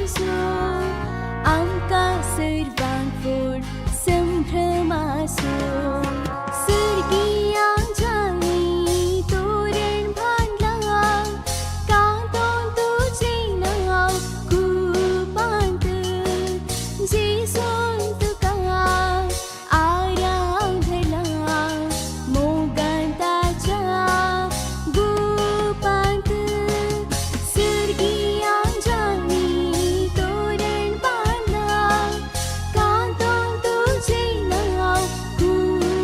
जेजू आमकां सर्वांक व्हड संभ्रम आसूं. सर्गियांच्यानी तोरण बांदलां कांतोन तुजें नांव कुपांत जेजून तुका आराधला मोगान ताच्या गुपांत. सर्गियांच्यानी तोरण बांदलां कांतोन तुजें नांव कुपांत.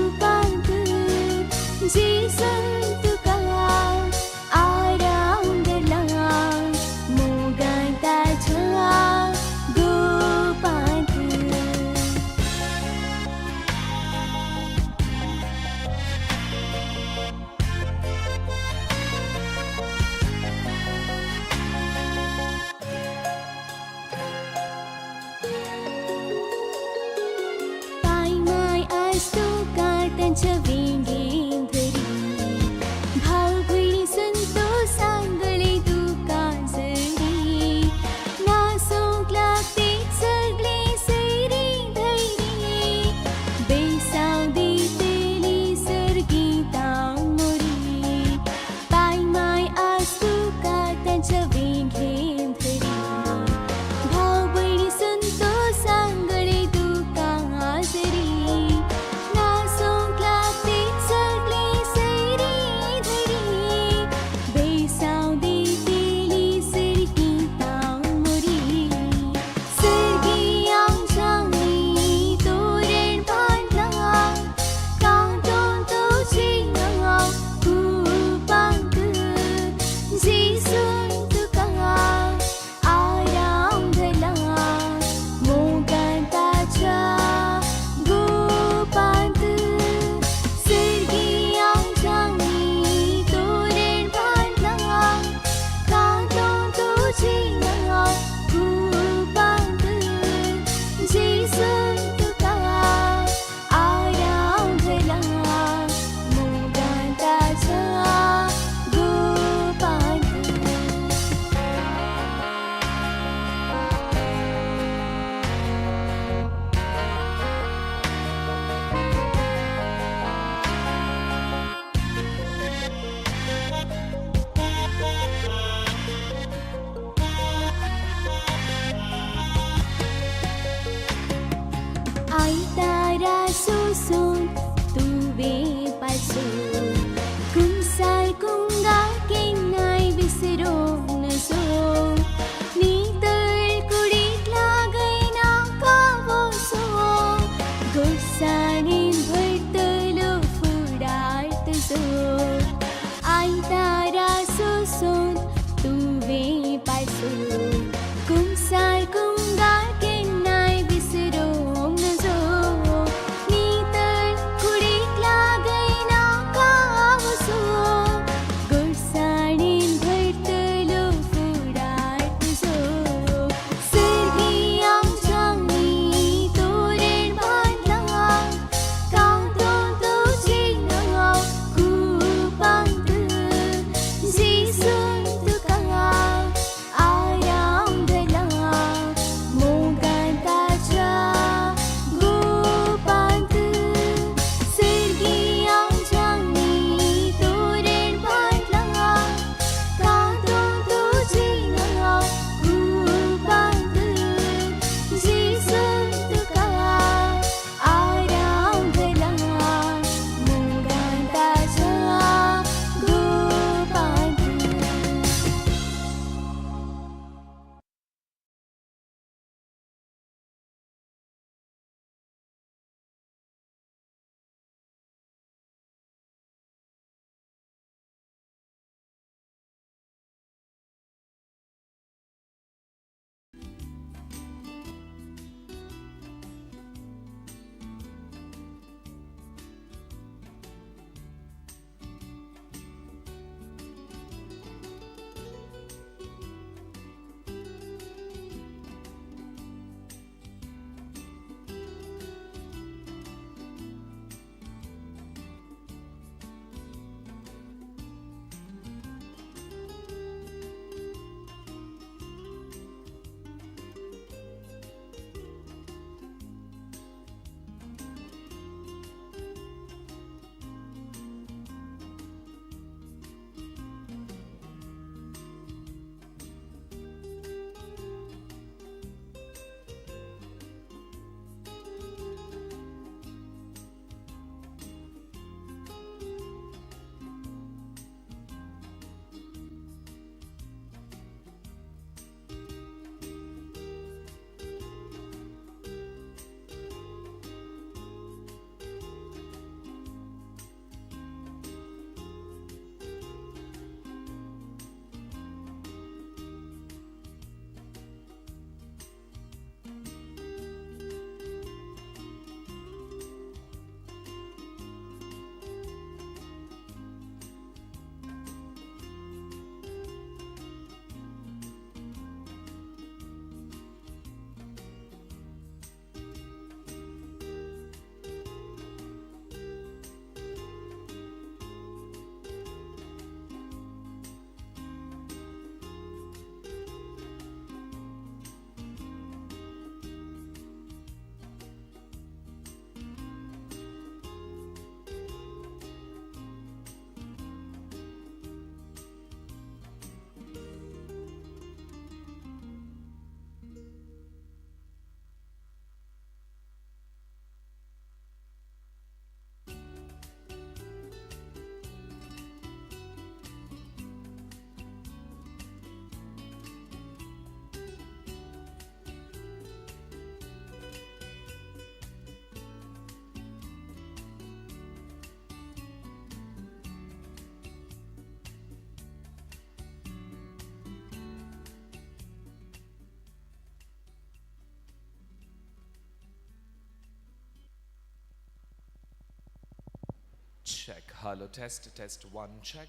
Check. Hello, test, test, one, check.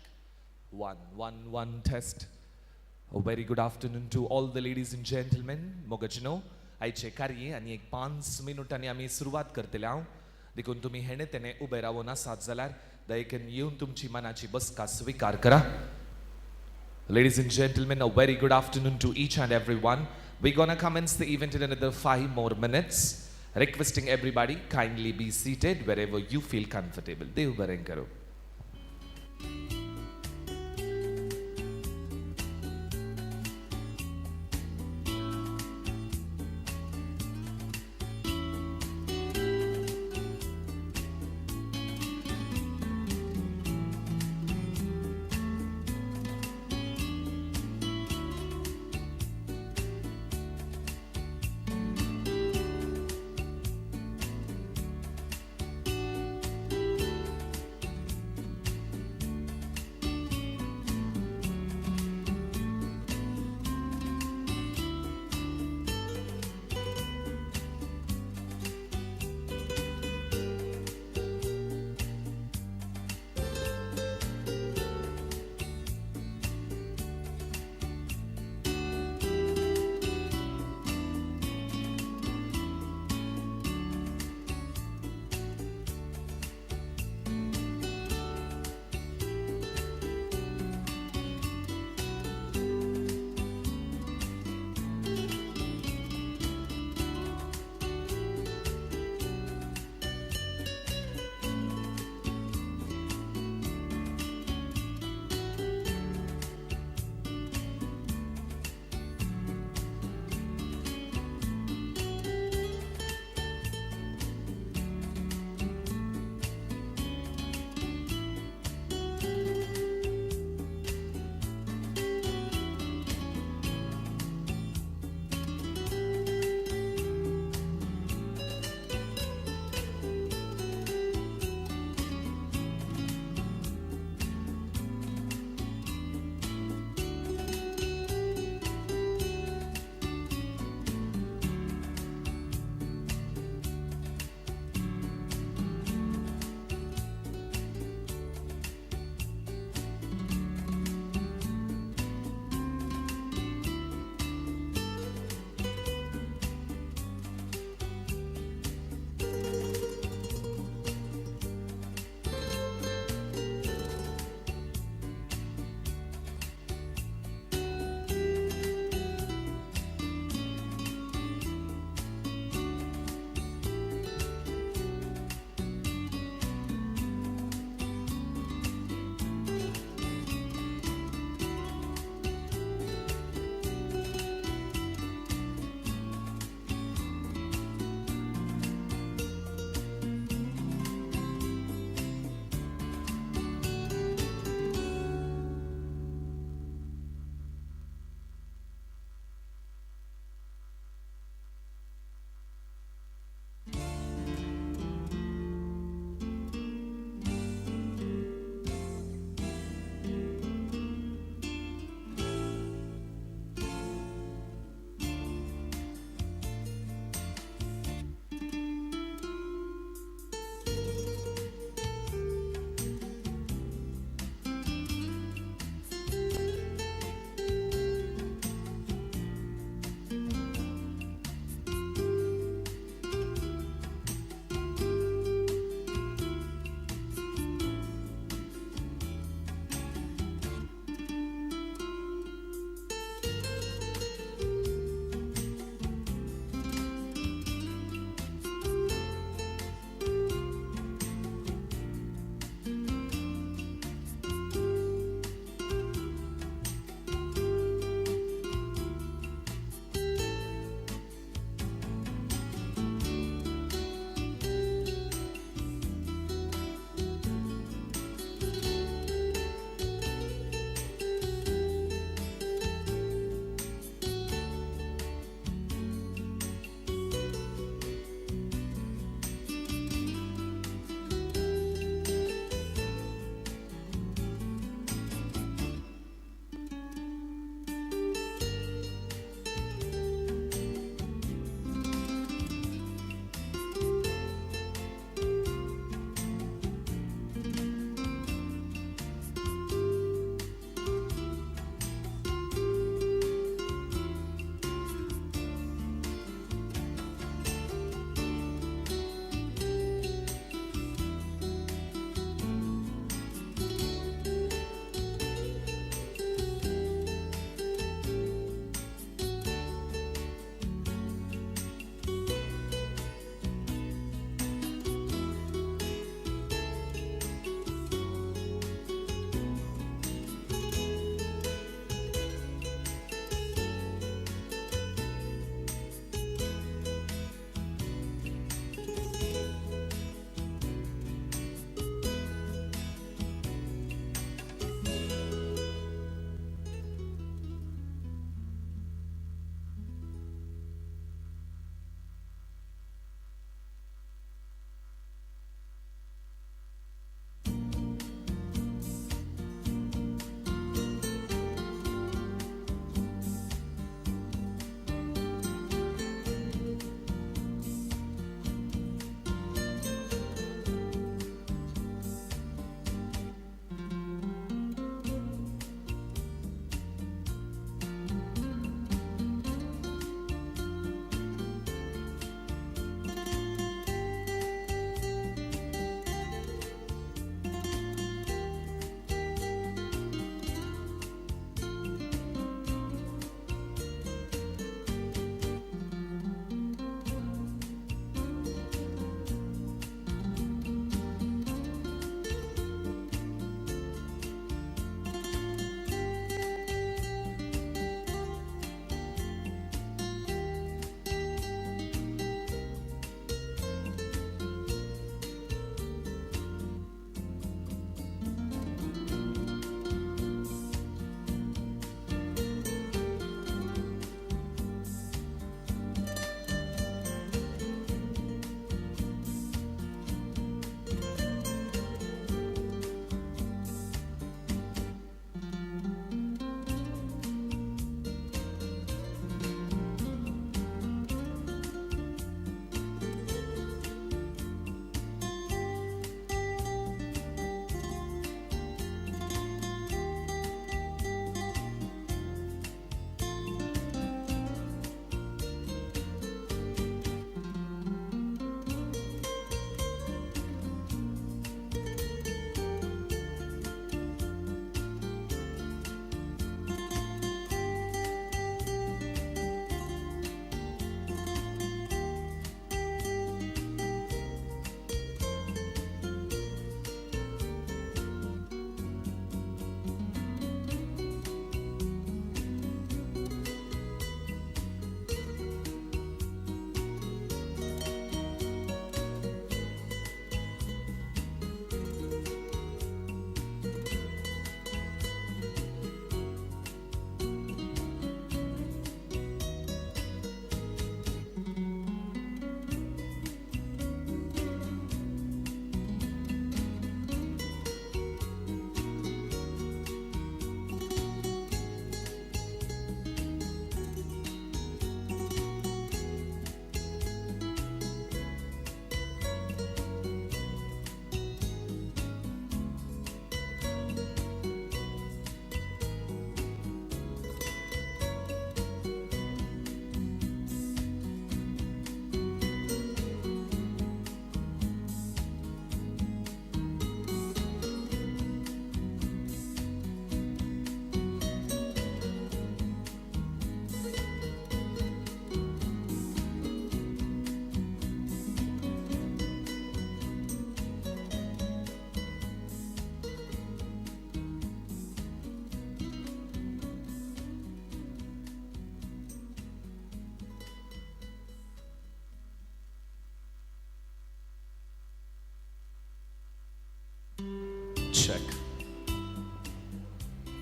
One, one, one, test. A very good afternoon to all the ladies and gentlemen. मोगजनो आयचे कार्य आनी एक 5 मिनुटांनी आमी सुरवात करतले हांव. देखून तुमी हेणे तेणे उबे रावून आसात जाल्यार दयेकन येवन तुमची मनाची बसका स्विकार करा. Ladies and gentlemen, a very good afternoon to each and every one. We're gonna commence the event in another 5 more minutes. Requesting everybody, kindly be seated wherever you feel comfortable. Dev बरें करो.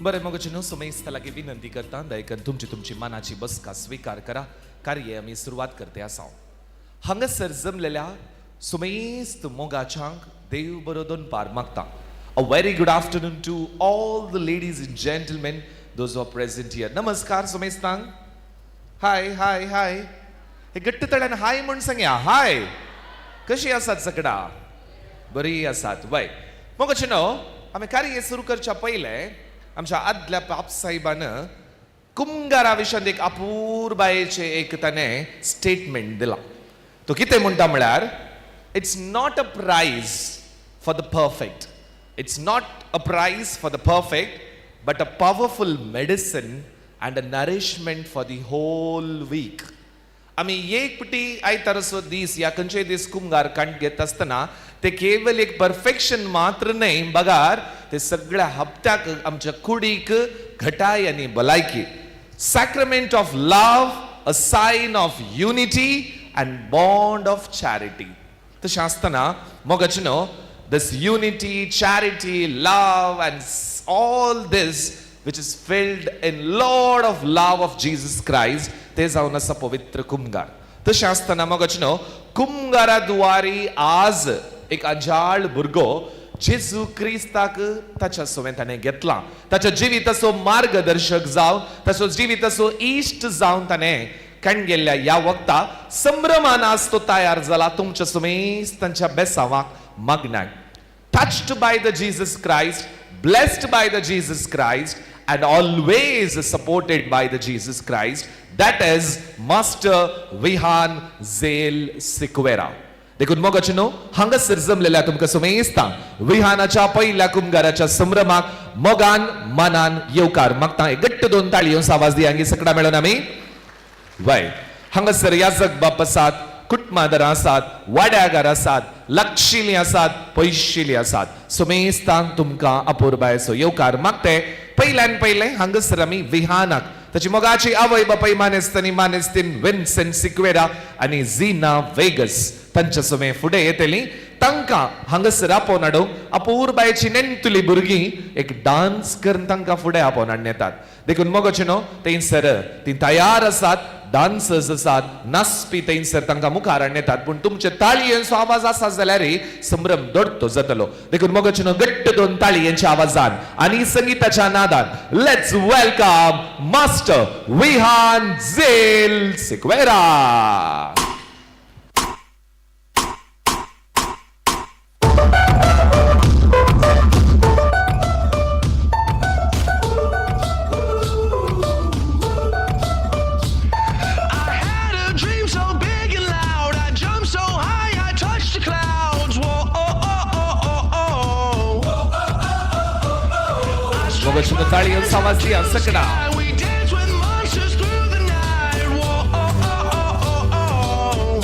बरें मोगाचे न्हू सुमेस्त लागीं विनंती करता, दयकन तुमची तुमची मनाची बसका स्विकार करा. कार्य आमी सुरवात करते आसा. हांगासर जमलेल्या सुमेस्त मोगाच्यांक देव बरो दनपार मागता. A very good afternoon to all the ladies and gentlemen, those who are present here. नमस्कार सुमेस्तांक. हाय हाय हाय. हे घट्ट तळ्यान हाय म्हूण सांगया. हाय, कशी आसात सगळा? बरी आसात वय. मोगाचे न्हू आमी कार्य सुरू करच्या पयलें आमच्या आदल्या पापसाहेबान कुमगारा विशयांत एक अपुरबायेचें एक ताणें स्टेटमेंट दिलां. तो कितें म्हणटा म्हळ्यार, it's not a prize for the perfect, it's not a prize for the perfect, but a powerful medicine and a nourishment for the whole week. आमी एक पटी आयताराचो दीस या खंयचेय दीस कुमगार कांट घेत आसतना ते केवल एक परफेक्शन मात्र न्हय, बगार ते सगळ्या हप्त्याक आमच्या कुडीक घटाय आनी भलायकी. Sacrament of love, a sign of unity and bond of charity. तशें आसतना मोगाचे न्हू, this unity, charity, love and all this which is filled in Lord of love of Jesus Christ, ते जावन आसा पवित्र कुमगार. तशें आसतना मोगाचे न्हू, कुमगारा दुवारी आज एक अजाळ भुरगो जेजू क्रिस्ताक ताच्या सवें ताणें घेतला. ताच्या जिविताचो मार्गदर्शक जावन, ताचो जिविताचो इश्ट जावन ताणें कण गेल्ल्या ह्या वक्ता संभ्रमान आज तो तयार जाला तुमच्या समेस्त तांच्या बेसांवाक मागण्याक. Touched by the Jesus Christ, blessed by the Jesus Christ, and always supported by the Jesus Christ. That is Master Vihan Zel Siqueira. देखून मोगाचे न्हू, हांगासर जमलेल्या तुमकां समेस्तांक विहानाच्या पयल्या कुमगाराच्या संभ्रमाक मोगान मनान येवकार मागता. एक घट्ट दोन ताळयो आवाज दिया सगळा मेळून आमी. वय, हांगासर याजक बाप आसात, कुटुंबादारां आसात, वाड्यागार आसात, लागशिल्लीं आसात, पयशिल्लीं आसात. सुमेस्तांक तुमकां अपुरबायेचो येवकार मागते. पयल्यान पयलें हांगासर आमी विहानाक ताची मोगाची आवय बापाय मानेस्त आनी मानेस्तीन विन्सेंट सिक्वेरा आनी झिना वेगस तांच्या समें फुडें येतली. तांकां हांगासर आपोवन हाडूंक अपुरबायेची नेणटुली भुरगीं एक डान्स करून तांकां फुडें आपोवन हाडून येतात. देखून मोगाचे न्हू, थंयसर ती तयार आसात, डान्सर्स आसात, नाचपी थंयसर तांकां मुखार हाडून येतात. पूण तुमचे ताळयेंचो आवाज आसा जाल्यार संभ्रम दोडतो जातलो. देखून मोगाचे न्हू, घट्ट दोन ताळयेंच्या आवाजान आनी संगीताच्या नादान let's welcome Master Vihan Zel Sequeira. I had a dream so big and loud. I jumped so high, I touched the clouds. Whoa, oh, oh, oh, oh, oh. I मोगाचे न्हू, ताळयेंचो आवाज दिया सगळा. We danced with monsters through the night. Whoa, oh, oh, oh, oh, oh.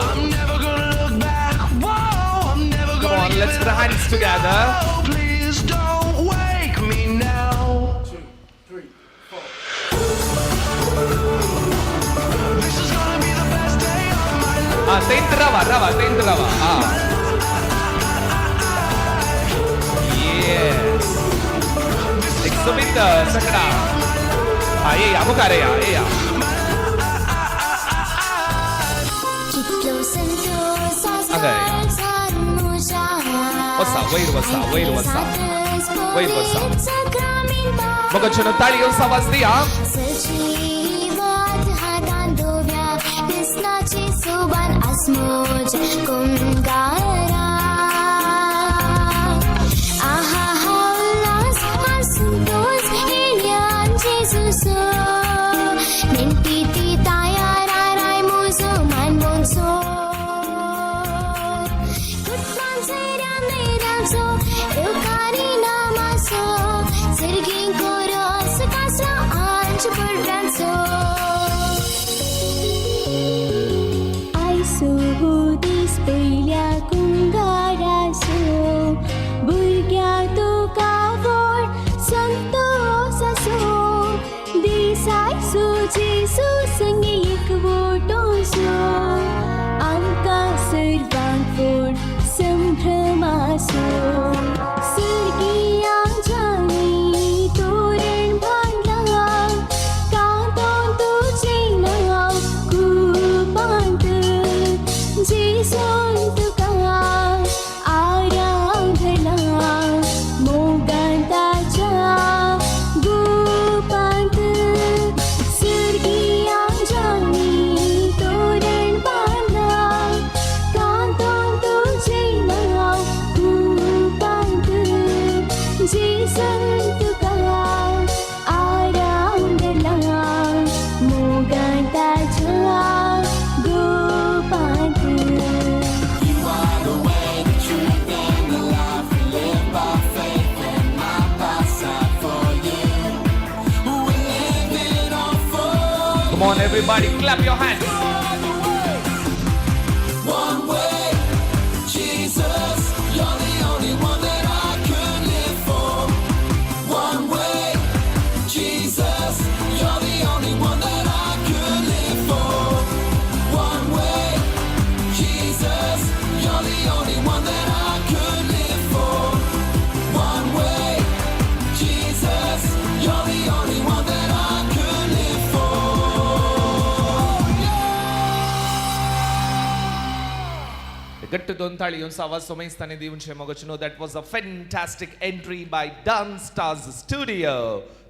I'm never gonna look back. Whoa, I'm never Come gonna on, give let's it put our up. hands together. No, please don't wake me now. This is gonna be the best day of my life. हा, तेंत रावा रावा, तेंत रावा. हा, येस, एक सुमित सगळा. हा, ये या मुखार, या ये या. कितलो संतोष हांगा वसा, वयर वसा, वयर वसा, वयर वसा. मोगाचे न्हू, ताळयो आवाज दिया. कृष्णाची सुबान आसमोज कुमगारा. आहा हा उल्हास हा संतोष येण्यान जेजूसो नेणटी ती तयार मुजो मानवोनसो. कुटमान सैऱ्या मेराचो येवकारी नामाचो सर्गीं कोरस कासरा आंज पुर्व्यांचो. आयसो हो दीस पयल्या on, everybody, clap your hands. One way, Jesus, you're the only one that I could live for. One way, Jesus, you're the only one that I could live for. One way, Jesus, you're the only one that I could live for. One way, Jesus, you're the only one that I could live for. घट्ट दोन ताळी येवन आवाज सोमेस्तांनी दिवचे मोगचनो. That was a fantastic entry by Dance Stars Studio.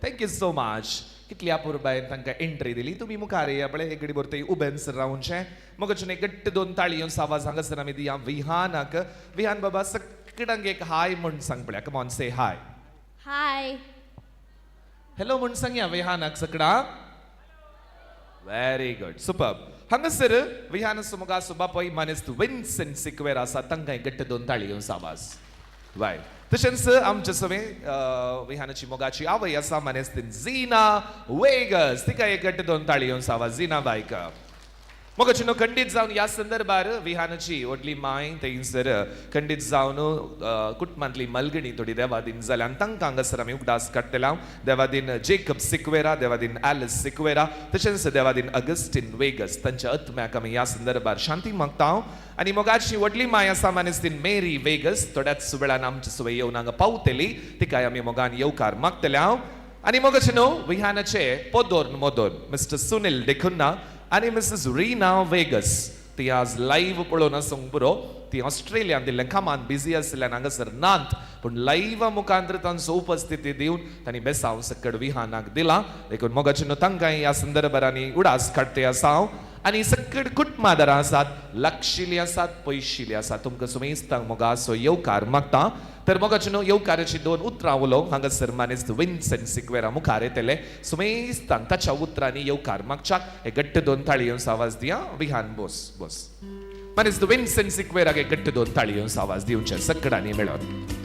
Thank you so much. कितली अपुरबायेन तांकां entry दिली. तुमी मुखार येया पळय, एक घडी भर उबेन रावचे मोगचनो. घट्ट दोन ताळी येवन आवाज हांगासर आमी दिया विहानाक. विहान बाबा, सगळ्यांक एक हाय म्हूण सांग पळया. Come on, say hi. Hi. Hello म्हूण सांगया विहानाक सगळ्यांक. Very good, super. हांगासर विहान सुमुगा सुबापय मानेस्त विन्सेंट सिक्वेर आसा, तांकां घट्ट दोन ताळी घेवन साबास वाय. तशेंच आमचे सवे विहानाची मोगाची आवय आसा मानेस्त झिना वेगस, तिका एक घट्ट दोन ताळी घेवन साबास झिना बायक. मोगाची न्हू, खंडीत जावन ह्या संदर्भार विहानाची व्हडली माय थंयसर खंडीत जावन कुटुंबांतली मलगणी थोडी देवादीन जाल्यान तांकां हांगासर आमी उगडास काडटले हांव. देवादीन जेकब सिक्वेरा, देवादीन एलिस सिक्वेरा, तशेंच देवादीन अगस्टीन वेगस, तांच्या आत्म्याक आमी ह्या संदर्भार शांती मागता हांव. आनी मोगाची व्हडली माय आसा मानेस्तीन मेरी वेगस, थोड्याच वेळान आमचे सुवे येवन हांगा पावतली, तिकाय आमी मोगान येवकार मागतले हांव. आनी मोगाचे न्हू, विहानाचे पोदोर्न मोदोन मिस्टर सुनील डिकुन्ना आनी मिसेस रीना वेगस, ती आज लायव्ह पळोवन आसूंक पुरो. ती ऑस्ट्रेलियान दिल्ल्या कामान बिजी आशिल्ल्यान हांगासर नात, पूण लायव्हा मुखांतर तांचो उपस्थिती दिवन तांणी बेसांव सकड विहानाक दिला. देखून मोगाचे न्हू, तांकां ह्या संदर्भांनी उडास काडटे आसा हांव. आनी सकड कुटुंबादारां आसात, लागशिल्लीं आसात, पयशिल्लीं आसात, तुमकां सुमेस्तांक मोगाचो येवकार मागता. तर मोगाचे न्हू, येवकाराची दोन उतरां उलोवंक हांगासर मानेस्त विन्सेंट सिक्वेरा मुखार येतले. सुमेस्तांक ताच्या उतरांनी येवकार मागच्याक एक घट्ट दोन ताळी येवन आवाज दिया. विहान, बोस बोस. मानेस्त विन्सेंट सिक्वेराक एक घट्ट दोन ताळी येवन आवाज दिवचे सगळ्यांनी मेळोन.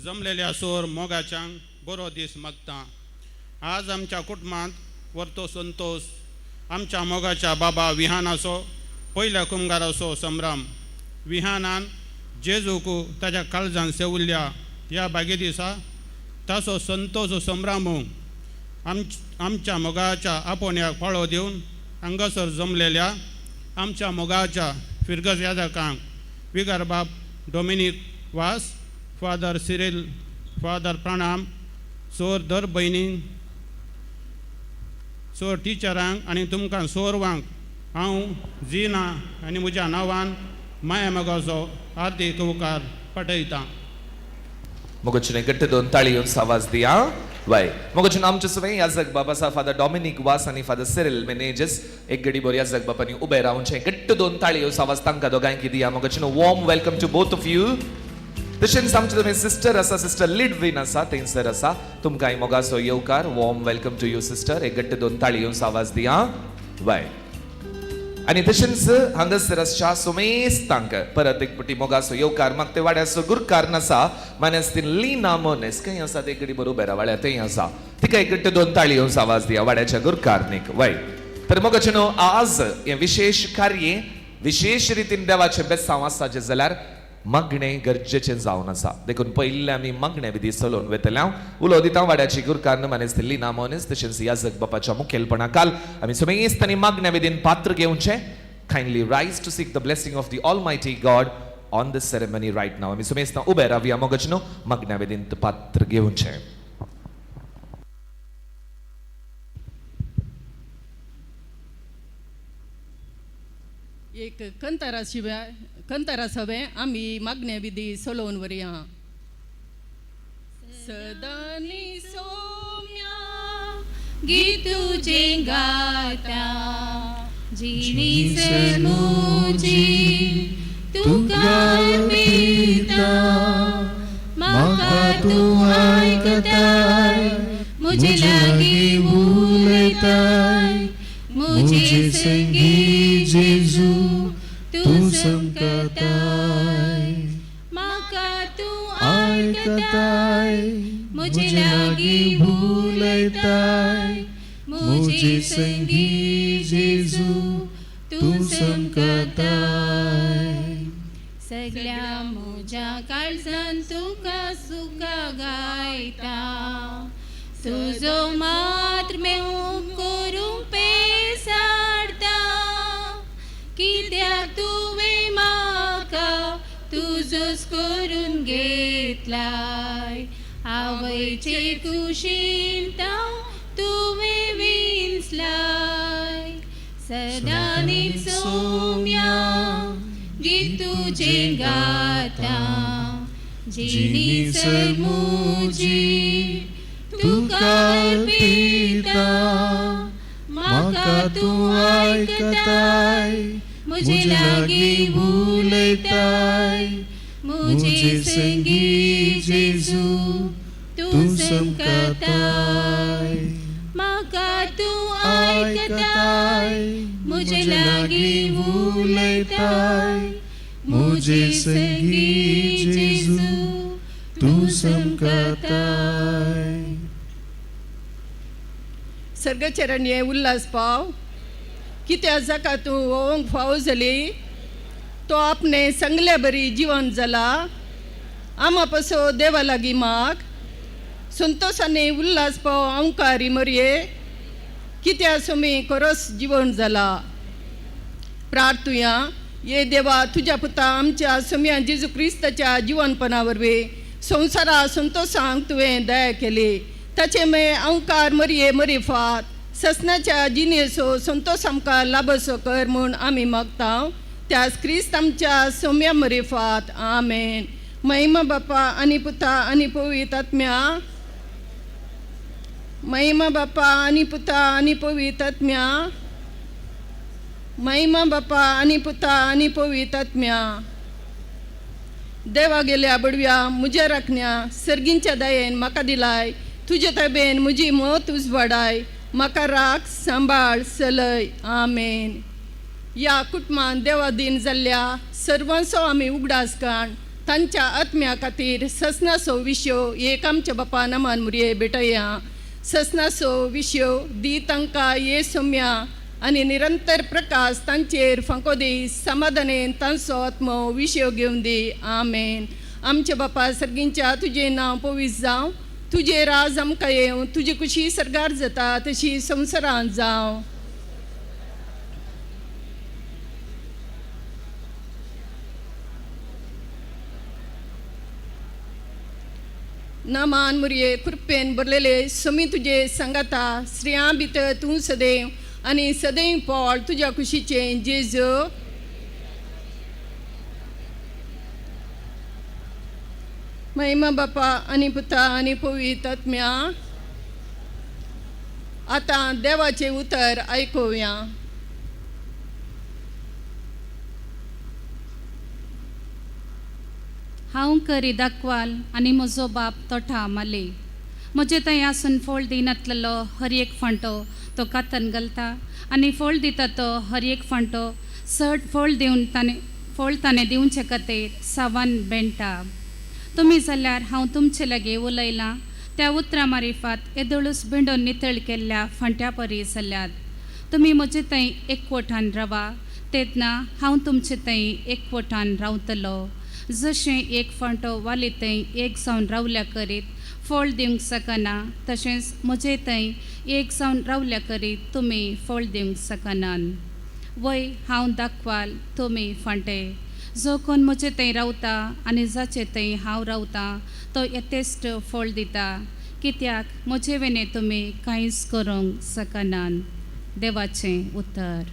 जमलेल्या सोर मोगाच्यांक बरो दीस मागता. आज आमच्या कुटुंबांत वर्तो संतोष, आमच्या मोगाच्या बाबा विहानाचो पयल्या कुमगाराचो संभ्रम. विहानान जेजूक ताच्या काळजान सेवल्ल्या ह्या बागे दिसा ताचो संतोष संभ्रम आमच्या मोगाच्या आपोवण्याक पाळो दिवन हांगासर जमलेल्या आमच्या मोगाच्या फिरगज यादकांक विगार बाब Dominic Vaz, father Cyril, father Pranam, सोर दर भयणींक, सोर टिचरांक आनी तुमकां सोरवांक हांव झिना आनी म्हज्या नांवान माया मोगाचो हार्दीक उपकार पाठयतां. मोगचने घट्ट दोन ताळी येवन आवाज दिया वाय. मोगचन, आमचे सुवें याजक बाबा आसा फादर डॉमिनीक वास आनी फादर सिरिल मेनेजस. एक घडी बोर याजक बाबांनी उबे रावचे. घट्ट दोन ताळी येवन आवाज तांकां दोगांयकी दिया. मोगचन, warm welcome to both of you. तशेंच आमचे तुमी सिस्टर आसा, सिस्टर लिडवीन आसा, थंयसर आसा, तुमकांय मोगाचो येवकार. Warm welcome to you, sister. एक घट्ट दोन ताळी येवन आवाज दिया वाय. आनी तशेंच हांगासर आसच्या सुमेस्तांक परत एक पटी मोगाचो येवकार मागते. वाड्याचो गुरकार आसा मानेस्तीन लीना मोनेस, खंय आसा ते घडी बरोबर वाड्या थंय आसा, तिका एक घट्ट दोन ताळी येवन आवाज दिया वाड्याच्या गुरकारनीक वय. तर मोगाचे न्हू, आज हें विशेश कार्य विशेश रितीन देवाचें बेसांव आसाचें जाल्यार मागणें गरजेचें जावन आसा. देखून पयलीं आमी मागणें विधी चलोवन वतले. हांव उलो दिता वाड्याची गुरकार मानेस्त लीना मोनेस तशेंच याजक बापाच्या मुखेलपणा काल आमी सुमेस्तांनी मागण्या विधीन पात्र घेवचें. Kindly rise to seek the blessing of the Almighty God on this ceremony right now. आमी सुमेस्तां उबे रावया मोगच न्हू, मागण्या विधीन पात्र घेवचें. एक एक कंतारा शिवाय कंतारा सवें आमी मागण्या विधी सोलोवन वरया. सदानी सोम्या गीत तुझे गाता जिनी मुझी तुका अर्पिता म्हाका तूं आयकताय म्हजे लागीं उलयताय म्हजे संगी जेजू तूं समकताय म्हाका तूं आयकताय म्हजे लागीं उलयताय म्हजे संगी जेजू तूं समकताय. सगळ्या म्हज्या काळजान तुका सुखा गायता तुजो मात्र मेव करूंक पेसाडता कित्याक तुवें म्हाका तुजोच करून घेतलाय आवयचे कुशीन तुवें विंचलाय. सदांनी सोम्या गीत तुजें गाता जिनी मुजी तुका अर्पिता म्हाका तूं आयकताय म्हजे लागीं उलयताय म्हजे संगी जेजू तूं समकताय म्हाका तूं आयकताय म्हजे लागीं उलयताय म्हजे संगी जेजू तूं समकताय. सर्गचरण हे उल्हास पाव कित्या जाका तूं ओवंक फावो जाली तो आपणे संगल्या बरी जिवन जाला आमा पसो देवा लागीं माग संतोषाने उल्हास पाव अंकारी मरये कित्या सुमी खरोच जिवन जाला. प्रार्थुया ये देवा तुज्या पुता आमच्या सुम्या जेजू क्रिस्ताच्या जिवनपणा वरवीं संवसारा संतोषांक तुवें दया केली ताचे मे अंकार मरये मरिफात ससनाच्या जिणेचो संतोष आमकां लाभसो कर म्हूण आमी मागता त्यास क्रिस्त आमच्या सोम्या मरिफात. आमेन. महिमा बापा आनी पुता आनी पवित्र आत्म्या. महिमा बापा आनी पुता आनी पवित्र आत्म्या. महिमा बापा आनी पुता आनी पवित्र आत्म्या. देवा गेल्या बडव्या म्हज्या राखण्या सर्गींच्या दयेन म्हाका दिलाय तुजे तबेन म्हजी मत उजवाडाय म्हाका राख सांबाळ सलय. आमेन. ह्या कुटुंबान देवादीन जाल्ल्या सर्वांचो आमी उगडास काण तांच्या आत्म्या खातीर ससनाचो विशयो एक आमच्या बापा नमान मुरये भेटया. ससनाचो विशयो दी तांकां ये सोम्या आनी निरंतर प्रकाश तांचेर फांको दी समाधानेन तांचो आत्मो विशयो घेवन दी. आमेन. आमच्या बापा सर्गींच्या तुजें नांव पवित्र जावं तुजें राज आमकां येवं तुजी कुशी सर्गार जाता तशी संवसारांत जावं. नामान मुरये कृपेन भरलेले समी तुजे सांगाता स्त्रियां भितर तूं सदैव आनी सदैव पोळ तुज्या कुशीचें जेजू. महिमा बापा आनी पुता आनी पवित्र आत्म्या. आतां देवाचें उतर आयकुया. हांव करी दाखवाल आनी म्हजो बाप तोठा माली म्हजे थंय आसून फोळ दिनातलेलो हर एक फांटो तो कातन घालता आनी फोळ दिता तो हर एक फांटो चड फोळ दिवन ताणें फोळ ताणें दिवचे खातीर सावान बेणटा. तुमी जाल्यार हांव तुमचे लागीं उलयलां त्या उतरां मारिफात येदोळूच बेंडून नितळ केल्ल्या फांट्या परी जाल्यात. तुमी म्हजे थंय एकवटान रावा तेन्ना हांव तुमचे थंय एकवटान रावतलो. जशें एक फांटो वाली थंय एक जावन रावल्या करीत फळ दिवंक शकना तशेंच म्हजे थंय एक जावन रावल्या करीत तुमी फळ दिवंक शकनात. वय हांव दाखवाल तुमी फांटे. जो कोण म्हजे थंय रावता आनी जाचे थंय हांव रावता तो यथेश्ट फळ दिता कित्याक म्हजे वेने तुमी कांयच करूंक शकनात. देवाचें उतर.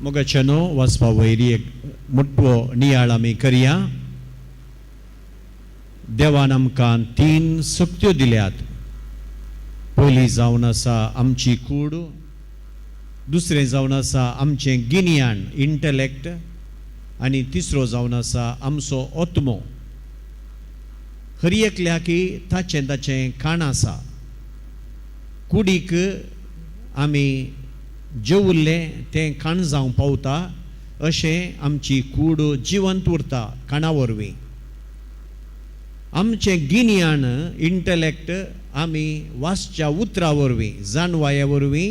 मोगाच्यानो वाचपा वयर एक मोटवो नियाळ आमी करया. देवान आमकां तीन सक्त्यो दिल्यात. पयली जावन आसा आमची कूड, दुसरें जावन आसा आमचें गिन्यान इंटलेक्ट, आनी तिसरो जावन आसा आमचो आत्मो. हर एकल्याक ताचें ताचें खाण आसा. कुडीक आमी जेवल्लें तें खाण जावंक पावता, अशें आमची कूड जिवंत उरता खाणा वरवीं. आमचें गिन्यान इंटलेक्ट आमी वाचच्या उतरा वरवीं, जाणवाये वरवीं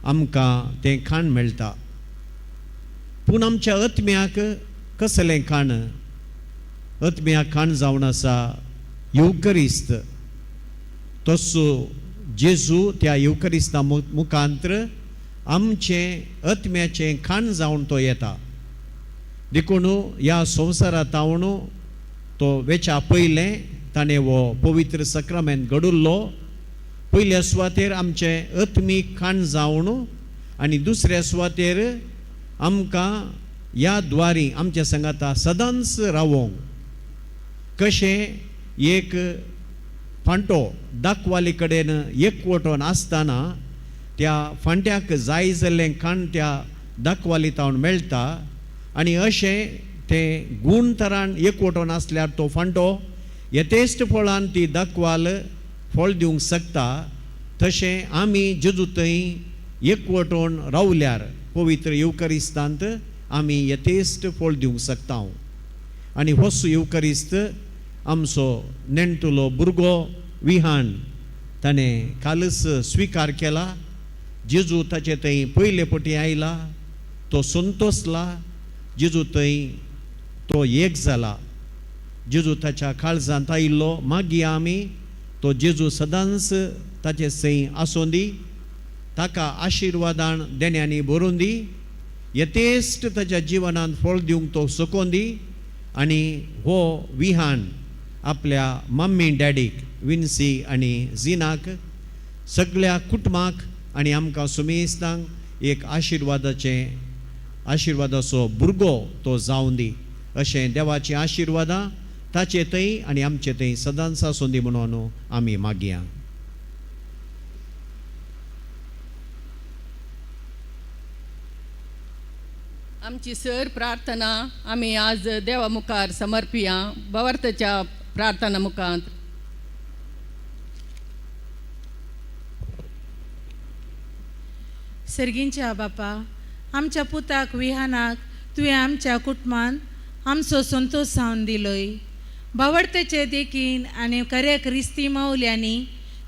आमकां तें खाण मेळटा. पूण आमच्या आत्म्याक कसलें खाण? आत्म्याक खाण जावन आसा येवकरिस्त. तसो जेजू त्या येवकरिस्ता मुखांत्र आमचें आत्म्याचें खाण जावन तो येता. देखून ह्या संवसारा तावन तो वेच्या पयलें ताणें हो पवित्र सक्रामेंत घडुल्लो. पयल्या सुवातेर आमचें आत्मीक खाण जावन आनी दुसऱ्या सुवातेर आमकां ह्या द्वारी आमच्या सांगाता सदांच रावोंक. कशें एक फांटो दाखवाली कडेन एकवटून आसतना त्या फांट्याक जाय जाल्लें खाण त्या दाखवाली तावन मेळटा, आनी अशें तें गूण तरान एकवटून आसल्यार तो फांटो यथेश्ट फळान ती दाखवाल फळ दिवंक शकता. तशें आमी जेजू थंय एकवटून रावल्यार पवित्र येवकरिस्तांत आमी यथेश्ट फळ दिवंक शकता. आनी होच येवकरिस्त आमचो नेणटुलो भुरगो विहान ताणें कालच स्विकार केला. जेजू ताचे थंय पयले पटी आयला, तो संतोसला. जेजू थंय तो एक जाला. जेजू ताच्या काळजांत आयिल्लो. मागीर आमी तो जेजू सदांच ताचे थंय आसूं दी, ताका आशिर्वादान देण्यांनी भरून दी, यथेश्ट ताच्या जिवनांत फळ दिवंक तो सकोन दी. आनी हो विहान आपल्या मम्मी डॅडीक विन्सी आनी झिनाक, सगळ्या कुटुंबाक आनी आमकां सुमेस्तांक एक आशिर्वादाचें आशिर्वादाचो भुरगो तो जावन दी. अशें देवाचीं आशिर्वादां ताचे थंय आनी आमचे थंय सदांच आसूं दी म्हणून आमी मागया. आमची सर प्रार्थना आमी आज देवा मुखार समर्पिया भवार्थाच्या प्रार्थना मुखार. सर्गींच्या बापा, आमच्या पुताक विहानाक तुवें आमच्या कुटुंबान आमचो संतोश जावन दिलोय. बावडतेचे देखीन आनी खऱ्या क्रिस्ती मावल्यांनी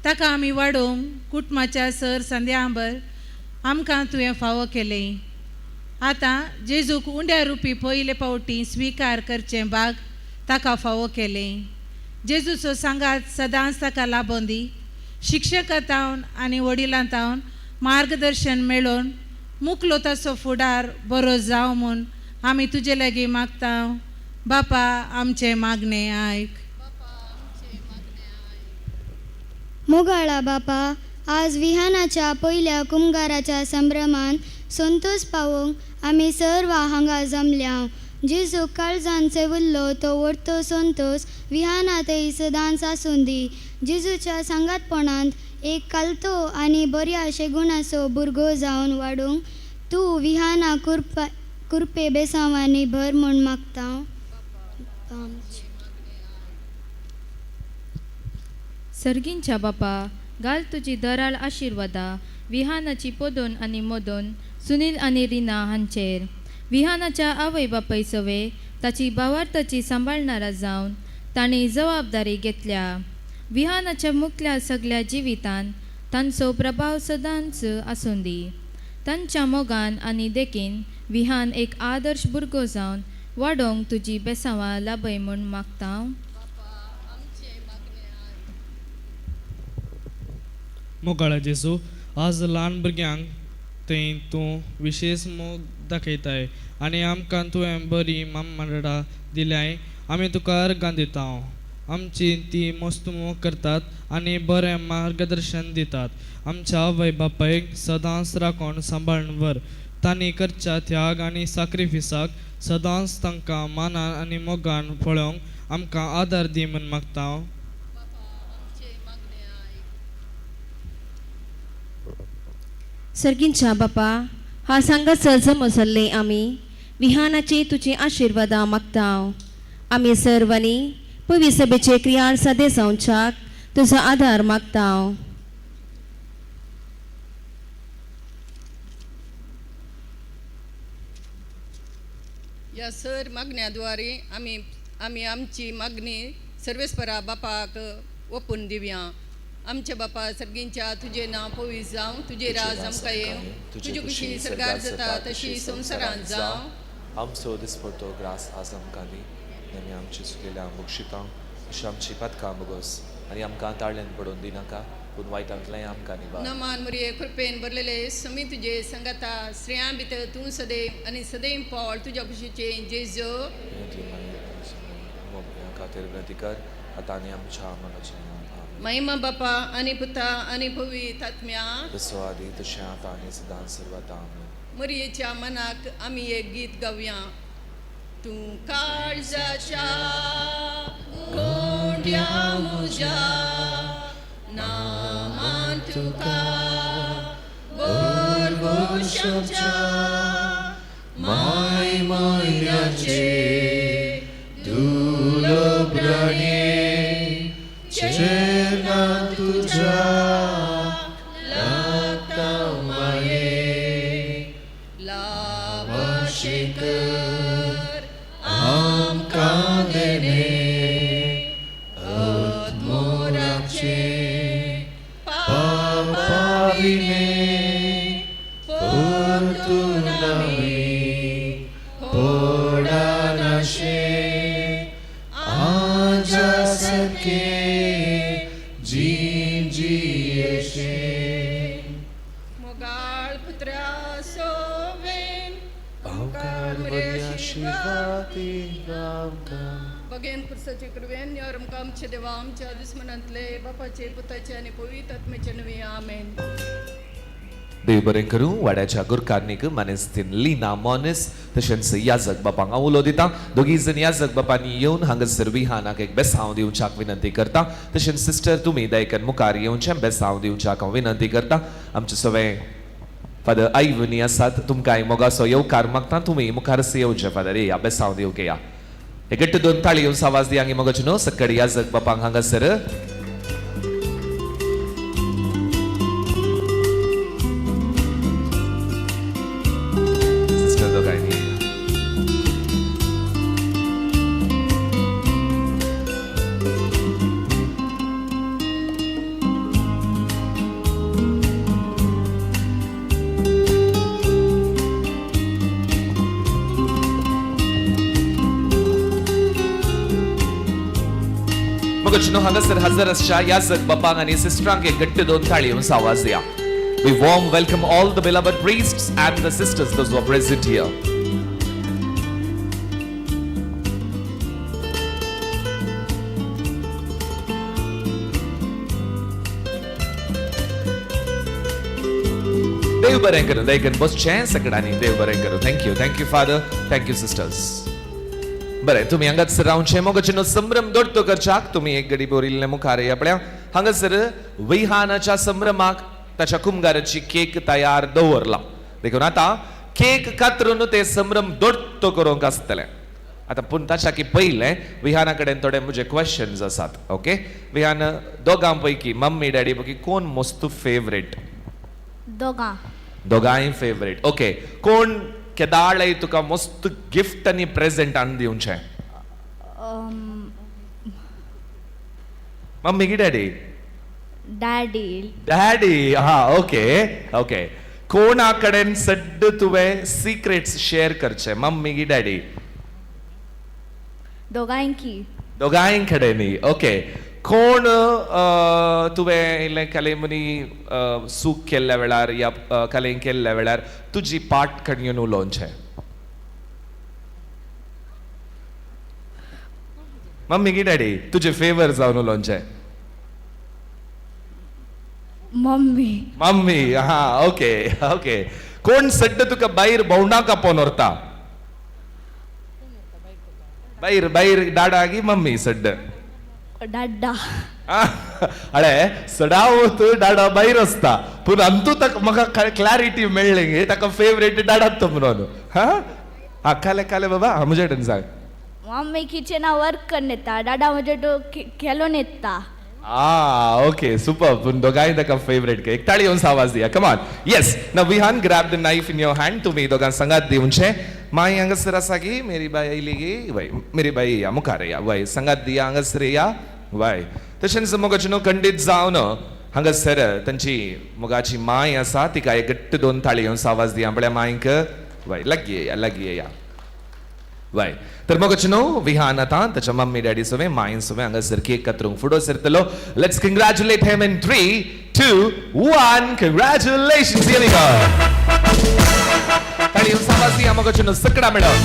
ताका आमी वाडोवंक कुटुंबाच्या सर संद्यांबर आमकां तुवें फावो केलें. आतां जेजूक उंड्या रुपी पयले फावटी स्विकार करचें भाग ताका फावो केलें. जेजूचो सांगात सदांच ताका लाबोन दी. शिक्षकां तावन आनी वडिलां तावन मार्गदर्शन मेळोवन मुकलो ताचो फुडार बरो जावं म्हूण आमी तुजे लागीं मागता. बापा आमचें मागणें आयक. मोगाळा बापा, आज विहानाच्या पयल्या कुमगाराच्या संभ्रमान संतोष पावोवंक आमी सर्व हांगा जमल्या. जेजू काळजान सेवल्लो तो व्हडतो संतोष विहानातय सदांच आसूं दी. जेजूच्या सांगातपणांत एक कालतो आनी बऱ्या शेगुणाचो भुरगो जावन वाडूंक तूं विहाना कुरपा कुरपे बेसांवांनी भर म्हूण मागता. सर्गींच्या बापा, घाल तुजी दराळ आशिर्वादा विहानाची पदोन आनी मदोन सुनील आनी रिना हांचेर. विहानाच्या आवय बापाय सवे ताची बावार्थाची सांबाळणारा जावन तांणी जबाबदारी घेतल्या. विहानाच्या मुखल्या सगळ्या जिवितान तांचो प्रभाव सदांच आसूं दी. तांच्या मोगान आनी देखीन विहान एक आदर्श भुरगो जावन वाडोवंक तुजी बेसांवां लाभय म्हूण मागता. मोगाळा जेजू, आज ल्हान भुरग्यांक थंय तूं विशेश मोग दाखयताय आनी आमकां तुवें बरी मामडा दिल्याय. आमी तुका अर्गां दिता. आमची ती मस्त मोग करतात आनी बरें मार्गदर्शन दितात. आमच्या आवय बापायक सदांच राखून सांबाळून व्हर. तांणी करच्या त्याग आनी साक्रिफिसाक सदांच तांकां मानान आनी मोगान पळोवंक आमकां आदार दी म्हूण मागता. सर्गींच्या बापा, हा सांगासर जमो जाल्ले आमी विहानाची तुजी आशिर्वादां मागता. आमी सर्वांनी पवी सभेचे क्रियाळ सादे जावच्याक तुजो आदार मागता. ह्या सर मागण्या द्वारे आमी आमी आमची मागणी सर्वेस्परा बापाक ओपून दिवया. आमच्या बापा सर्गींच्या, तुजें नांव पवित्र जावं, तुजें राज आमकां येवं, तुजी खुशी सरकार जाता तशी संवसारांत जावं. आमचो दिसपडतो ग्रास आज आमकां दी आनी आमची चुकलेल्या मुक्षितां अशी आमची पातकां बोगस आनी आमकां ताळ्यान पडोवन दिनाका, पूण वायटांतलें आमकां निवार. नमान मरिये, कृपेन भरलेले, समी तुजे संगाता, स्त्रियां भितर तूं सदैव आनी सदैव पावल तुज्या खुशीचें जेजू. खातीर विनंती कर आतां आनी आमच्या मनाच्या. महिमा बापा आनी पुता आनी पवित्र आत्म्या. जसो आदी तशें आतां आनी सदां सर्वता. आमेन. मरियेच्या मनाक आमी एक गीत गावया. तूं काळजाच्या गोंड्या मुज्या नामान तुका बोरबोशाच्या माय मायल्याचे दुलब्राणे चेरना तुझ्या लागता माये लावशेकर आमकां देणे आत्मोराचे पापाविणे परतून आमी पडनाशे आजा सारके जीण जियेशे. मोगाळ पुत्रा सोवेन आमकां बरी आशिर्वाद आमकां. बगेन पुरसाचे कृपेन यार आमकां आमचे देवा आमच्या दुस्मनांतले बापाचे पुताचे आनी पवित्र आत्म्याचे नवे. आमेन. देव बरें करूं. वाड्याच्या गुरकारनीक मानेस्तीन लीना मोनीस तशेंच याजक बापांक हांव उलो दिता. दोगी जण याजक बापांनी येवन हांगासर विहानाक एक बेसांव दिवच्याक विनंती करता. तशेंच सिस्टर तुमी दयकन मुखार येवचें बेसांव दिवच्याक हांव विनंती करता. आमचे सगळे फादर आयवनी आसात, तुमकां मोगाचो येवकार मागता. तुमी मुखार येवचें फादर, येया बेसांव दिवंक येया. एक घट्ट दोन ताळी येवन आवाज दिया मोगाचो न्हू सक्कडी याजक बापांक हांगासर. सिस्टर दोगांयनी मग हांगासर हजर आसच्या याजक बापांक आनी सिस्टरांक एक घट्ट दोन ताळी येवन आवाज दिया. We warm welcome all the beloved priests and the sisters, those who are present here. देव बरें करूं. दयकन बसचें सगळ्यांनी. देव बरें करूं. Thank you, thank you father, thank you sisters. बरें, तुमी हांगाच रावचें. मोगाचें संभ्रम दोडतो करच्याक तुमी एक घडी बोरिल्ले मुखार आपल्या हांगासर विहानाच्या संभ्रमाक ताच्या कुमगाराची केक तयार दवरला. देखून आतां केक कातरून ते संभ्रम दोडतो करूंक आसतले. आतां पूण ताच्या की पयलें विहाना कडेन थोडे म्हजे क्वेश्चन्स आसात. ओके विहान, दोगां पैकी मम्मी डॅडी पैकी कोण मोस्ट फेवरेट? दोगां. दोगांय फेवरेट. ओके, कोण केदाळय तुका मस्त गिफ्ट आनी प्रेझेंट हाडून दिवचें? मम्मी की डॅडी? डॅडी. डॅडी. हा, ओके ओके. कोणा कडेन सड्ड तुवें सिक्रेट्स शेअर करचे, मम्मी की डॅडी? दोगांयकी. दोगांय कडेन. ओके, कोण तुवें इल्लें कलेमुनी सूक केल्ल्या वेळार या कलें केल्ल्या वेळार तुजी पाट कडेन उलोवचें? मम्मी की डॅडी तुजे फेवर जावन उलोवचें? मम्मी. मम्मी. हा, ओके ओके. कोण सड्ड तुका भायर भोंवडाक आपोवन व्हरता? भायर भायर डाडा गी मम्मी सड्ड? डाडा. अळे सडावत डाडा भायर आसता, पूण अंतू ताका म्हाका क्लॅरिटी मेळ्ळी गे ताका फेवरेट डाडात तो म्हणून. हा हा काले काले बाबा, हा म्हजे कडेन सांग. मम्मी किचना वर्क करून येता, डाडा म्हजे तो खेळून येता. Ah, okay, super. पूण दोगांय ताका फेवरेट. एक ताळी येवन आवाज दिया. Come on. Yes. Now Vihaan, grab the knife in your hand. तुमी दोगां सांगात दिवचे. माई हांगासर आसा गी, मेरी बाई आयली गी, वय मेरी बाई या मुखार या, वय सांगात दिया हांगासर या, वय. तशेंच मोगाचे न्हू खंडीत जावन हांगासर तांची मोगाची माय आसा, तिका एक घट्ट दोन ताळी येवन आवाज दिया म्हळ्यार मायक, वय लागीं या, लागीं या, वय. तर मोगाचे न्हू विहान आतां ताच्या मम्मी डॅडी सवें मायन सवें हांगासर केक कातरूंक फुडो सरतलो. Let's congratulate him in 3, 2, 1. Congratulations. Here we go. ताळी येवन आवाज दिया मोगाचे न्हू सकडा मेळोन.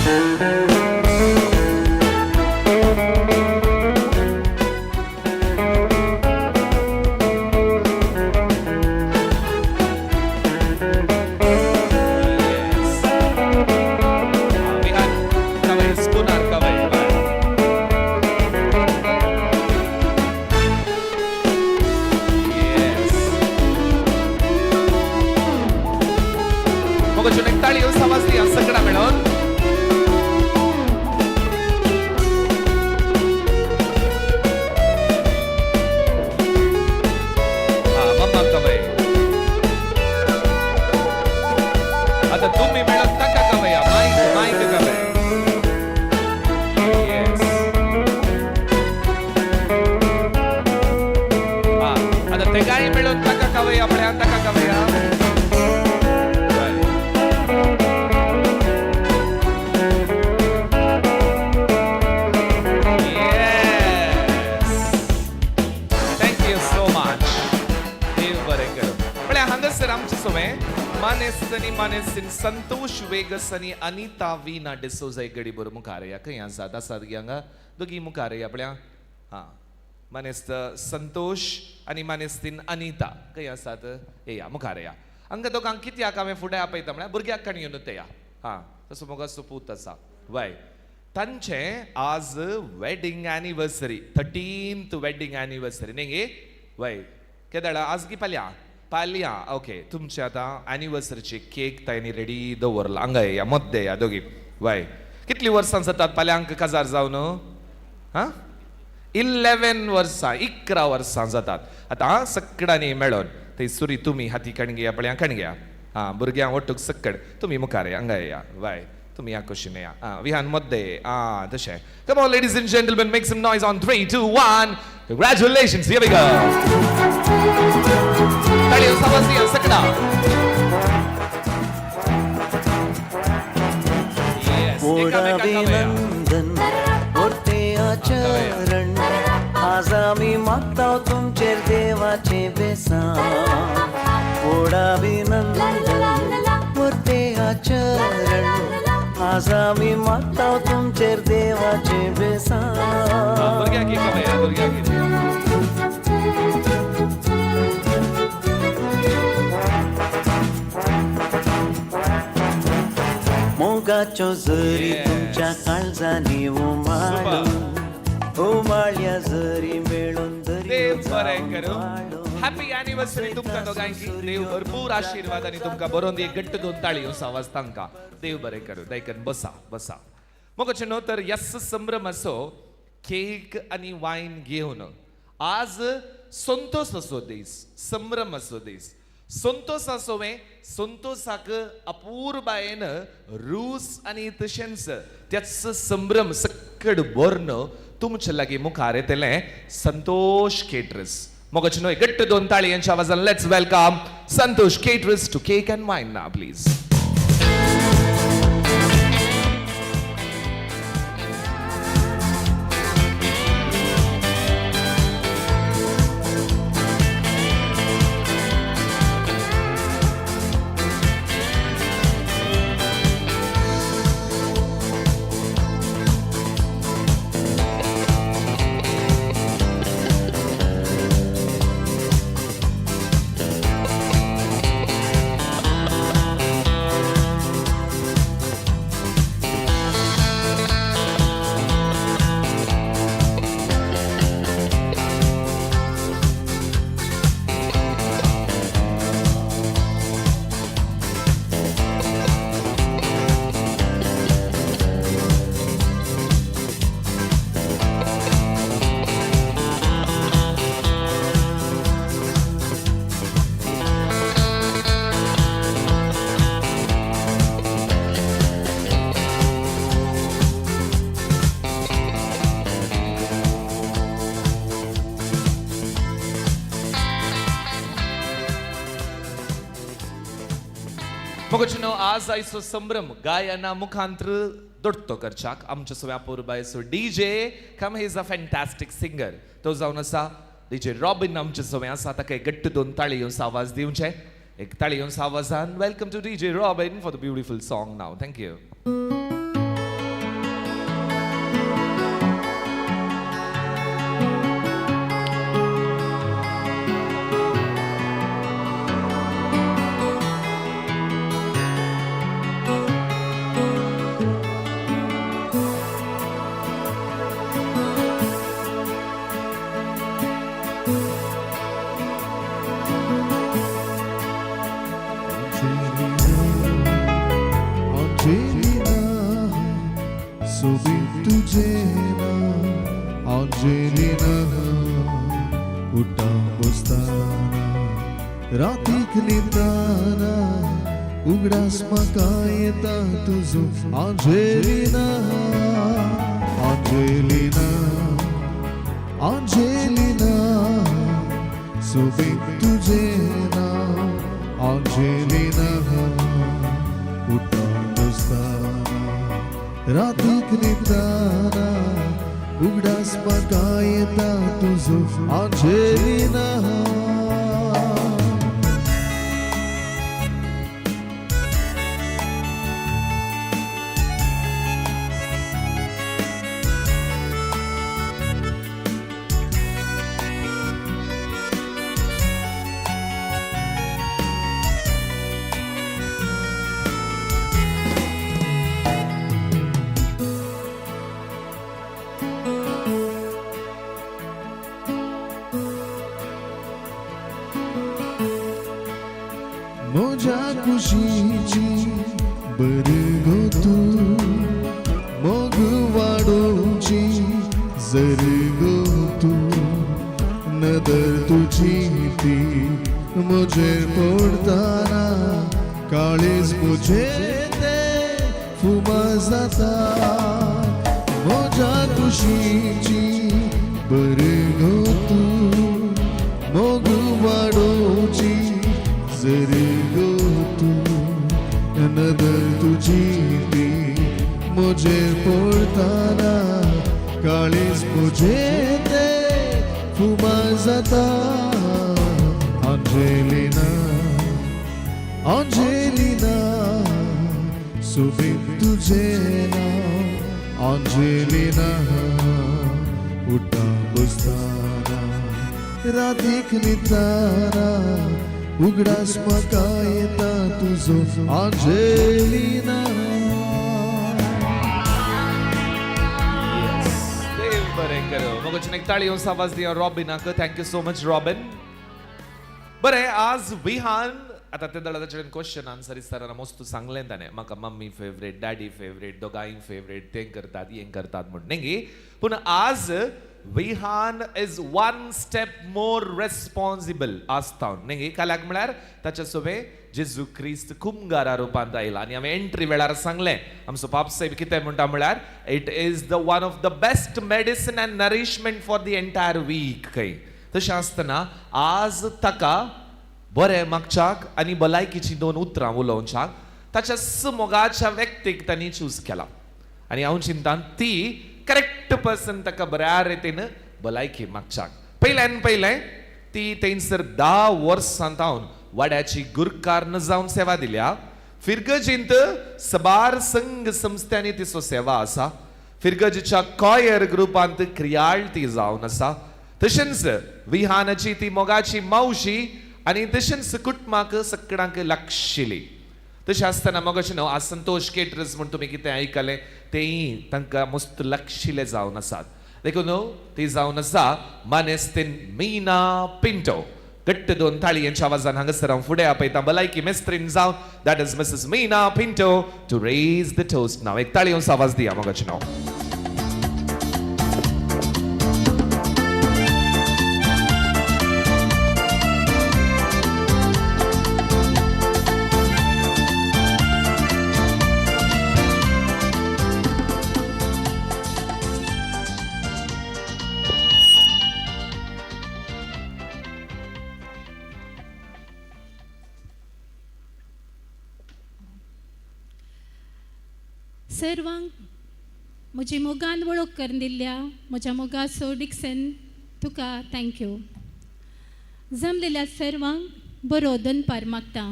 संतोष वेगस आनी अनिता वीना डिसोजा एक गडी बरो मुखार या. खंय आसात? आसात गी हांगा दोगी मुखार या पळया. हां, मानेस्त संतोष आनी मानेस्तीन अनिता खंय आसात? येया मुखार या. हांगा दोगांक कित्याक हांवें फुडें आपयता म्हळ्यार भुरग्याक काणी येवन तेया. हां, तसो मोगाचो पूत आसा. वय, तांचें आज wedding anniversary, 13th wedding anniversary न्ही गे? वय, केदळा आज गी पाल्या? पालया. ओके, तुमचे आतां एनिवर्सरीचे केक तांणी रेडी दवरला. हांगा या मद्दे या दोगी. वय, कितलीं वर्सां जातात पाल्यांक काजार जावन? हां, 11 वर्सां, 11 वर्सां जातात. आतां सगळ्यांनी मेळोन थंय सुरी तुमी हाती कणग्या पळया कणग्या. हां, भुरग्यांक ओटूक सक्कड तुमी मुखार हांगा या. वय, तुमी ह्या कुशीन या. आं, विहान मद्दे. आं, तशें. Come on ladies and gentlemen, make some noise on 3, 2, 1. Congratulations, here we go. ताळयो आवाज दिया सकडा. Yes, अभिनंदन मोठे आचरण, आज आमी मागता तुमचेर देवाचे बेसां. व्हड अभिनंदन मोठे आचरण, आज आमी मागता तुमचेर देवाचे बेसां. मोगाच्यो जरी तुमच्या काळजांनी उमाळून, उमाळ्या जरी मेळून देव बरें करूं. हॅपी एनिवर्सरी तुमकां दोगांयकी. देव भरपूर आशिर्वाद आनी तुमकां बरोवन दी. एक घट्ट दोन ताळयो आवाज तांकां. देव बरें करूं. दायकन बसा बसा. मोगाचे न्हू तर यस संभ्रमाचो केक आनी वायन घेवन आज संतोषाचो दीस, संभ्रमाचो दीस. संतोषाचो संतोषाक अपूर्बायेन रूस आनी तशेंच त्याच संभ्रम सक्कड भरून तुमचे लागीं मुखार येतलें संतोष केटरस. मोगाचे न्हय घट्ट दोन ताळयांच्या आवाजान let's welcome Santosh caterers to cake and wine ना प्लीज. मोगचनो आज आयचो संभ्रम गायना मुखांत्र दोडतो करच्याक आमच्या सव्या पोरबायचो DJ come he is a fantastic singer तो जावन आसा डीजे रॉबिन आमच्या सव्या आसा ताका एक गट्ट दोन ताळी येवन आवाज दिवचे एक ताळी येवन आवाजान welcome to DJ Robin for the beautiful song now thank you. उगडास म्हाका येता तुजो आंजेलिना आंजेलिना आंजेलिना सोबीत तुजें नांव आंजेलिना उठा बसतना रातीक न्हिदतना उगडास म्हाका येता तुजो आंजेलिना. म्हज्या कुशीची बरी गो तूं मोग वाडोवची जरी गो तूं नदर तुजी ती म्हजेर पडतना काळीज म्हजें तें फुमा जाता. म्हज्या कुशीची बरी गो तूं मोग वाडोवची जरी गो तूं नदर तुजी ती म्हजेर पडतना काळीज म्हजें तें फुमा जाता. आंजेलिना आंजेलिना सोबीत तुजें नांव आंजेलिना उठा बसतना रातीक न्हिदतना उगडास म्हाका येता तुजो आंजेलिना. देव बरें करूं. मोगचें एक ताळी येवन आवाज दिया रॉबिनाक. Thank you so much Robin. बरें आज विहान आतां ते दळा ताचे क्वेश्चन आन्सर विचारतना मस्त सांगलें ताणें म्हाका मम्मी फेवरेट डॅडी फेवरेट दोगांय फेवरेट तें करतात हें करतात म्हूण न्ही. पूण आज Vihan is one step more responsible आसता न्ही. काल्याक म्हळ्यार ताच्या सोबे जेजू क्रिस्त कुमगारा रुपांत आयला आनी हांवें एंट्री वेळार सांगलें आमचो पाप साहेब कितें म्हणटा म्हळ्यार it is the one of the best medicine and nourishment for the entire week खंय. तशें आसतना आज ताका बरें मागच्याक आनी भलायकीची दोन उतरां उलोवच्याक ताच्या मोगाच्या व्यक्तीक तांणी चूज केला आनी हांव चिंतान ती करेक्ट पर्सन ताका बऱ्या रितीन भलायकी मागच्याक. पयल्यान पयलें ती थंयसर 10 वर्सां तावन वाड्याची गुरकार जावन सेवा दिल्या. फिरगजींत सबार संघ संस्थ्यांनी तिचो सेवा आसा. फिरगजीच्या कॉयर ग्रुपांत क्रियाळ ती जावन आसा. तशेंच विहानाची ती मोगाची मावशी आनी तशेंच कुटुंबाक सगळ्यांक लागशिली. तशें आसतना मोगाचें न्हू आज संतोष केटरस म्हूण तुमी कितें आयकलें तेंय तांकां मस्त लागशिल्ले जावन आसात. देखून न्हू ती जावन आसा मानेस्तीन मीना पिंटो. घट्ट दोन ताळयांच्या आवाजान हांगासर हांव फुडें आपयतां भलायकी मेस्त्रीन जावन that is Mrs Meena Pinto to raise the toast नाव. एक ताळयांचो आवाज दिया मोगाचें नांव. सर्वांक म्हजी मोगान वळख करून दिल्ल्या म्हज्या मोगाचो डिक्सन तुका thank you. जमलेल्या सर्वांक बरो दनपार मागता.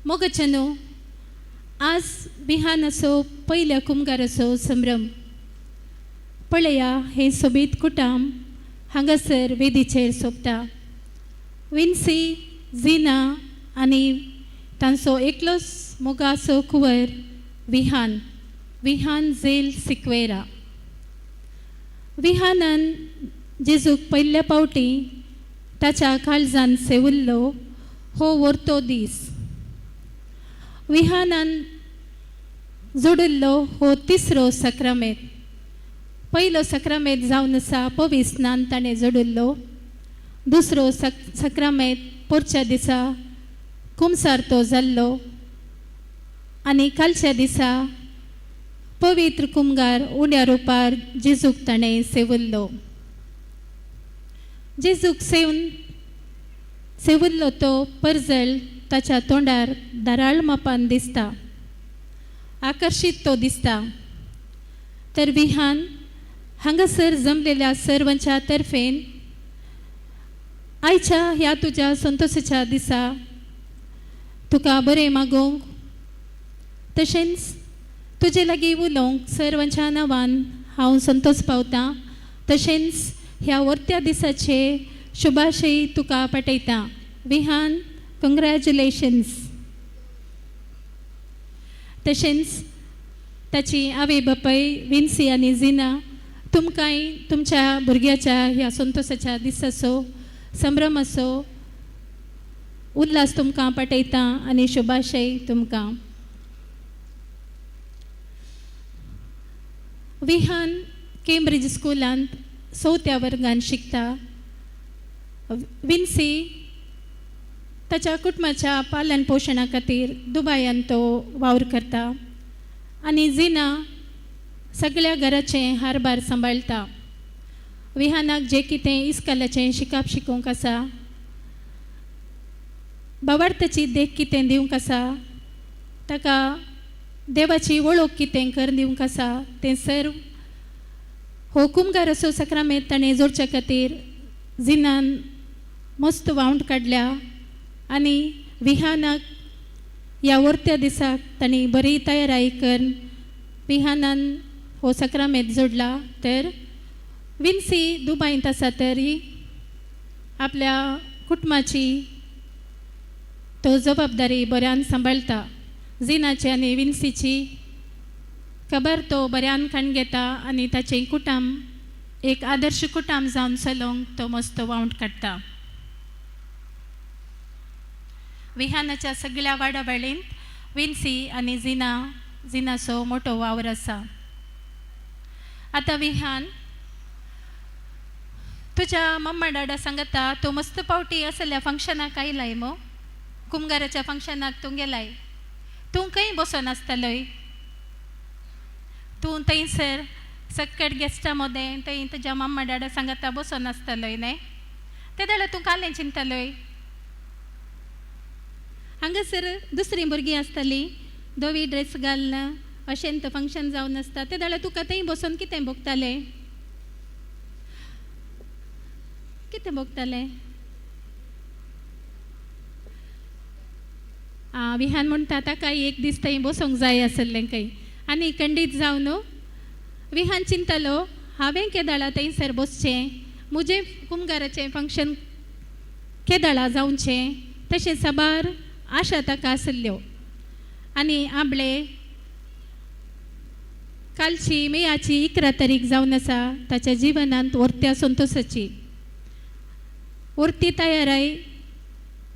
मोगाच्यानो, आज बिहानाचो पयल्या कुमगाराचो संभ्रम. पळया हें सोबीत कुटाम हांगासर वेदीचेर सोंपता. विन्सी, झिना आनी तांचो एकलोच मोगाचो कुंवर विहान, विहान झेल सिक्वेरा. विहानान जेजूक पयल्या पावटी ताच्या काळजान सेवल्लो हो वर्तो दीस. विहानान जोडिल्लो हो तिसरो सक्रामेत. पयलो सक्रामेत जावन आसा पविस्नान ताणें जोडिल्लो. दुसरो सक्रामेत पोरच्या दिसा कुमसार तो जाल्लो आनी कालच्या दिसा पवित्र कुमगार उण्या रुपार जेजूक ताणें सेवल्लो. जेजूक सेवल्लो तो परजळ ताच्या तोंडार धाराळ मापान दिसता, आकर्शीत तो दिसता. तर विहान हांगासर जमलेल्या सर्वांच्या तर्फेन आयच्या ह्या तुज्या संतोषाच्या दिसा तुका बरें मागोवंक तशेंच तुजे लागीं उलोवंक सर्वांच्या नांवान हांव संतोष पावतां. तशेंच ह्या वर्त्या दिसाचे शुभाशय तुका पाठयतां. विहान, कंग्रॅच्युलेशन्स. तशेंच ताची आवय बापाय विन्सी आनी झिना तुमकांय तुमच्या भुरग्याच्या ह्या संतोषाच्या दिसाचो संभ्रमाचो उल्हास तुमकां पाठयता आनी शुभाशय तुमकां. विहान केम्ब्रिज स्कुलांत चवथ्या वर्गान शिकता. विन्सी ताच्या कुटुंबाच्या पालन पोशणा खातीर दुबायान तो वावर करता आनी झिना सगळ्या घराचें हारभार सांबाळटा. विहानाक जें कितें इस्कालाचें शिकप शिकोवंक आसा, बाबार्थाची देख कितें दिवंक आसा, ताका देवाची वळख कितें कर दिवंक आसा तें सर्व हो कुमगार असो सक्रामेंत ताणें जोडच्या खातीर झिनान मस्त वावंट काडल्या आनी विहानाक ह्या वर्त्या दिसाक तांणी बरी तयाराय करून विहानान हो सक्रामेंत जोडला. तर विन्सी दुबायंत आसा तरी आपल्या कुटुंबाची तो जबाबदारी बऱ्यान सांबाळटा. झिनाची आनी विन्सीची खबर तो बऱ्यान काण घेता आनी ताचें कुटुंब एक आदर्श कुटुंब जावन चलोवंक तो मस्त वावंट काडटा. विहानाच्या सगळ्या वाडाबाळींत विन्सी आनी झिना झिनाचो मोठो वावर आसा. आतां विहान तुज्या मम्मा डाडा सांगता तूं मस्त पावटी असल्या फंक्शनाक आयलाय मो, कुमगाराच्या फंक्शनाक तूं गेलाय, तूं खंय बसोन आसतलोय? तूं थंयसर सक्कट गेस्टा मदें थंय तुज्या मम्मा डाडा सांगता बसोन आसतलोय न्हय? ते जाल्यार तूं कालें चिंतलोय? हांगासर दुसरीं भुरगीं आसतलीं धवी ड्रेस घालना अशें तो फंक्शन जावन आसता, ते जाल्यार तुका थंय बसोन कितें भोगतालें? कितें भोगतालें? आं, विहान म्हणटा ताका एक दीस थंय बसोंक जाय आसलें खंय आनी खंडीत जावन विहान चिंतलो हांवें केदाळा थंयसर बसचें, म्हजें कुमगाराचें फंक्शन केदाळा जावचें, तशें साबार आशा ताका आसल्ल्यो. आनी आंबळे कालची मेयाची 11 तारीख जावन आसा ताच्या जिवनांत वर्त्या संतोषाची वर्ती तयाराय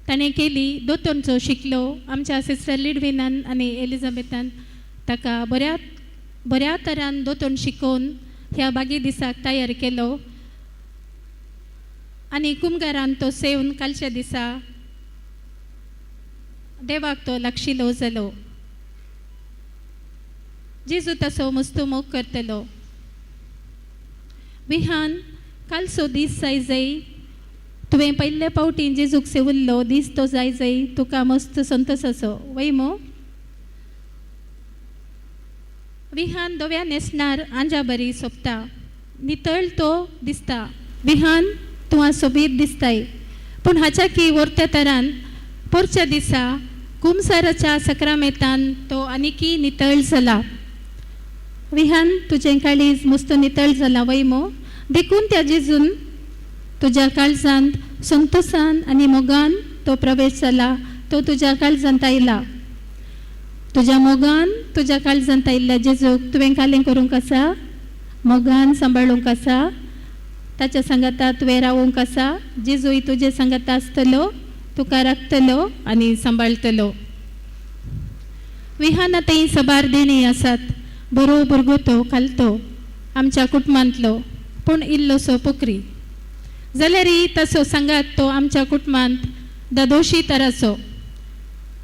ताणें केली. दोतोरचो शिकलो आमच्या सिस्टर लिडविनान आनी एलिझाबेथान ताका बऱ्या बऱ्या तरान दोतोर शिकोवन ह्या बागी दिसाक तयार केलो आनी कुमगारान तो सेवन कालच्या दिसा देवाक तो लागशिलो जालो. जेजू तसो मस्त मोग करतलो. विहान कालचो दीस जाय जाय तुवें पयले पावटी जेजूक सेवल्लो दीस तो जाय जाय तुका मस्त संतोष असो वय मो. विहान धव्या न्हेसणार आंजा बरी सोबता, नितळ तो दिसता. विहान तुवा सोबीत दिसताय, पूण हाच्या की वरत्या तरान पोरच्या दिसा कुमसाराच्या सक्रामेतान तो आनिकी नितळ जाला. विहान तुजें काळीज मस्त नितळ जाला वय मो, देखून त्या जेजून तुज्या काळजांत संतोसान आनी मोगान तो प्रवेश जाला, तो तुज्या काळजांत आयला. तुज्या मोगान तुज्या काळजांत आयिल्ल्या जेजूक तुवें कालें करूंक आसा, मोगान सांबाळूंक आसा, ताच्या सांगाता तुवें रावूंक आसा. जेजूय तुजे सांगाता आसतलो, तुका राखतलो आनी सांबाळटलो. विहान आतां सबार देणी आसात. बरो भुरगो तो खालतो आमच्या कुटुंबांतलो, पूण इल्लोसो पोकरी जाल्यारय तसो सांगात तो आमच्या कुटुंबांत दादोशी तराचो.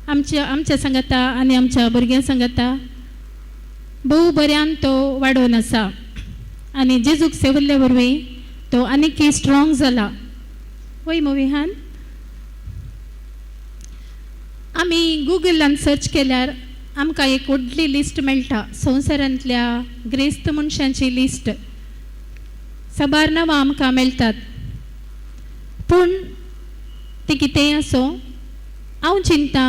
आमच्या आमच्या सांगाता आनी आमच्या भुरग्यां सांगाता भोव बऱ्यान तो वाडोवन आसा आनी जेजूक सेवल्ले वरवीं तो आनीकय स्ट्रोंग जाला. वय मो विहान? आमी गुगलान सर्च केल्यार आमकां एक व्हडली लिस्ट मेळटा, संवसारांतल्या ग्रेस्त मनशांची लिस्ट. साबार नांवां आमकां मेळटात, पूण ती कितेंय आसूं, हांव चिंता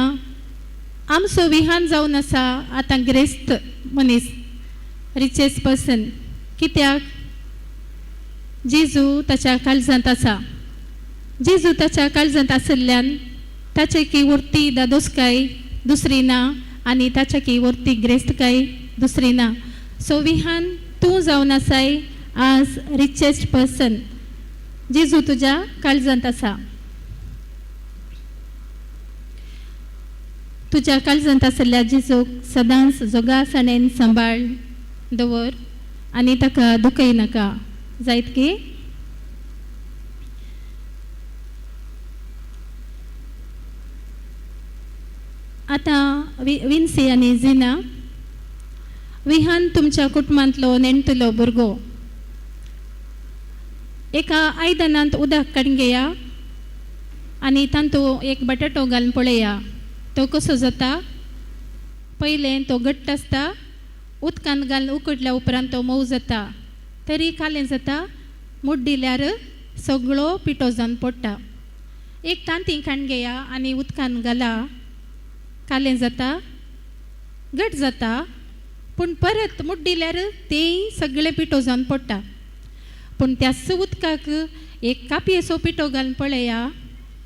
आमचो विहान जावन आसा आतां ग्रेस्त मनीस, रिचेस्ट पर्सन. कित्याक? जेजू ताच्या काळजांत आसा. जेजू ताच्या काळजांत आशिल्ल्यान ताचे की व्हरती दादोसकाय दुसरी ना आनी ताच्या की व्हरती ग्रेस्तकाय दुसरी ना. सो विहान तूं जावन आसाय आज रिचेस्ट पर्सन. जेजू तुज्या काळजांत आसा. तुज्या काळजांत आशिल्ल्या जेजूक सदांच जोगासाणेन सांबाळ दवर आनी ताका दुखय नाका. जायत की? आतां विन्सी आनी जिना, विहान तुमच्या कुटुंबांतलो नेणटलो भुरगो. एका आयदनांत उदक काडून घेया आनी तातूंत एक बटाटो घालून पळया तो कसो जाता. पयलें तो घट्ट आसता, उदकांत घालून उकडल्या उपरांत तो मोव जाता, तरी कालें जाता, मुड्डिल्यार सगळो पिठो जावन पडटा. एक तांती काडून घेया आनी उदकांत घाला, कालें जाता, घट जाता, पूण परत मुड्डिल्यार तेंय सगळें पिठो जावन पडटा. पूण त्याच उदकाक एक कापयेचो पिठो घालून पळया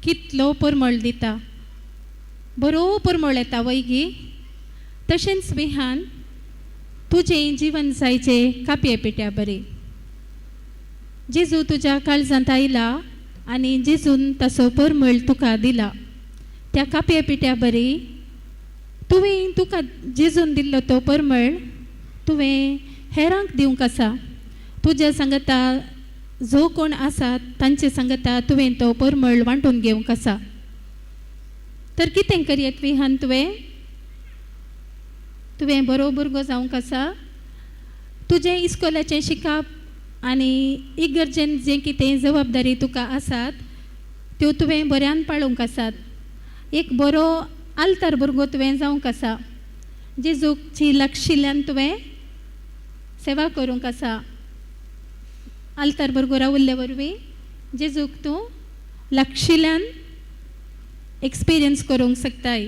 कितलो परमळ दिता, बरो परमळ येता वय गी? तशेंच विहान तुजें जिवन जायचें कापये पिठ्या बरी. जेजू तुज्या काळजांत आयला आनी जेजून ताचो परमळ तुका दिला. त्या कापये पिठ्या बरी तुवें तुका जेजून दिल्लो तो परमळ तुवें हेरांक दिवंक आसा. तुज्या सांगाता जो कोण आसा तांचे सांगाता तुवें तो परमळ वांटून घेवंक आसा. तर कितें करयत विहान तुवें? तुवें बरो भुरगो जावंक आसा. तुजें इस्कोलाचें शिकप आनी इगर्जेन जें कितें जबाबदारी तुका आसात त्यो तुवें बऱ्यान पाळूंक आसात. एक बरो आल्तार भुरगो तुवें जावंक आसा. जेजूची लागशिल्ल्यान तुवें सेवा करूंक आसा. आल्तार भुरगो रावल्ले वरवीं जेजूक तूं लागशिल्ल्यान एक्सपिरियन्स करूंक शकताय.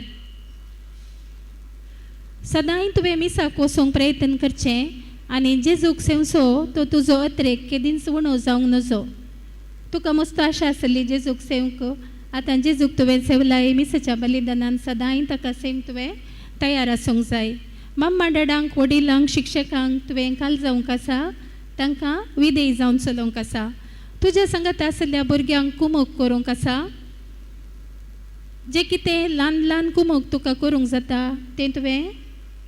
सदांय तुवें मिसाक वचूंक प्रयत्न करचें आनी जेजूक सेवचो तो तुजो अत्रेक केदींच उणो जावंक नजो. तुका मस्त आशा आसली जेजूक सेवंक, आतां जेजूक तुवें सेवलाय मिसाच्या बलिदानान सदांय ताका सेवंक तुवें तयार आसूंक जाय. मम्मा डॅडांक, वडिलांक, शिक्षकांक तुवें काल जावंक आसा, तांकां विदेय जावन चलोवंक आसा. तुज्या सांगाता आशिल्ल्या भुरग्यांक कुमोक करूंक आसा. जें कितें ल्हान ल्हान कुमोक तुका करूंक जाता तें तुवें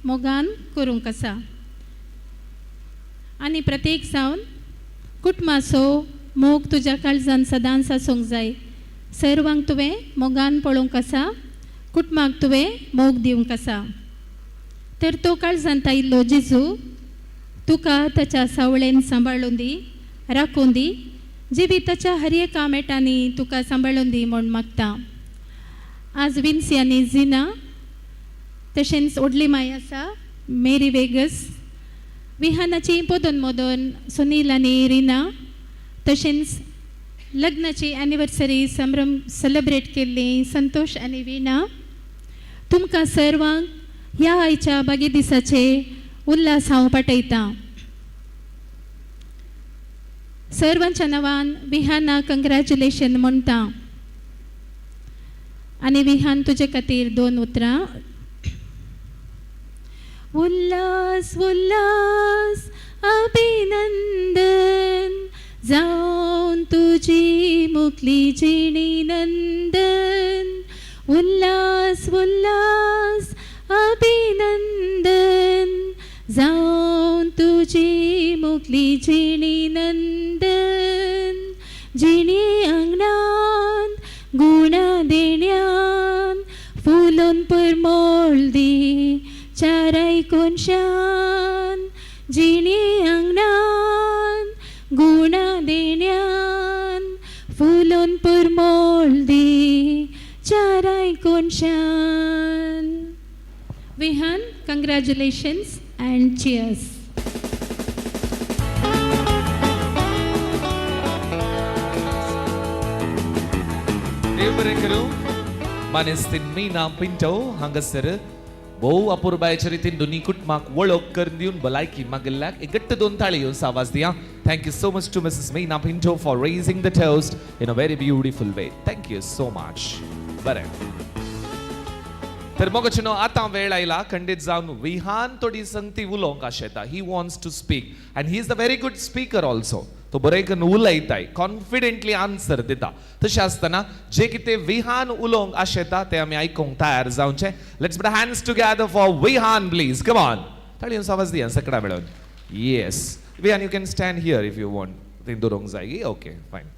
मोगान करूंक आसा. आनी प्रत्येक जावन कुटुंबाचो मोग तुज्या काळजान सदांच आसूंक जाय. सर्वांक तुवें मोगान पळोवंक आसा, कुटुंबाक तुवें मोग दिवंक आसा. तर तो काळजांत आयिल्लो जेजू तुका ताच्या सावळेन सांबाळून दी, राखून दी, जिविताच्या हर एका मेटांनी तुका सांबाळून दी म्हूण मागता. आज विन्सी आनी जिना तशेंच व्हडली माय आसा मेरी वेगस, विहानाची पदून मदून सुनील आनी रिना तशेंच लग्नाची एनिवर्सरी संभ्रम सेलेब्रेट केल्ली संतोष आनी विणा तुमकां सर्वांक ह्या आयच्या बागे दिसाचे उल्हास हांव पाठयतां. सर्वांच्या नांवान विहाना कंग्रॅच्युलेशन म्हणटा आनी विहान तुजे खातीर दोन उतरां. उल्हास उल्हास अभिनंदन जावन तुजी मुखली जिणी नंदन. उल्हास उल्हास अभिनंदन जावन तुजी मुखली जिणी नंदन. जिणी आंगणान गुणा देण्यान फुलोन परमळ दी चाराय कोनशान. जिणी आंगणान गुणा देण्यान फुलोन परमळ दी चाराय कोनशान. Vihan, congratulations and cheers. देव बरें करूं. मानेस्तीन मीना पिंटो हांगासर भोव अपुरबायेच्या रितीन दोनी कुटुंबाक वळख करून दिवन भलायकी मागिल्ल्याक एक घट्ट दोन ताळी येवन आवाज दिया. Thank you so much to Mrs Meena Pinto for raising the toast in a very beautiful way. Thank you so much. बरें तर मोगाचें न्हू आतां वेळ आयला खंडीत जावन विहान थोडी संगती उलोवंक आशेता. He wants to speak and he is the very good speaker also. तो बरें करून उलयताय, कॉन्फिडंटली आन्सर दिता. तशें आसतना जे कितें विहान उलोवंक आशेता तें आमी आयकूंक तयार जावचें. Let's put hands together for Vihan please. Come on, ताळयो आवाज दिया सगळ्या मेळून. Yes Vihan, you can stand here if you want. थंय दवरूंक जाय. Okay fine.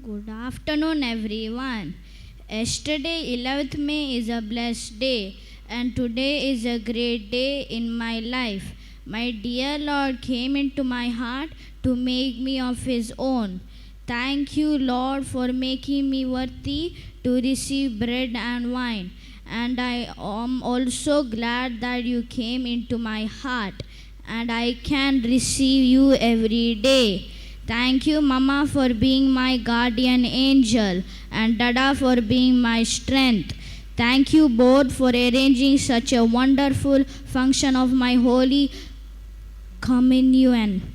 Good afternoon, everyone. Yesterday, 11th May, is a blessed day, and today is a great day in my life. My dear Lord came into my heart to make me of His own. Thank you, Lord, for making me worthy to receive bread and wine. And I am also glad that you came into my heart, and I can receive you every day. Thank you, Mama, for being my guardian angel, and Dada for being my strength. Thank you both for arranging such a wonderful function of my Holy Communion.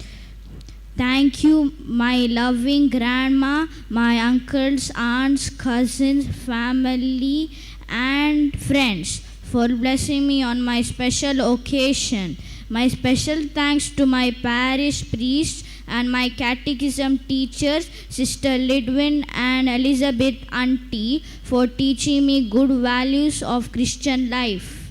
Thank you, my loving grandma, my uncles, aunts, cousins, family, and friends for blessing me on my special occasion. My special thanks to my parish priest and my catechism teachers, Sister Lidwin and Elizabeth Auntie, for teaching me good values of Christian life.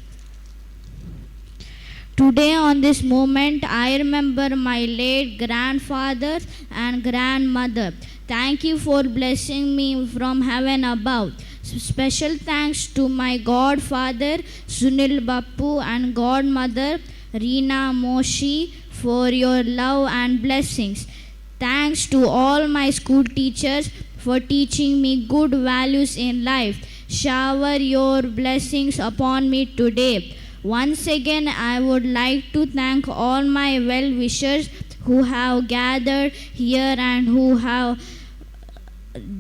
Today, on this moment, I remember my late grandfather and grandmother. Thank you for blessing me from heaven above. Special thanks to my godfather, Sunil Bappu, and godmother, Reena Moshi, for your love and blessings. Thanks to all my school teachers for teaching me good values in life. Shower your blessings upon me today. Once again, I would like to thank all my well-wishers who have gathered here and who have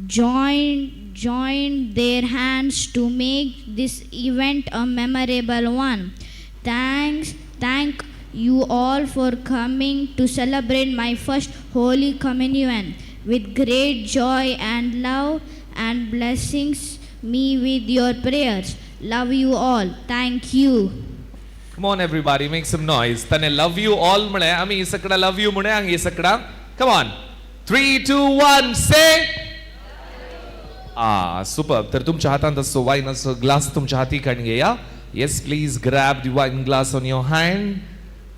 joined their hands to make this event a memorable one. Thank you all for coming to celebrate my first Holy Communion with great joy and love, and blessings me with your prayers. Love you all. Thank you. Come on everybody, make some noise. ताणें love you all म्हळें, आमी ही सगळा love you म्हणया ही सगळा. Come on. 3, 2, 1, say. Ah, superb. तर तुमच्या हातांत असो वायन असो ग्लास तुमच्या हाती काडून घेया. Yes, please grab the wine glass on your hand.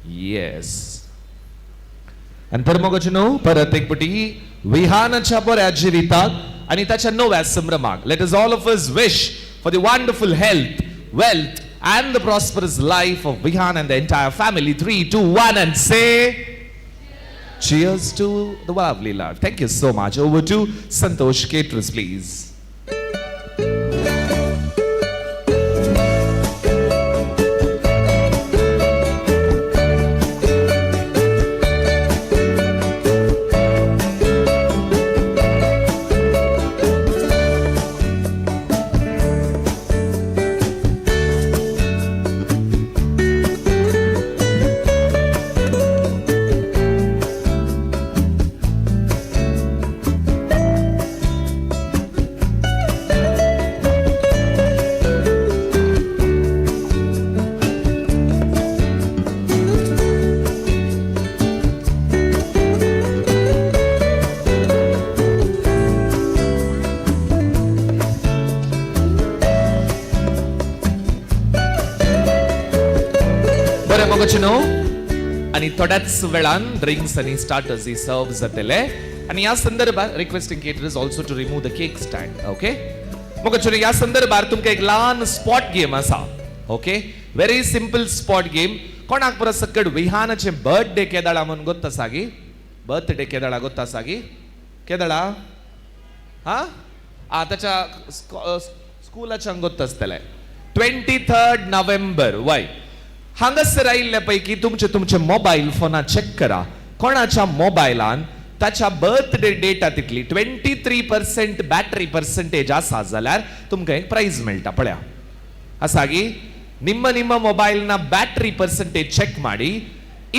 Yes. आनी तर मोगाचे न्हू परत एक पटी विहानाच्या बऱ्या जिविताक आनी ताच्या नव्या संभ्रमाक. Let us all of us wish for the wonderful health, wealth and the prosperous life of Vihan and the entire family. 3, 2, 1 and say cheers to the lovely life. Thank you so much. Over to Santosh Caterers, please. बरें मोगाचे न्हू आनी थोड्याच वेळान drinks आनी starters ही सर्व जातले आनी ह्या संदर्भार requesting caterers also to remove the cake stand. Okay मोगाचे न्हू, ह्या संदर्भार तुमकां एक ल्हान स्पॉट गेम आसा. Okay, very simple spot game. कोणाक परत सकट विहानाचे बर्थडे केदाळा म्हणून गोत्ता सागी? बर्थडे केदाळा गोत्ता सागी? केदाळा हा आ ताच्या स्कुलाच्या गोत्ता आसतलें 23 नोव्हेंबर. वय हांगासर आयिल्ल्या पैकी तुमचे तुमचे मोबायल फोनार चॅक करा कोणाच्या मोबायलान ताच्या बर्थडे डेटा तितली 23% बॅटरी पर्सेंटेज आसा जाल्यार तुमकां एक प्रायज मेळटा. पळया आसा गी ನಿಮ್ಮ ನಿಮ್ಮ ಮೊಬೈಲ್ನ ಬ್ಯಾಟರಿ ಪರ್ಸೆಂಟೇಜ್ ಚೆಕ್ ಮಾಡಿ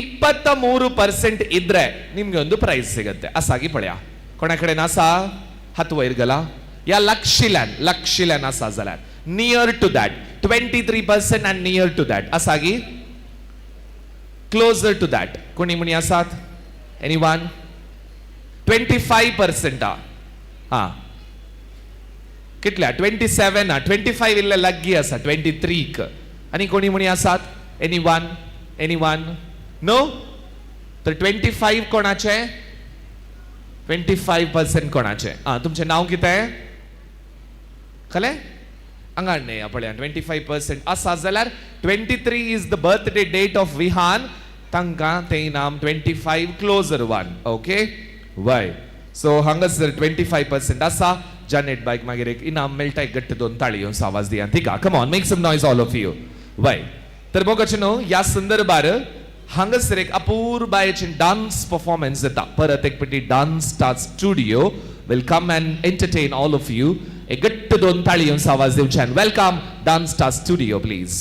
23% ಇದ್ರೆ ನಿಮ್ಗೆ ಒಂದು ಪ್ರೈಸ್ ಸಿಗುತ್ತೆ. ಅಸಾಗಿ ಪಳೆಯ ಕೊಣ ಕಡೆ ನಾಸಾ ಹತ್ತು ವೈರ್ಗಲ ಯಾ ಲಕ್ಷಿಲ್ಯಾನ್ ಲಕ್ಷಿಲ್ಯಾನ್ ಆಸಾ जाल्यार near to that 23% and near to that असागी closer to that कोणी म्हणी आसात? एनी वन 25% हा कितल्या 27 आ 25 इल्ले लागीं आसा 23 आनी कोणी म्हणी आसात? Anyone anyone no तर 25 कोणाचे? 25% कोणाचे? आं तुमचें नांव कितें? कळ्ळें? हांगा न्हय पळया 25% आसा जाल्यार 23 is the birthday date of Vihan तांकां तें इनाम 25 क्लोजर वन. ओके वय सो हांगासर 25% आसा. जानेट बायक मागीर एक इनाम मेळटा. एक गट्ट दोन ताळयो आवाज दिया तिका. Come on, make some noise all of you. वय तर मोगाचे न्हू ह्या संदर्भार हांगासर एक अपूर्बायेचे डान्स परफॉर्मन्स जाता. परत एक पटी dance star studio will come and entertain all of you. एक गट्ट दोन ताळयो आवाज दिवच्यान welcome dance star studio please.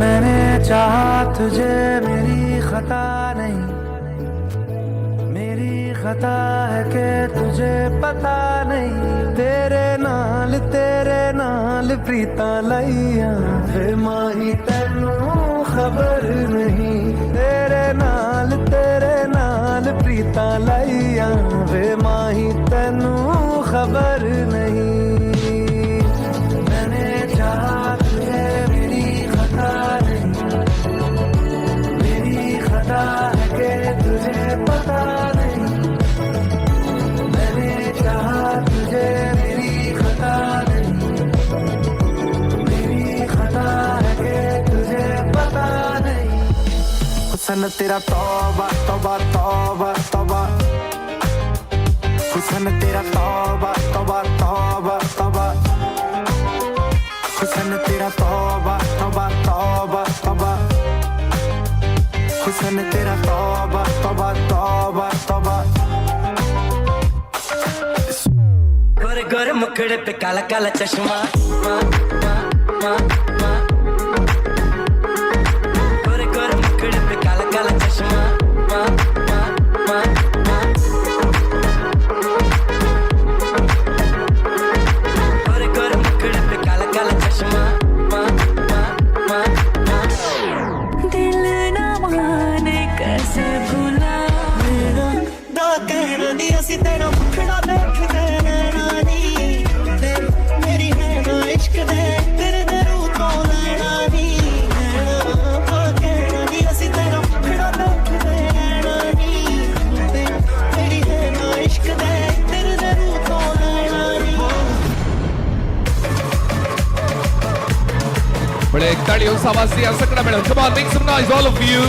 मैंने चाहा तुझे मेरी खता नहीं, मेरी खता है कि तुझे पता नहीं। तेरे नाल प्रीता लाइया वे माही तैनू खबर नहीं। तेरे नाल प्रीता लाइया वे माही तैनू खबर नहीं। मैंने चाहा तुझे मेरी खता नहीं, मेरी खता है कि तुझे पता नहीं। मैंने चाहा तुझे मेरी खता नहीं, मेरी खता है कि तुझे पता नहीं। हुस्न तेरा तौबा तौबा तौबा तौबा, हुस्न तेरा तौबा तौबा तौबा तौबा, हुस्न तेरा तौबा तौबा तौबा तौबा, हुस्न तेरा तौबा तौबा तौबा तौबा। गोरे गोरे मुखड़े पे काला काला चश्मा, मा, मा, मा, मा। गोरे गोरे मुखड़े पे काला काला चश्मा, मा, मा, मा, मा। गोरे गोरे मुखड़े पे काला काला चश्मा, मा, मा, बड़े तालियों से आवाज दिया सकड़ा madam. Come on, make some noise all of you.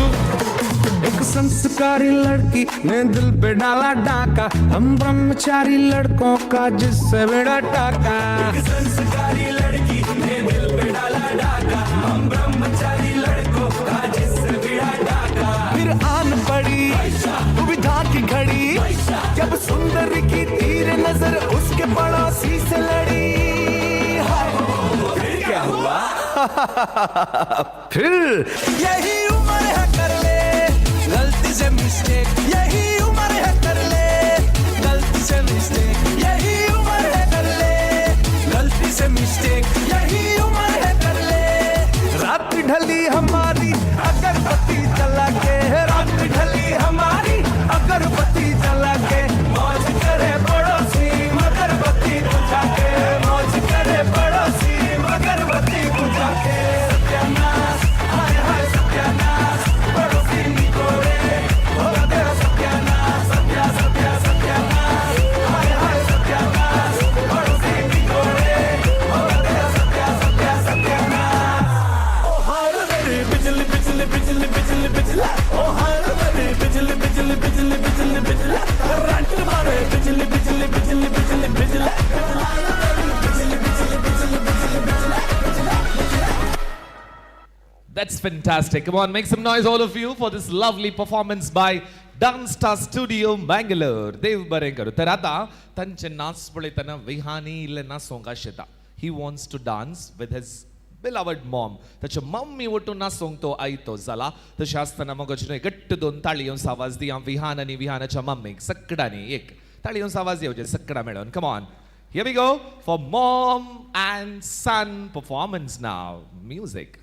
एक संस्कारी लड़की ने दिल पे डाला डाका, हम ब्रह्मचारी लड़कों का जिससे बेड़ा टाका। एक संस्कारी लड़की ने दिल पे डाला डाका, हम ब्रह्मचारी लड़कों का जिससे बेड़ा डाका। फिर आन पड़ी दुविधा की घड़ी, जब सुंदर की तीर नजर उसके पड़ोसी से लड़ी। फिर क्या हुआ? फिर यही उम्र है कर ले गलती से मिस्टेक, यही उम्र है कर ले गलती से मिस्टेक, यही उम्र है कर ले गलती से मिस्टेक, यही उम्र है कर ले। रात ढली हमारी अगरबत्ती जला के, रात ढली हमारी अगरबत्ती जला के, मौज करे पड़ोसी मगरबत्ती बुझा के, मौज करे पड़ोसी मगरबत्ती बुझा के। सत्यानाश हाय हाय सत्यानाश, पड़ोसी निकोरे होगा तेरा सत्यानाश, सत्या सत्या सत्यानाश, हाय हाय सत्यानाश, पड़ोसी निकोरे होगा तेरा सत्या सत्या सत्यानाश। ओ हाय मेरी बिजली बिजली बिजली बिजली बिजला, ओ हाय मेरी बिजली बिजली बिजली बिजली बिजला, करंट मारे बिजली बिजली बिजली बिजली बिजला, बिजली बिजली बिजली बिजली बिजला बिजला बिजला। That's fantastic. Come on, make some noise, all of you, for this lovely performance by Dance Star Studio, Bangalore. Dev बरें करूं. तर आता तांचे नाच पळयतना विहानी इल्लें नाचोंक आशेता. He wants to dance with his beloved mom. ताचे मम्मी वटून नाचोंक तो आयतो जाला. तशें आसतना मगज न्हय घट्ट दोन ताळयो आवाज दिया विहान आनी विहानाच्या मम्मीक सकडांनी एक ताळयो आवाज येवचे सकडा मेळोन. Come on. Here we go for mom and son performance now. Music.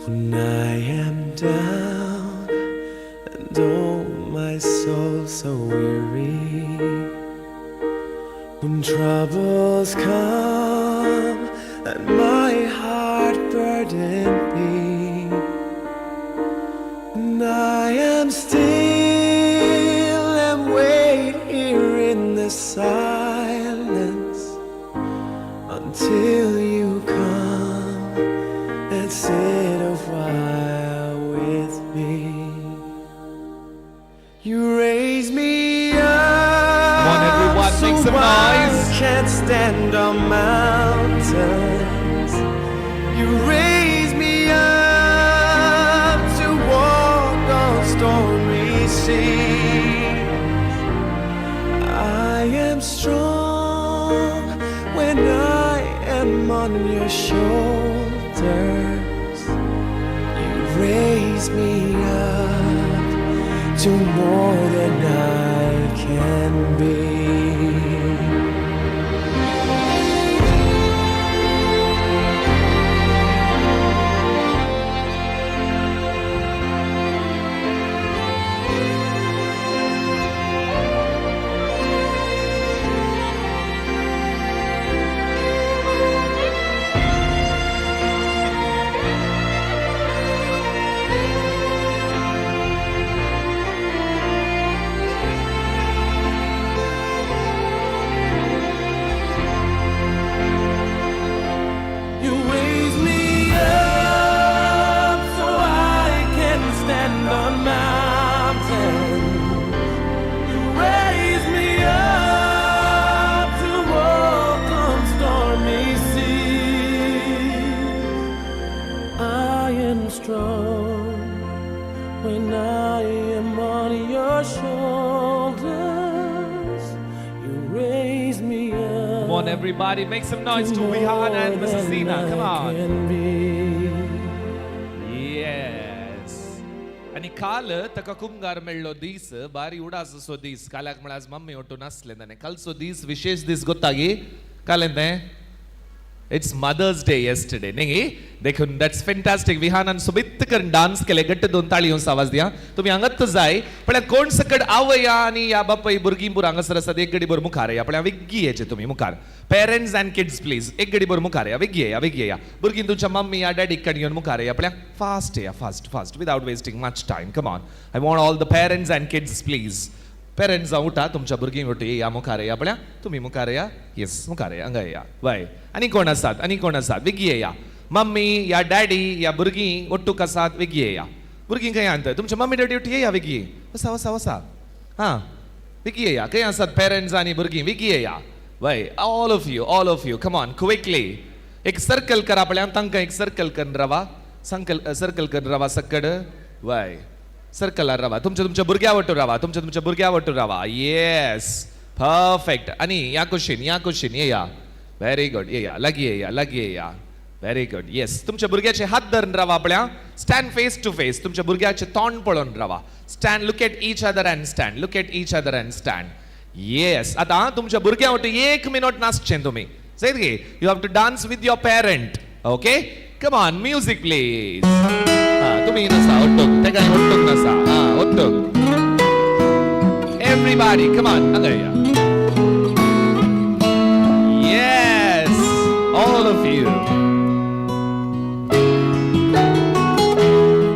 When I am down and oh my soul so weary, when troubles come and my heart burdened be, and I am still and wait here in the silence until you come and sit a while with me. You raise me up. Come on, everyone, so make some I noise. Can't stand on mountains. You raise me up to walk on stormy seas. I am strong when I am on your shoulders. You raise me up to more than I can be. You raise me up so I can stand on mountains. You raise me up to walk on stormy seas. I am strong when I am on your shoulders. You raise me up. Come on, everybody, make some noise to Vihan and Mrs. Zina. Come on. Yes. आनी काल ताका कुमगार मेळ्ळो दीस बारी उडास असो दीस. काल्याक म्हळ्यार आज मम्मी वटून आसलें ताणें. कालचो दीस विशेष दीस गोत्तागी काल तें It's Mother's Day yesterday न्ही? देखून that's fantastic. विहानान सोबीत करून डान्स केले. घट्ट दोन ताळी आवाज दिया. तुमी हांगात जाय पण कोण सकट आवय आनी या बापाय भुरगीं भुर हांगासर आसात. एक गडी भर मुखार या पण वेगळी येचे तुमी मुखार. पेरंट्स अँड किड्स प्लीज एक गडी भर मुखार या. वेगळी या, वेगळी या. भुरगीं तुमच्या मम्मी या डॅडी कडेन घेवन मुखार या. पळया फास्ट या, fast fast without wasting much time. Come on, I want all the parents and kids please. Parents उठा, तुमच्या भुरगीं वटी या मुखार या. पळया तुमी मुखार या. येस मुखार या, हांगा या. वय आनी कोण आसात? आनी कोण आसात? वेगळी या. मम्मी या डॅडी या भुरगीं ಒಟ್ಟುಕ್ आसात. वेगळी या. भुरगीं खंय आंत? तुमच्या मम्मी डॅडी वटी या वेगळी. वसा वसा वसा. हां वेगळी या. खंय आसात पेरंट्स आनी भुरगीं? वेगळी या. वय all of you, all of you, come on quickly. एक सर्कल करा पळया. तांकां एक सर्कल करून रावा. सर्कल करून रावा सकड. वय सर्कलार रावा. तुमच्या तुमच्या भुरग्या वटून रावा. तुमच्या तुमच्या भुरग्या वटून रावा. येस परफेक्ट. आनी या कुशीन, या कुशीन येया. Very good. येया लागीं, येया लागीं, येया. Very good. Yes तुमच्या भुरग्याचे हात धरून रावा पळया. Stand face to face. तुमच्या भुरग्याचे तोंड पळोवन रावा. Stand, look at each other and stand. Look at each other and stand. Yes आतां तुमच्या भुरग्या वटेन एक मिनट नाचचें तुमी. जायत गे? You have to dance with your parent. Okay, come on, music please. हां तुमी नासा ओट्टूक, तेका ओट्टूक नासा. हां ओट्टूक. एवरीबॉडी कम ऑन, हांगा या. Yes, all of you.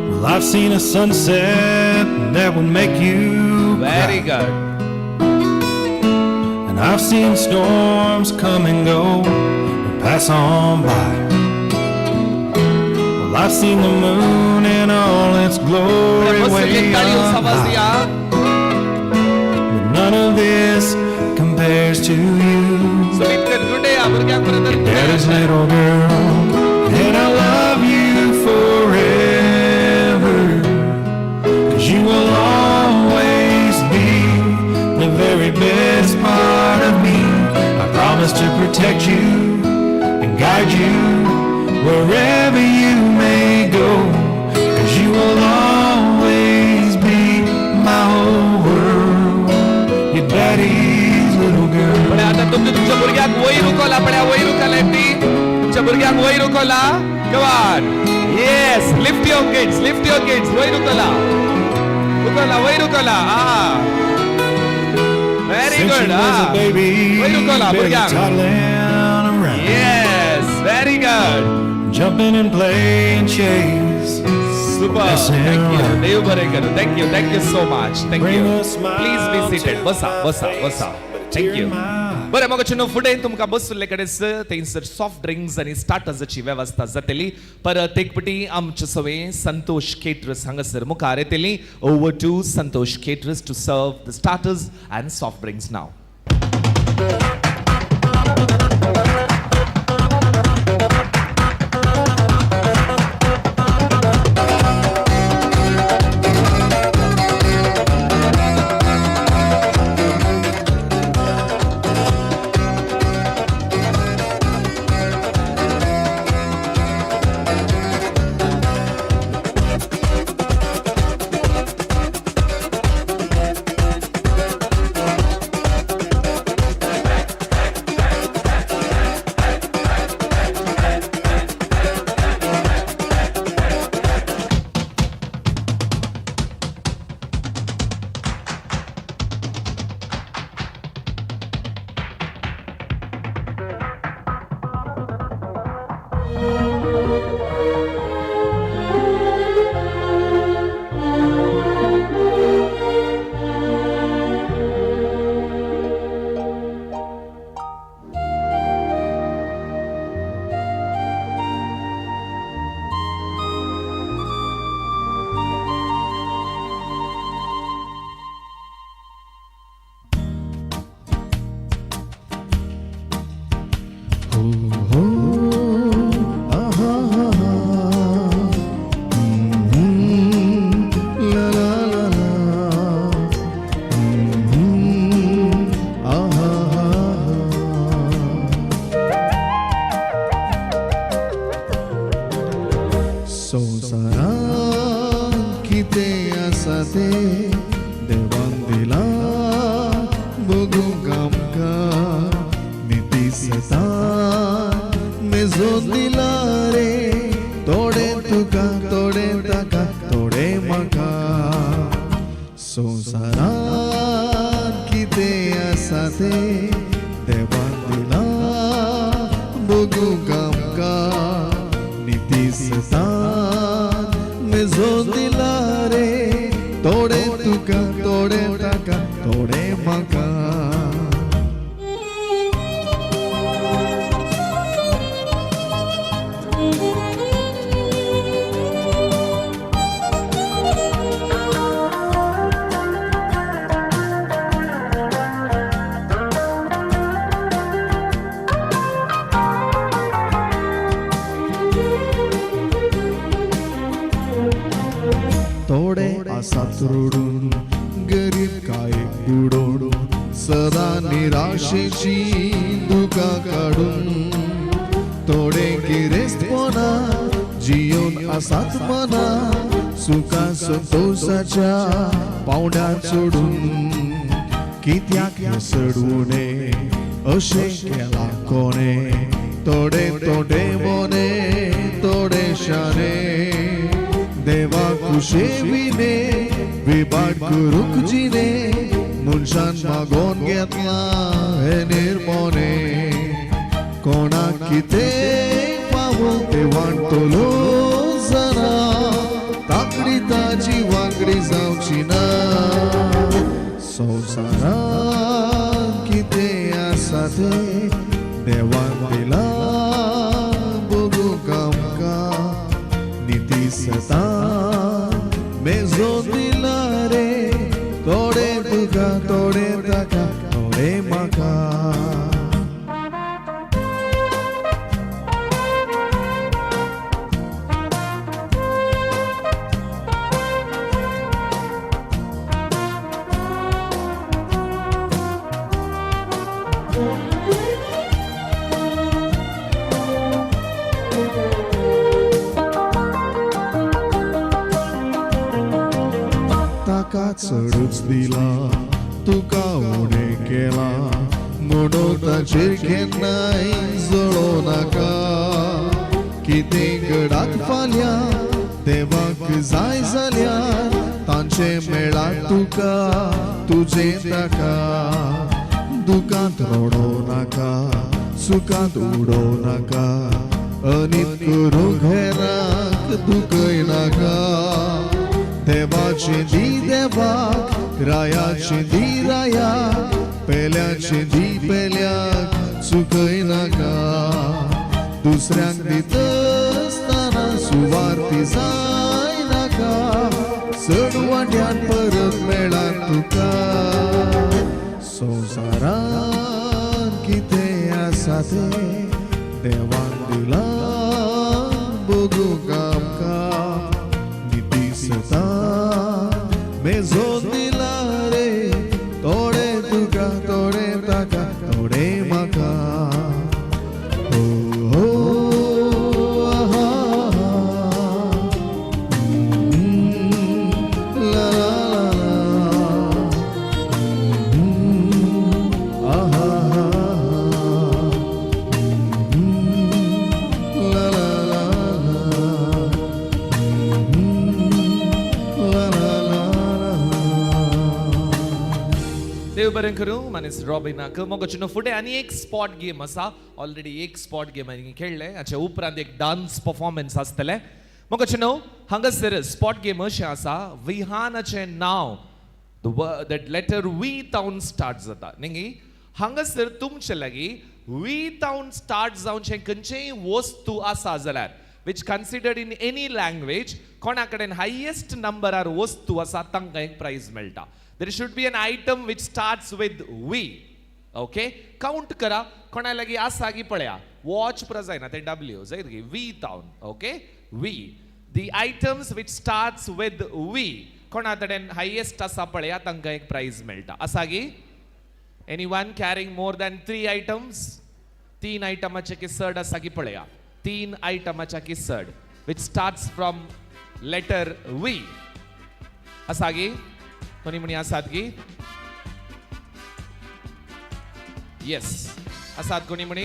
Well, I've seen a sunset that would make you very cry. Good. And I've seen storms come and go and pass on by. Well, I've seen the moon in all its glory way up high. But none of this compares to you. Your daddy's little girl, and I love you forever. 'Cause you will always be the very best part of me. I promise to protect you and guide you wherever you may go. 'Cause you will always be my whole world. Your daddy's little girl. पण आता तुमच्या तुमच्या भुरग्याक वयर उखला. पळया वयर उखला ती. तुमच्या भुरग्याक वयर उखला. Come on. Yes, lift your kids, lift your kids. वयर उखला, उखला, वयर उखला. Ah, very Since good. she was a baby, वयर उखला barely भुरग्यांक. toddling around. Yes, very good. Jumping and playing chase. Super. Messing Thank you. around. देव बरें करूं. Thank you. Thank you so much. Thank Bring you. a smile Please be seated. to बसा, my बसा, face, बसा. but a Thank tear you. in my eye. बरें मग न्हू फुडें तुमकां बसुल्ले कडेन थंयसर सॉफ्ट ड्रिंक्स आनी स्टार्टर्साची वेवस्था जातली. परत एक पटी आमचे सवे संतोष केटरस हांगासर मुखार येतली. Over to Santosh caterers to serve the starters and soft drinks now. संवसारांत कितें आसा तें देवान दिलां बगूंक आमकां निती सतान. मेजोन दिला रे थोडे तुका थोडे ताका थोडे म्हाका संवसारान कितें आसा तें देवान दिलां भोगूंक आमकां निती सतान मेजोन दिला रे थोडे तुका थोडे ताका थोडे म्हाका. थोडे आसात रडून गरीब काय बुडोवन सदा निराशेची दुकां काडून थोडे गिरेस्तपणा जियोन आसात मना सुखा संतोषाच्या पावंड्यार चडून कित्याक हें चडवणें अशें केलां कोणें थोडे थोडे मोने थोडे शाणे देवा कुशे विने विभाट करूंक जिणे मनशान मागोन घेतलां हें निर्मोणे कोणाक कितें फावो तें वांटतलो जाणा ताकडी ताजी वांगडी जावची ना संवसारान कितें आसा तें देवान दिलां भोगूंक आमकां निती सतान मेजोन दिला रे थोडे तुका थोडे ताका थोडे म्हाका. ताका चडूच दिला तुका उणें केलां म्हणून ताचेर केन्नाय जळोवं नाका कितें घडात फाल्यां देवाक जाय जाल्यार तांचें मेळात तुका तुजें ताका दुकांत रडोवं नाका सुखांत उडोवं नाका अनीत करूंक हेरांक दुखय नाका देवाचे दी देवाक रायाचे दी रायाक पेल्याचे दी पेल्याक चुकय नाका दुसऱ्यांक दितासतना सुवार्थी जाय नाका चड वांट्यान परत मेळात तुका संवसारान कितें आसा तें देवान दिलां भोगूंक आमकां निती सतान मेजोन दिला रे थोडे तुका थोडे ताका थोडे म्हाका. ओ हो आहा ला ला ला आहा ला ला ला ला ला ला. देव बरें करूं मानेस रॉबिनाक मोगोचनो फुडें आनी एक स्पॉट गेम आसा. ऑलरेडी एक स्पॉट गेम आनी खेळ्ळे हाचे उपरांत एक डान्स परफॉर्मन्स आसतलें. मोगोचनो हांगासर स्पॉट गेम अशें आसा विहानाचें नांव that letter V तावन स्टार्ट जाता न्ही. हांगासर तुमचे लागीं वी तावन स्टार्ट जावचें खंयचेंय वस्तू आसा जाल्यार which considered in any language कोणा कडेन हायेस्ट नंबरार वस्तू आसा तांकां एक प्रायज मेळटा. There should be an item which starts with V. Okay? Count करा कोणा लागीं आसा की पळया वॉच पुरो जायना तें डब्ल्यू जायत की V तावन. Okay? V. The items which starts with V कोणा कडेन हायेस्ट आसा पळया तांकां एक प्रायज मेळटा. आसा की? Anyone carrying more than 3 items? 3 आयटमाचे की चड आसा की पळया. 3 आयटमाच्या की चड which starts from letter V. आसा की? कोणी म्हणी आसात की? येस आसात कोणी म्हणी?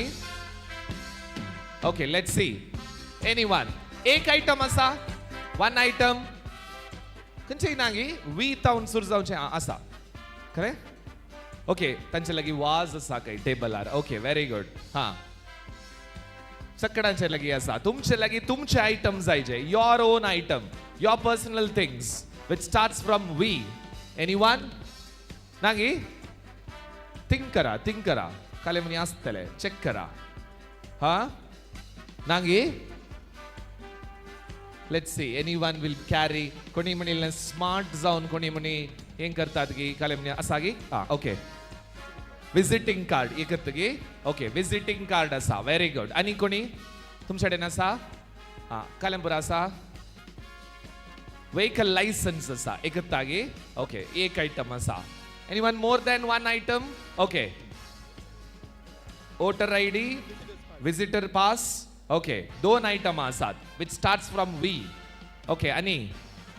Okay, let's see. Anyone? एक आयटम आसा, वन आयटम खंयचे ना गी वी तावन सुरू जावचें आसा खरें? ओके, तांचे लागीं वाज आसा काय टेबलार? Okay, very good. हां, सगळ्यांचे लागीं आसा. तुमचे लागीं तुमचे आयटम जाय जे, your own item, your personal things which starts from V. Anyone? ना गी? थिंक करा, थिंक करा. काले म्हणी आसतले, चॅक करा. हां ना गी? Let's see, anyone will carry. कोणी म्हणी स्मार्ट जावन कोणी म्हणी हें करतात गी? काले म्हणी आसा गी? आं, ओके. विजिटींग कार्ड हे करता गी? ओके, विजिटींग कार्ड आसा, व्हेरी गुड. आनी कोणी तुमचे कडेन आसा? आं, कालेमपुरा आसा? व्हेकल लायसन्स आसा, एक करता गी? ओके, एक आयटम आसा. Anyone more than one item? Okay, voter I D, visitor pass. Okay, दोन आयटम आसात which starts from V. Okay, आनी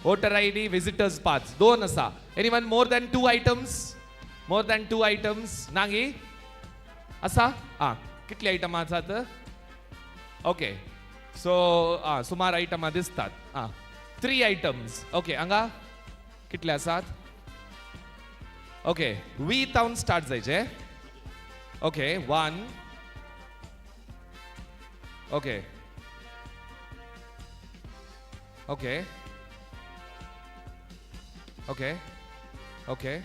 voter I D, visitors pass, दोन आसा. Anyone more than two items? More than two items ना गी? आसा? आं, कितले आयटम आसात? ओके, सो आं, सुमार आयटमां दिसतात. आं, थ्री आयटम्स. ओके, हांगा कितले आसात? ओके, वी तावन स्टार्ट जायचे. Okay, one. Okay, okay, okay, okay.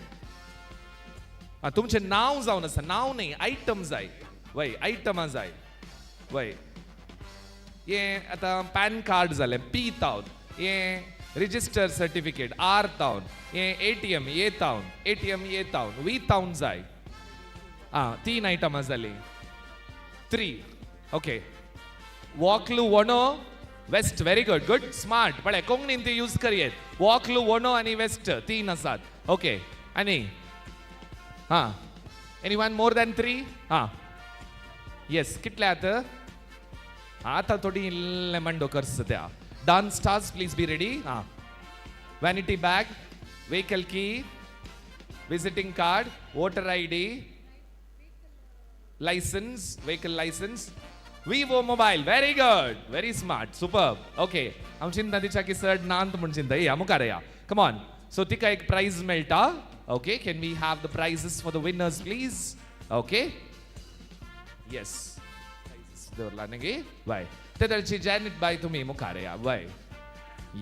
आं, तुमचें नांव जावन आसा. नांव न्ही, आयटम जाय. वय, आयटमां जाय. वय, हें आतां पॅन कार्ड जालें पी तावन, हें रिजिस्टर सर्टिफिकेट आर तावन, हें ए टी एम ए तावन, ए टी एम ए तावन, वी तावन जाय. आं, तीन आयटमां जालीं, थ्री. ओके, वॉकलू वणो west. Very good, good, smart. पळय कोंकणीन ती यूज करयेत. वॉकलू वणो आनी वेस्ट, तीन आसात. ओके, आनी हां, any one more than three? हां, येस, कितले आत? आतां थोडी इल्लें मांडो करस त्या. Dance stars please be ready. हां, vanity bag, vehicle key, visiting card, voter I D, licence, vehicle licence, Vivo mobile. Very good, very smart, super. Okay, हांव चिंता तिच्या की चड नांत म्हूण चिंता. या मुखार या, कम ऑन. सो तिका एक प्रायज मेळटा. Okay, can we have the prizes for the winners please? Okay, yes, prizes दवरला न्ही? वय, ते तरेची जॅनेट बाय तुमी मुखार या. वय,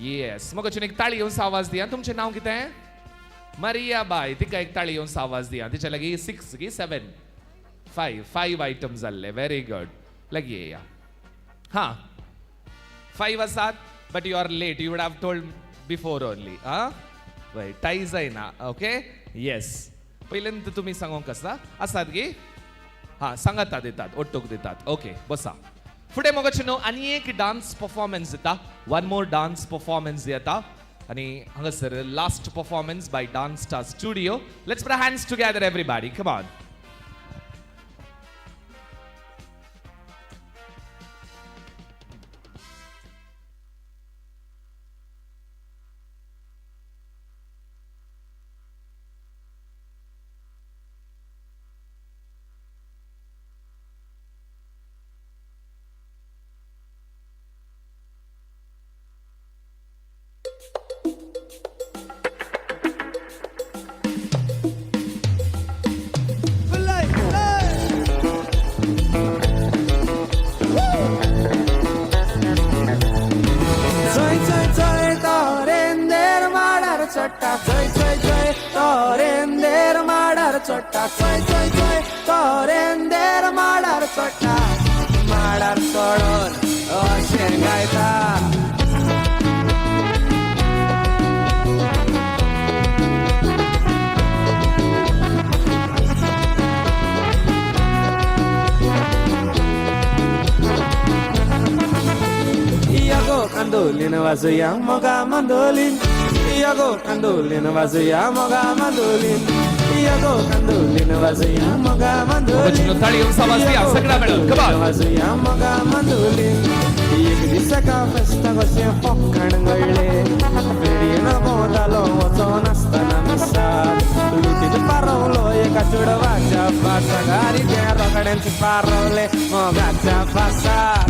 येस, मग एक ताळी येवन आवाज दिया. तुमचें नांव कितें? मरिया बाय. तिका एक ताळी येवन आवाज दिया. तिच्या लागीं सिक्स गी सेवन, फायव, फायव आयटम जाल्ले. Very good. लागीं येया. हां, फायव आसात, but you are late. You would have told before only. आं, वय, टाय जायना. ओके, येस, पयल्यांत तुमी सांगूंक आसा. आसात गी? हां, सांगाता दितात, ओट्टूक दितात. ओके, बसा. फुडें मोगाचे न्हू आनी एक डान्स परफॉर्मन्स दिता. वन मोर डान्स परफॉर्मन्स येता आनी हांगासर last performance by dance star studio. Let's put hands together everybody, come on. वाजया मोगा mandolin, yago kandolin वाजया मोगा mandolin, yago kandolin वाजया मोगा mandolin, वाजया मोगा mandolin. एक दीस एका फेस्ताक अशें फकाण घडलें, फेरयेन भोंवतालो वचोन आसतना मिसाक लुटीत पारवलो एका चेडवाच्या फासाक आनी तें रोखडेंच पारवलें मोगाच्या फासाक.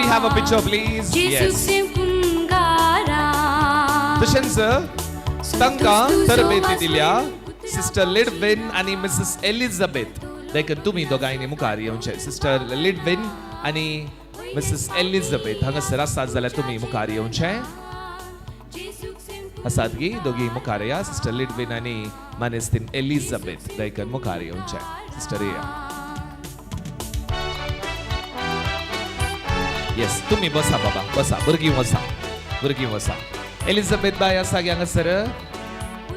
we have a picture please? जेजूक Yes. सेवकुंगारा तशेंच तांकां तरबेती दिल्या सिस्टर लिडविन आनी मिसेस एलिझाबेथ. देखून तुमी दोगांयनी मुखार येवचें. सिस्टर लिडविन आनी मिसेस एलिझाबेथ हांगासर आसात जाल्यार तुमी मुखार येवचें. आसात गी दोगी मुखार या. सिस्टर लिडविन आनी मानेस्तीन एलिझाबेथ देखून मुखार येवचें. सिस्टर या. येस, तुमी बसा बाबा, बसा. भुरगीं वसा, भुरगीं वसा. एलिझाबेथ बाय आसा गे हांगासर?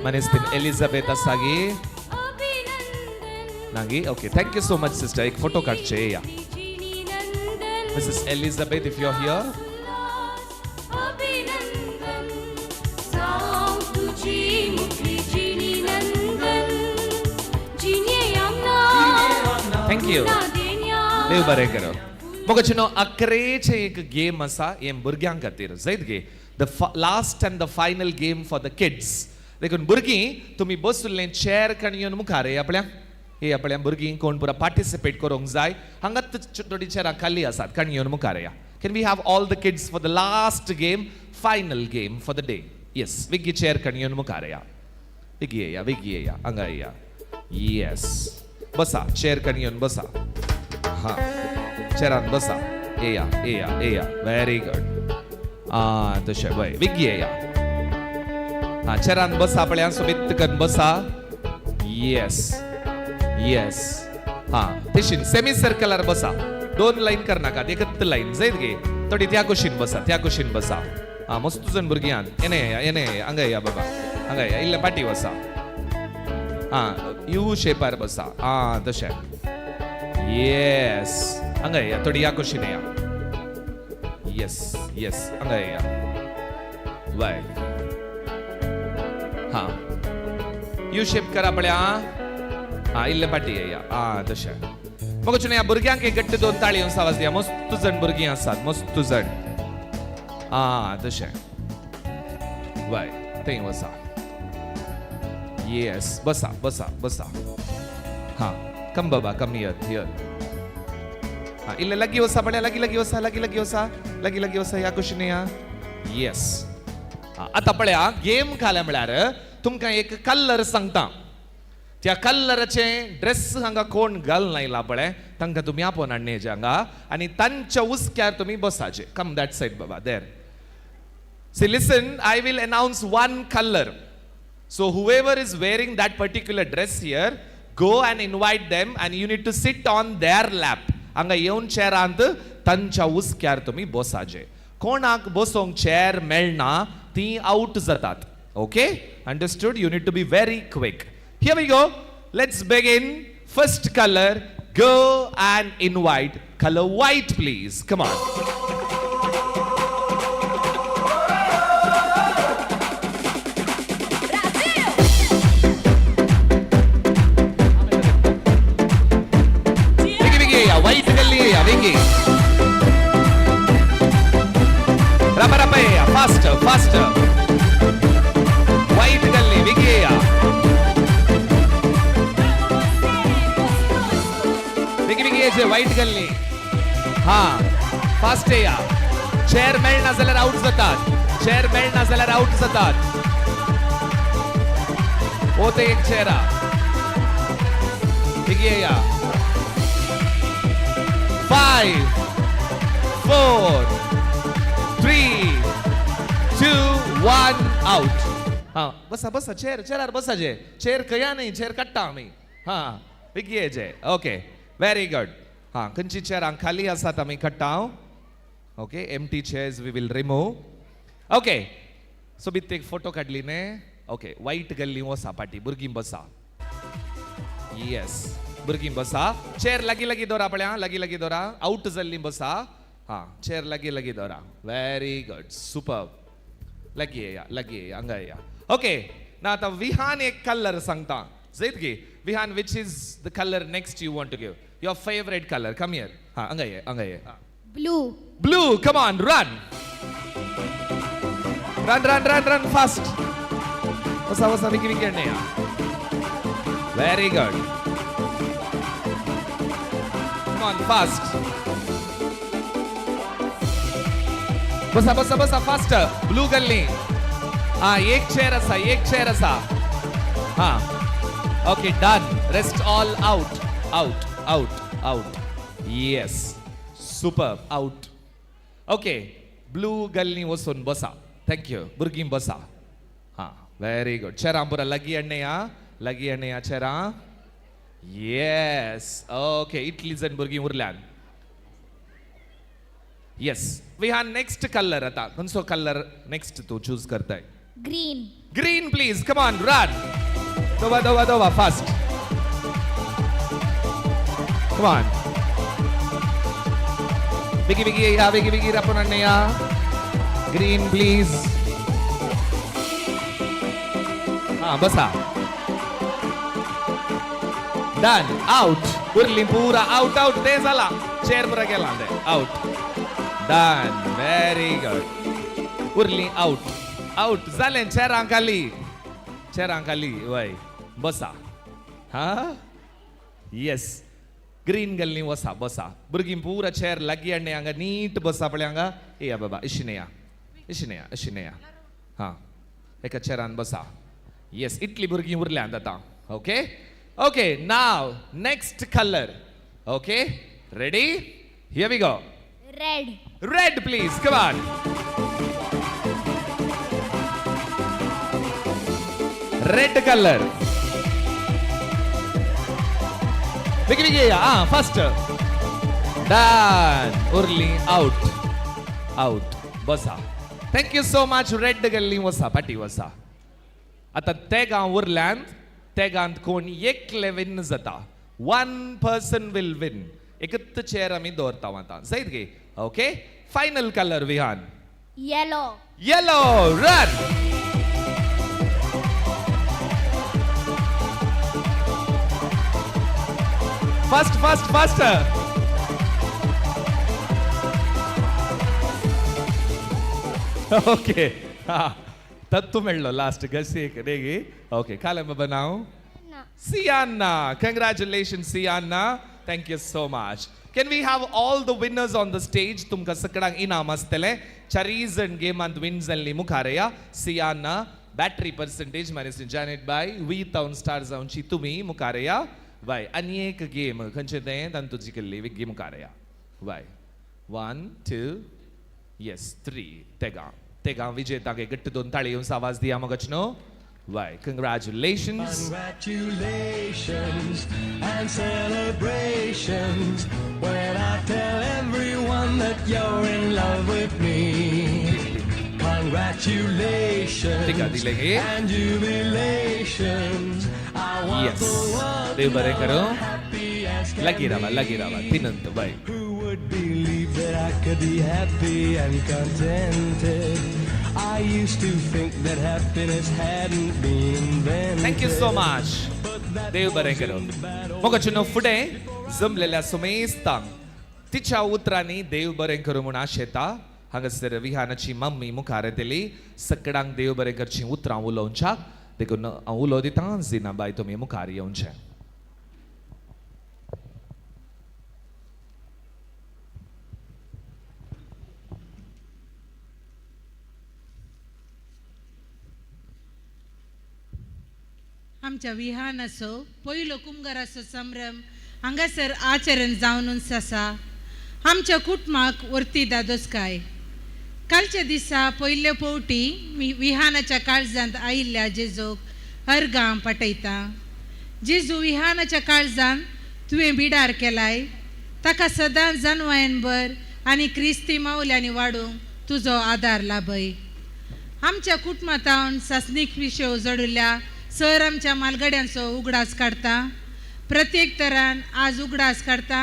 मानेस्तीन एलिझाबेथ आसा गे ना गे? Okay, thank you so much sister. एक फोटो काडचे या. Mrs Elizabeth, if you are here. अभिनंदन जावं तुजी मुखली जिणी नंदन जिणे आमना thank you. देव बरें करो. मोगाचेनो, अकरेचे एक गेम आसा हें भुरग्यां खातीर जायत गे. The last and the final game for the kids. देखून भुरगीं तुमी बसुल्लें चेअर काण येवन मुखार हे आपल्या हे आपल्या. भुरगीं कोण पुरा पार्टिसिपेट करूंक जाय, हांगात थोडीं चेरां खाली आसात, काण येवन मुखार या. Can we have all the kids for the last game, final game for the day? Yes, Vicky chair काण येवन मुखार या. विगी येया, विगी येया, हांगा येया. येस, बसा, चेअर काण येवन बसा. हां, चेरान बसा. येया येया येया. Very good. आं, तशें वय. विगी येया. हां, चेरान बसा पळया, सोबीत करून बसा. येस येस. हां, तशीन सेमी सर्कलार बसा. दोन लायन करनाकात, एकच लायन जायत गे. थोडी त्या कुशीन बसा, त्या कुशीन बसा. हां, मस्त जण भुरगीं आहात. येने येया, येने येया, हांगा येया बाबा, हांगा येया. इल्लें पाटी बसा. हां, you शेपार बसा. आं, तशें. येस, हांगा येया, थोडी ह्या कुशीन येया. येस येस, हांगा येया. वय, हां, you shape करा पळया. हां, इल्लें पाटी येया. आं, तशें. मग ह्या भुरग्यांक एक गट्ट दोन ताळी आवाज दिया. मस्त जण भुरगीं आसात, मस्त जण. आं, तशें. वय, थंय वसा. येस, बसा बसा बसा. हां, कम बाबा, कम here here. हां, इल्लें लागीं वसा पळया. लागीं लागीं वसा, लागीं लागीं वसा, लागीं लागीं वसा. ह्या कुशीन या. येस. आतां पळया, गेम खाल्या म्हळ्यार तुमकां एक कलर सांगता. त्या कलराचे ड्रेस हांगा कोण घालना येयला पळय, तांकां तुमी आपोवन हाडण्याचे हांगा आनी तांच्या हुस्क्यार तुमी बसाचे. कम that side Baba, there. See, listen, I will announce one color. So whoever is wearing that particular dress here, go and invite them and you need to sit on their lap. हांगा येवन चेरांत तांच्या हुस्क्यार तुमी बसाचे. कोणाक बसोंक चेर मेळना ती out जातात. Okay, understood? You need to be very quick. Here we go. Let's begin. First color, go and invite color white, please. Come on. Vicky, Vicky, yeah, white galli, yeah, Vicky. Rapa, rapa, yeah, faster, faster. White galli, Vicky, yeah. Vicky, Vicky, yeah, white galli. हा, fast या. Chair मेळना जाल्यार out जातात. Chair मेळना जाल्यार out जातात. ओ ते एक चेअर. विकी या. 5 4 3 2 1 आउट. हा, बसा बसा, चेअर चेअरार बसा. जे चेअर खंय न्ही, चेअर काडटा आमी. हा, विकी जे. Okay, very good. हां, खंयची चेअरां खाली आसात आमी काडटा. Okay, empty chairs we will remove. Okay, सोबीत एक फोटो काडली न्ही. ओके, वायट गल्ली वसा पाटी. भुरगीं बसा. येस, भुरगीं बसा. चेअर लागीं लागीं दवरा पळया, लागीं लागीं दवरा. आवट जाल्लीं बसा. हां, चेअर लागीं लागीं दवरा. Very good, super. लागीं येया, लागीं येया, हांगा येया. ओके, ना आतां विहान एक कलर सांगता जयत गे. Vihaan, which is the colour next you want to give? Your favourite colour. Come here. हां, हांगा ये, हांगा ये. Blue. Blue, come on, run. Run, run, run, run, fast. वसा वसा, विकी विकी या. Very good. Come on, fast. बसा बसा बसा फास्ट ब्लू गल्ली हा एक चेअर असा, एक चेअर असा. हा okay done. Rest all out out out out. Yes super out. Okay blue गल्ली वचून बसा. Thank you. भुरगीं बसा. हां व्हेरी गुड. चेरां पुरा लागीं हाडया, लागीं हाडया चेरां. येस ओके इतली जण भुरगीं उरल्यान. येस विहान नेक्स्ट कलर आता खंयचो कलर नेक्स्ट तूं चूज करताय? Green. Green please, come on run. दोवा दोवा दोवा फास्ट. कम ऑन बिगी बिगी या, बिगी बिगी रापून हाडया. Green please. हां बसा. Done out. उरली पुरा आउट आउट. ते जाला चेअर पुरा गेला ते आउट. Done very good. उरली आउट आउट जालें. चेरां खाली, चेरां खाली. वय बसा. हां येस ग्रीन गल्ली वसा बसा. भुरगीं पुरा चेअर लागीं हाडणे हांगा नीट बसा पळय हांगा. येया बाबा अशी या, अशी या, अशी या. हां एका चेरान बसा. येस इतली भुरगीं उरल्यांत आतां. Okay okay now next colour. Okay ready, here we go. Red. Red please, come on. Red colour. बेगी बेगी हा फर्स्ट. डन उरली आउट आउट. बसा. Thank you so much. Red गल्ली वसा पाटी वसा. आतां तेगां उरल्यांत, तेगांत कोण एकले विन जाता. One person will win. एकच चेअर आमी दवरता आतां जायत गे. Okay final colour Vihaan. Yellow. Yellow run. Fast fast fast. Okay हा तत्तू मेळ्ळो लास्ट गसी एक रे. ओके कालें बाबा नांव? Sianna. Congratulations Sianna. Thank you so much. Can we have all the winners on the stage? तुमकां सगळ्यांक इनाम आसतलें. चारीय जण गेमांत विन जाल्ली मुखार या. Siyana battery percentage Manas Janet bye we town star जावची तुमी मुखार या. वाय आनी एक गेम खंयचें तें तांतू जिखिल्ली वेगळी मुखार या. वाय 1 2 येस 3 तेगां तेगां विजेतांक एक गट्ट दोन ताळी येवन आवाज दिया मगच न्हू. Why, congratulations. Congratulations and celebrations when I tell everyone that you're in love with me. Congratulations and jubilations. I want yes. the world देव to बरें know करूं. I'm happy as can लागीं रावा, be. लागीं रावा. तिनंत बाय. Who would believe that I could be happy and contented? I used to think that happiness hadn't been invented. Thank you so much. देव बरें करूं. मोगाचो न्हू फुडें जमलेल्या सुमेस्तांक तिच्या उतरांनी देव बरें करूं म्हूण आशेता. हांगासर विहानाची मम्मी मुखार येतली सगळ्यांक देव बरें करचीं उतरां उलोवच्याक. देखून हांव उलो दितां जिना बाय तुमी मुखार येवचें. आमच्या विहानाचो पयलो कुमगाराचो संभ्रम हांगासर आचरण जावन आसा. आमच्या कुटुंबाक वर्ती दादोसकाय. कालच्या दिसा पयले फावटी विहानाच्या काळजांत आयिल्ल्या जेजूक अर्गां पाठयता. जेजू विहानाच्या काळजांत तुवें बिडार केलाय, ताका सदांच जानवायन भर आनी क्रिस्ती मावल्यांनी वाडूंक तुजो आदार लाभय. आमच्या कुटुंबांत सासणीक विशय जडिल्ल्या सर आमच्या मालगड्यांचो उगडास काडटा. प्रत्येक तरान आज उगडास काडटा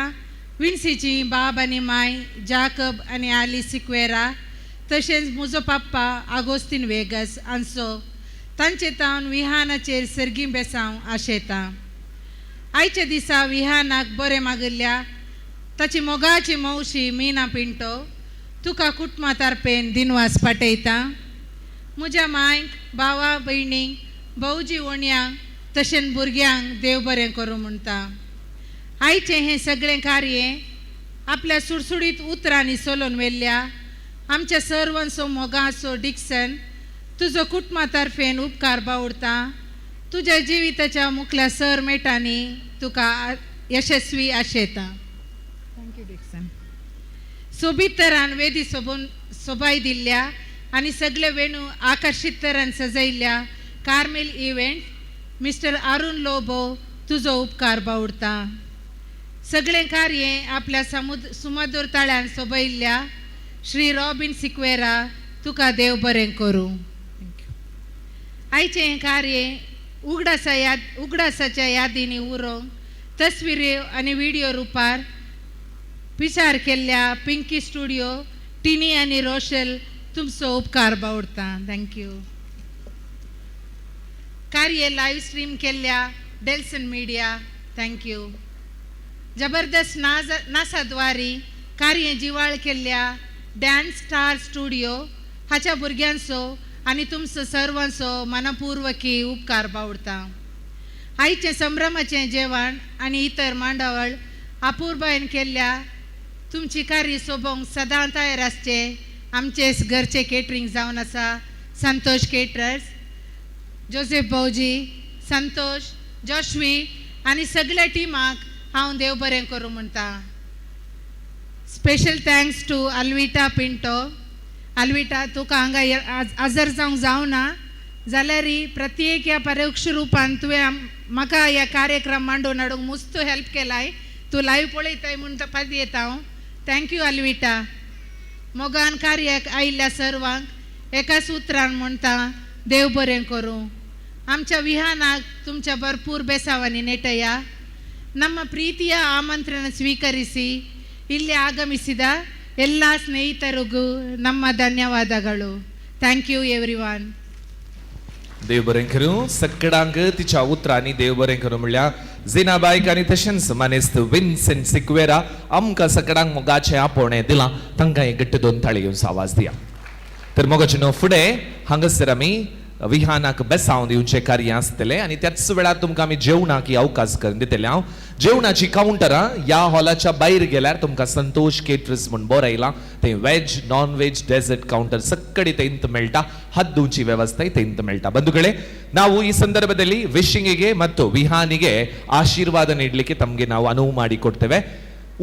विन्सीची बाब आनी माय जाकब आनी आली सिक्वेरा, तशेंच म्हजो पप्पा आगोस्तीन वेगस हांचो तांचे तावन विहानाचेर सर्गी बेसांव आशेता. आयच्या दिसा विहानाक बरें मागिल्ल्या ताची मोगाची मावशी मीना पिंटो तुका कुटुंबा तारपेन दिनवास पाठयता. म्हज्या मांयक, भावा भयणींक, भावजी ओणयांक तशेंच भुरग्यांक देव बरें करूं म्हणटा. आयचें हें सगळें कार्य आपल्या सुडसुडीत उतरांनी चलोवन व्हेल्ल्या आमच्या सर्वांचो मोगाचो डिक्सन तुजो कुटुंबा तर्फेन उपकार बावडता. तुज्या जिविताच्या मुखल्या सर मेटांनी तुका यशस्वी आशेता. Thank you Dixon. सोबीत तरान वेदी सोबून सोबाय दिल्ल्या आनी सगळे वेणू आकर्शीत तरान सजयल्ल्या Carmel event mister Arun Lobo तुजो उपकार बावडता. सगळें कार्य आपल्या सुमधूर ताळ्यान सोबयल्ल्या श्री रॉबिन सिक्वेरा तुका देव बरें करूं. आयचें हें कार्य उगडासाच्या यादींनी उरोवंक तस्विऱ्यो आनी विडियो रुपार पिचार केल्ल्या पिंकी स्टुडियो टिनी आनी रोशल तुमचो उपकार बावडता. Thank you. कार्य लायव्ह स्ट्रीम केल्ल्या डेल्सन मिडिया thank you. जबरदस्त नासाद्वारी कार्य जिवाळ केल्ल्या डान्स स्टार स्टुडियो हाच्या भुरग्यांचो आनी तुमचो सर्वांचो मनपूर्वकी उपकार बावडता. आयचें संभ्रमाचें जेवण आनी इतर मांडावळ अपुरबायेन केल्ल्या तुमची कार्य सोबोवंक सदां तयार आसचे आमचे घरचे केटरींग जावन आसा संतोष केटरर्स, जोसेफ भाऊजी, संतोष, जोशवी आनी सगळ्या टिमाक हांव देव बरें करूं म्हणटा. Special thanks to Alvita Pinto. Alvita तुका हांगा आजर जावंक जावना जाल्यार प्रत्येक ह्या परोक्ष रुपान तुवें म्हाका ह्या कार्यक्रम मांडून हाडूंक मुस्त हेल्प केलाय. तूं लायव्ह पळयताय म्हूण पद येता हांव. Thank you Alvita. मोगान कार्याक आयिल्ल्या सर्वांक एका सुत्रान म्हणटा देव बरें करूं. आमच्या विहानाक तुमच्या भरपूर बेसावांनी नेटया. ನಮ್ಮ ಪ್ರೀತಿಯ ಆಮಂತ್ರಣ ಸ್ವೀಕರಿಸಿ ಇಲ್ಲಿ ಆಗಮಿಸಿದ ಎಲ್ಲ ಸ್ನೇಹಿತರಿಗೂ ನಮ್ಮ ಧನ್ಯವಾದಗಳು. Thank you every one. देव बरें करूं सगळ्यांक तिच्या उतरांनी देव बरें करूं म्हणल्यार जिना बायक आनी तशेंच मानेस्त विन्सेंट सिक्वेरा आमकां सगळ्यांक मोगाचें आपोवणें दिलां. तांकां एक घट्ट दोन ताळी घेवन आवाज दिया. तर मोगाचे न्हू फुडें हांगासर आमी विहानाक बेसांव दिवचें कार्य आसतलें आनी त्याच वेळार तुमकां आमी जेवणाक ही अवकाश करून दितले. हांव जेवणाची कावंटरां ह्या हॉलाच्या भायर गेल्यार तुमकां संतोष केटर्स म्हूण बरयलां. थंय veg non veg dessert counter सगळे थंय मेळटा. हात धुवची ವ್ಯವಸ್ಥೆ ಥಂತ ಮೇಳ್ತಾ. ಬಂಧುಗಳೇ, ನಾವು ಈ ಸಂದರ್ಭದಲ್ಲಿ ವಿಶಿಂಗಿಗೆ ಮತ್ತು ವಿಹಾನಿಗೆ ಆಶೀರ್ವಾದ ನೀಡಲಿಕ್ಕೆ ತಮಗೆ ನಾವು ಅನುವು ಮಾಡಿಕೊಡ್ತೇವೆ.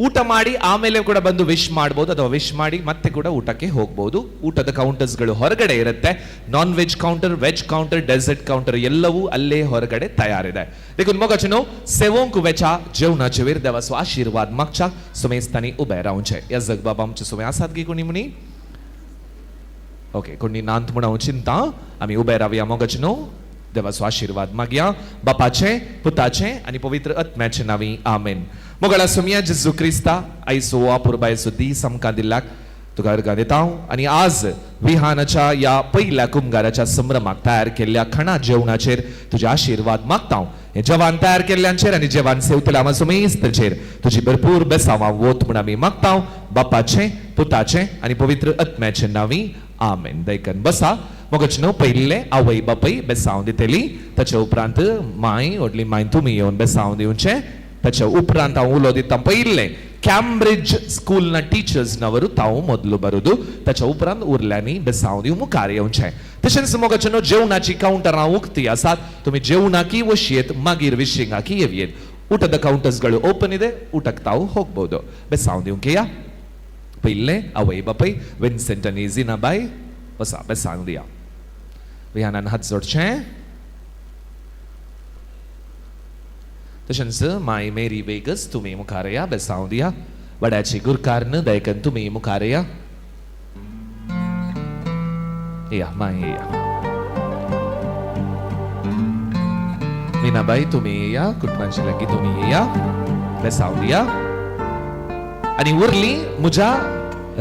ಊಟ ಮಾಡಿ ಆಮೇಲೆ ಕೂಡ ಬಂದು ವಿಶ್ ಮಾಡ್ಬೋದು ಅಥವಾ ವಿಶ್ ಮಾಡಿ ಮತ್ತೆ ಕೂಡ ಊಟಕ್ಕೆ ಹೋಗ್ಬೋದು. ಊಟದ ಕೌಂಟರ್ಸ್ಗಳು ಹೊರಗಡೆ ಇರುತ್ತೆ. Non veg counter, veg counter, dessert counter ಎಲ್ಲವೂ ಅಲ್ಲೇ ಹೊರಗಡೆ ತಯಾರಿದೆ. देखून मोगाचेनो सेवोंक वेचा जेवणाचे वेर देवाचो आशीर्वाद मागच्या सुमेस्तांनी उबे रावचे. ह्या जगबाब आमचे सुमे आसात गी कोणी म्हणी? ओके, कोणी नांत म्हूण हांव चिंता. आमी उबे रावया मोगाचेनो, देवाचो आशीर्वाद मागया. बापाचे, पुताचे आनी पवित्र आत्म्याचे नांवी आमेन. मोगाळा सुमिया जेजू क्रिस्ता आयचो अपुरबायेचो दीस आमकां दिल्ल्याक तुका अर्गां दिता हांव. आनी आज विहानाच्या ह्या पयल्या कुमगाराच्या संभ्रमाक तयार केल्ल्या खाणा जेवणाचेर तुजे आशिर्वाद मागता हांव. हें जेवण तयार केल्ल्यांचेर आनी जेवण सेवतल्या आमा सुमेस्तचेर तुजी भरपूर बेसांवां वोत म्हूण आमी मागता हांव. बापाचे, पुताचे आनी पवित्र आत्म्याचे नांवी आमेन. दैकन बसा. मोगाचे न्हू पयल्ले आवय बापूय बेसांव दितली. ताच्या उपरांत माय व्हडली माय तुमी येवन बेसांव दिवचें. ताच्या उपरांत हांव उलो दिता पयल्लें कॅम्ब्रिज स्कूल ना टिचर्स ना वरू तांव मोदलो बरोदू. ताच्या उपरांत उरल्यांनी बेसांव दिवं मुखार येवचें. तशेंच मोगाचे न्हू जेवणाची कावंटरां उक्ती आसात. तुमी जेवणाकी वशयेत मागीर विशिंगाकी येवयेत. ಊಟದ ಕೌಂಟರ್ಸ್ಗಳು ಓಪನ್ ಇದೆ, ಊಟಕ್ಕೆ ತಾವು ಹೋಗ್ಬೋದು. बेसांव दिवंक या. पयल्लें आवय बापूय विन्सेंट आनी जिना बाय वसा बेसांव दिया. विहानान हात जोडचें. तशेंच माय मेरी वेगस तुमी मुखार या, बेसांव दिया. वड्याची गुरकारन दयकन तुमी मुखार या. या माय या. मीनाबाई तुमी या, कुटुंबांचे लागीं तुमी या, बेसांव दिया. आनी उरली म्हज्या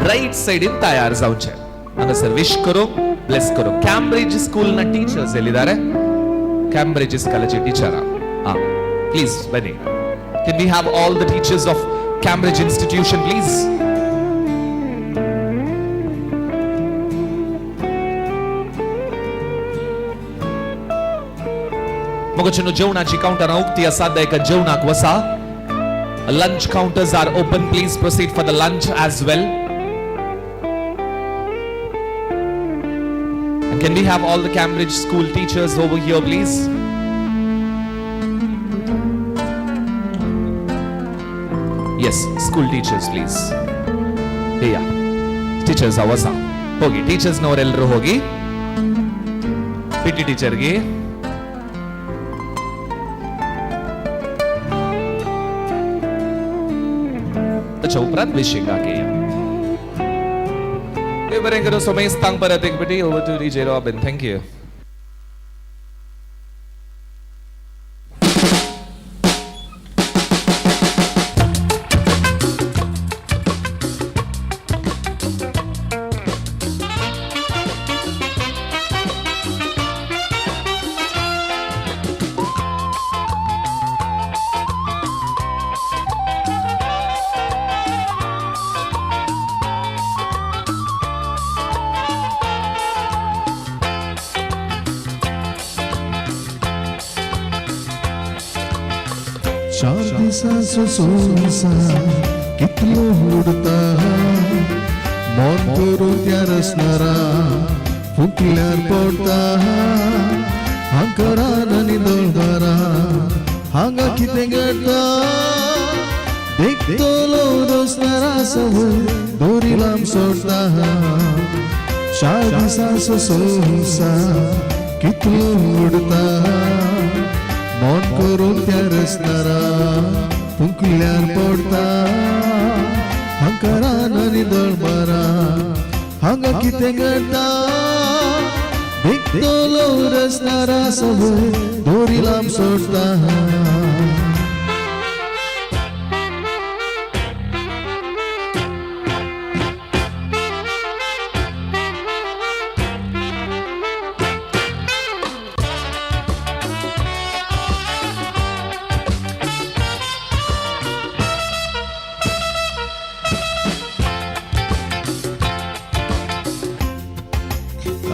रायट सायडीन तयार जावचें. हांगासर विश करूंक, ब्लेस करूंक. कॅम्ब्रिज स्कूल ना टिचर्स येयली कॅम्ब्रिज स्कूलाची टिचरां. आं, प्लीज बनी. Can we have all the teachers of Cambridge institution please? मोगाचेनो जेवणाची कावंटरां उक्ती आसात. एका जेवणाक वसा. Lunch counters are open. Please proceed for the lunch as well. And can we have all the Cambridge school teachers over here, please? Yes, school teachers, please. Yeah, teachers ಅವಸ ಹೋಗಿ, ಟೀಚರ್ಸ್ನವರೆಲ್ಲರೂ ಹೋಗಿ P T ಟೀಚರ್ಗೆ. ताच्या उपरांत विशिंगाक येया. देव बरें करूं. सोमेस्तांक परत एक बेटी. Over to DJ Robin. Thank you. चार दिसाचो संवसार कितलो उडता, मन करून त्या रसनारा फुकल्यार पडटा. हांकरान आनी दळबारा हांगा कितें घडटा, देखतलो रसनारा सवय दोरी लांब सोडटा. चार दिसाचो संवसार कितलो उडता, मन करून त्या रसनारा फुकल्यार पडटा. हांकरान आनी दळबारा हांगा कितें घडटा, देखतलो रसनारा सवय दोरी लांब सोडटा.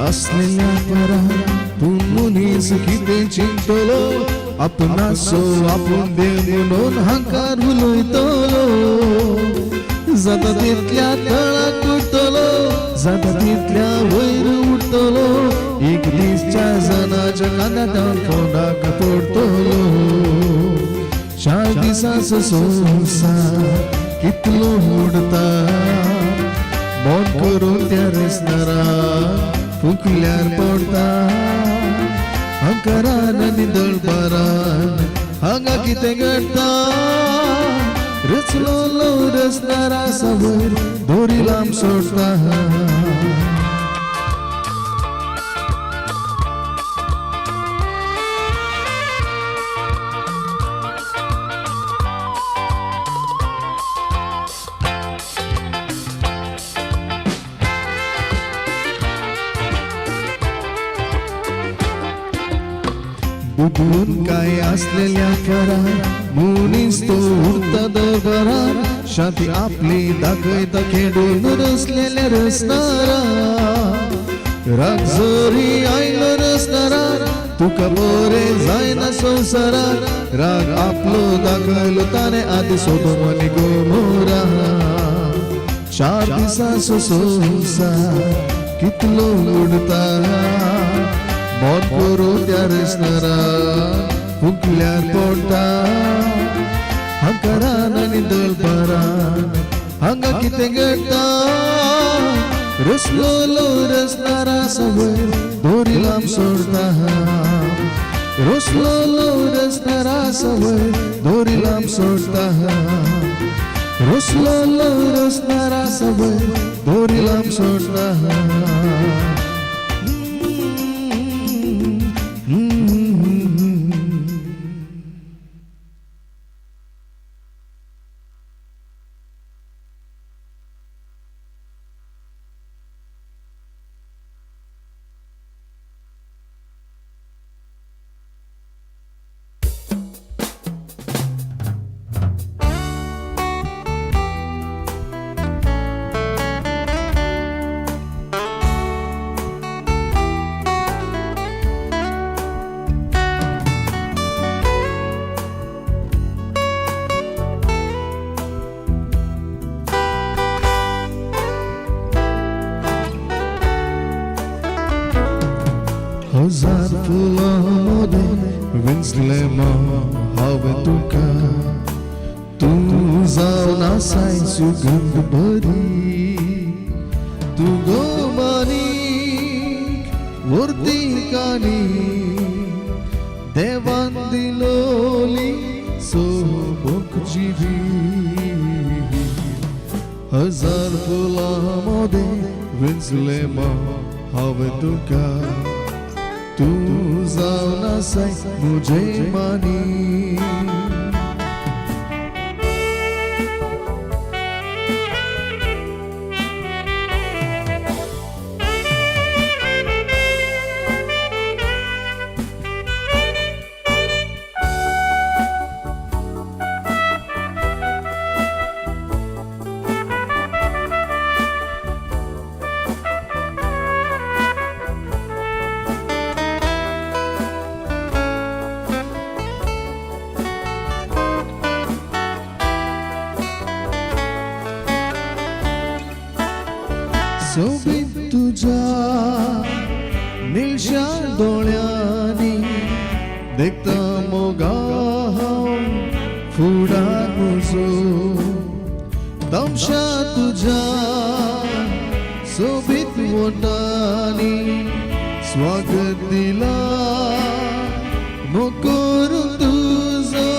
असलेल्या परार तूं मनीस कितें चिंतलो, आपणासो आपूण देव म्हणून हांकार उलयतलो. जाता तितल्या तळाक उरतलो, जाता तितल्या वयर उरतलो, एक दीस चार जाणाच्या कानांत फोनाक पडटलो. चार दिसाचो संवसार कितलो उडता, मन करून त्या रसनारा फुकल्यार पडटा. हांकरान आनी दळबारान हांगा कितें घडटा, रचलोलो रसनारा सवय दोरी लांब सोडटा. बुबून काय असलेल्या फरार मनीस तो उरता दरबारार, शांती आपली दाखयता खेडून रसलेल्या रसनारा. राग जरी आयलो रसनारा तुका बरें जायना संवसारार, राग आपलो दाखयलो ताणें आदी सोदून आनी गोमोरा. चार दिसाचो संवसार कितलो उडता, मन करून त्या रसनारा फुकल्यार पडटा. हांकरान आनी दळबारान हांगा कितें घडटा, रसलोलो रसनारा सवय दोरी लांब सोडटा. रसलोलो रसनारा सवय दोरी लांब सोडटा. रसलोलो रसनारा सवय दोरी लांब सोडटा. हजार फुलां मोदें विंचलें मां हांवें तुका तूं जावन आसाय सुगंध बरी तूं गो मानीक वर्ती काणी देवान दिलोली सोबोक जिवी हजार फुलां मोदें विंचलें मां हांवें तुका तूं जावन आसाय म्हजे मानी. सोबीत तुज्या निळशा दोळ्यांनी देखता मोगा हांव फुडार म्हजो तमशा तुज्या सोबीत वोटांनी स्वागत दिला मोग तुजो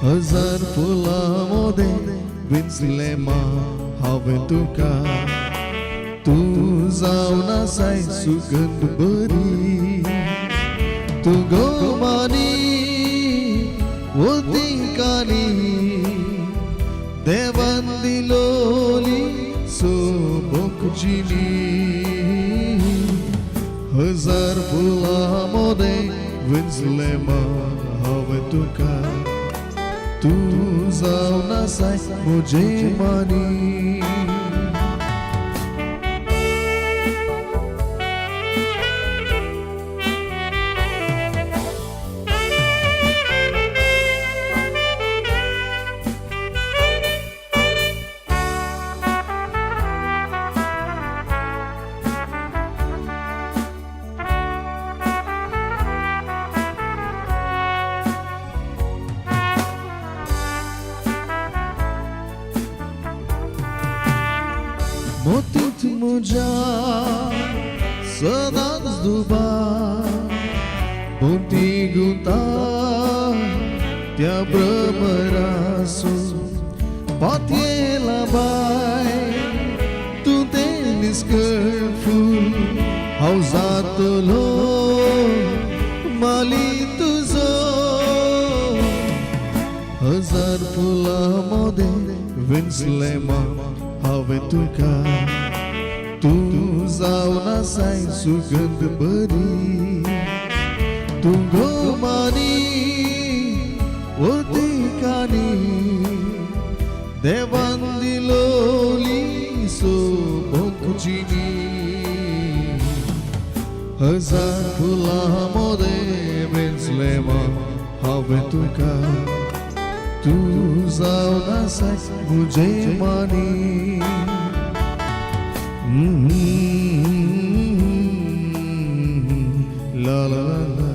हजार फुलां मोदें विंचलें मां हांवें तुका तूं जावन आसाय सुगंध बरी तूं गो मानी वती कानी देवान दिलोली सोबोक जिणी हजार फुलां मोदें विंचलें मां हांवें तुका तूं जावन आसाय म्हजे मानी. मोतीत म्हज्या सदांच दुबार मोती गुंता त्या भ्रमरासो पातयेला बाय तूं तें निस्कळ फूल हांव जातलो माली तुजो हजार फुलां मोदें विंचलें मां हांवें तुका तूं जावन आसाय सुगंध बरी तूं गो मानी वती कानी देवान दिलोली सोबोक जिणी हजार फुलां मोदें विंचलें मां हांवें तुका तूं जावन आसाय म्हजे मानी. ला ला ला.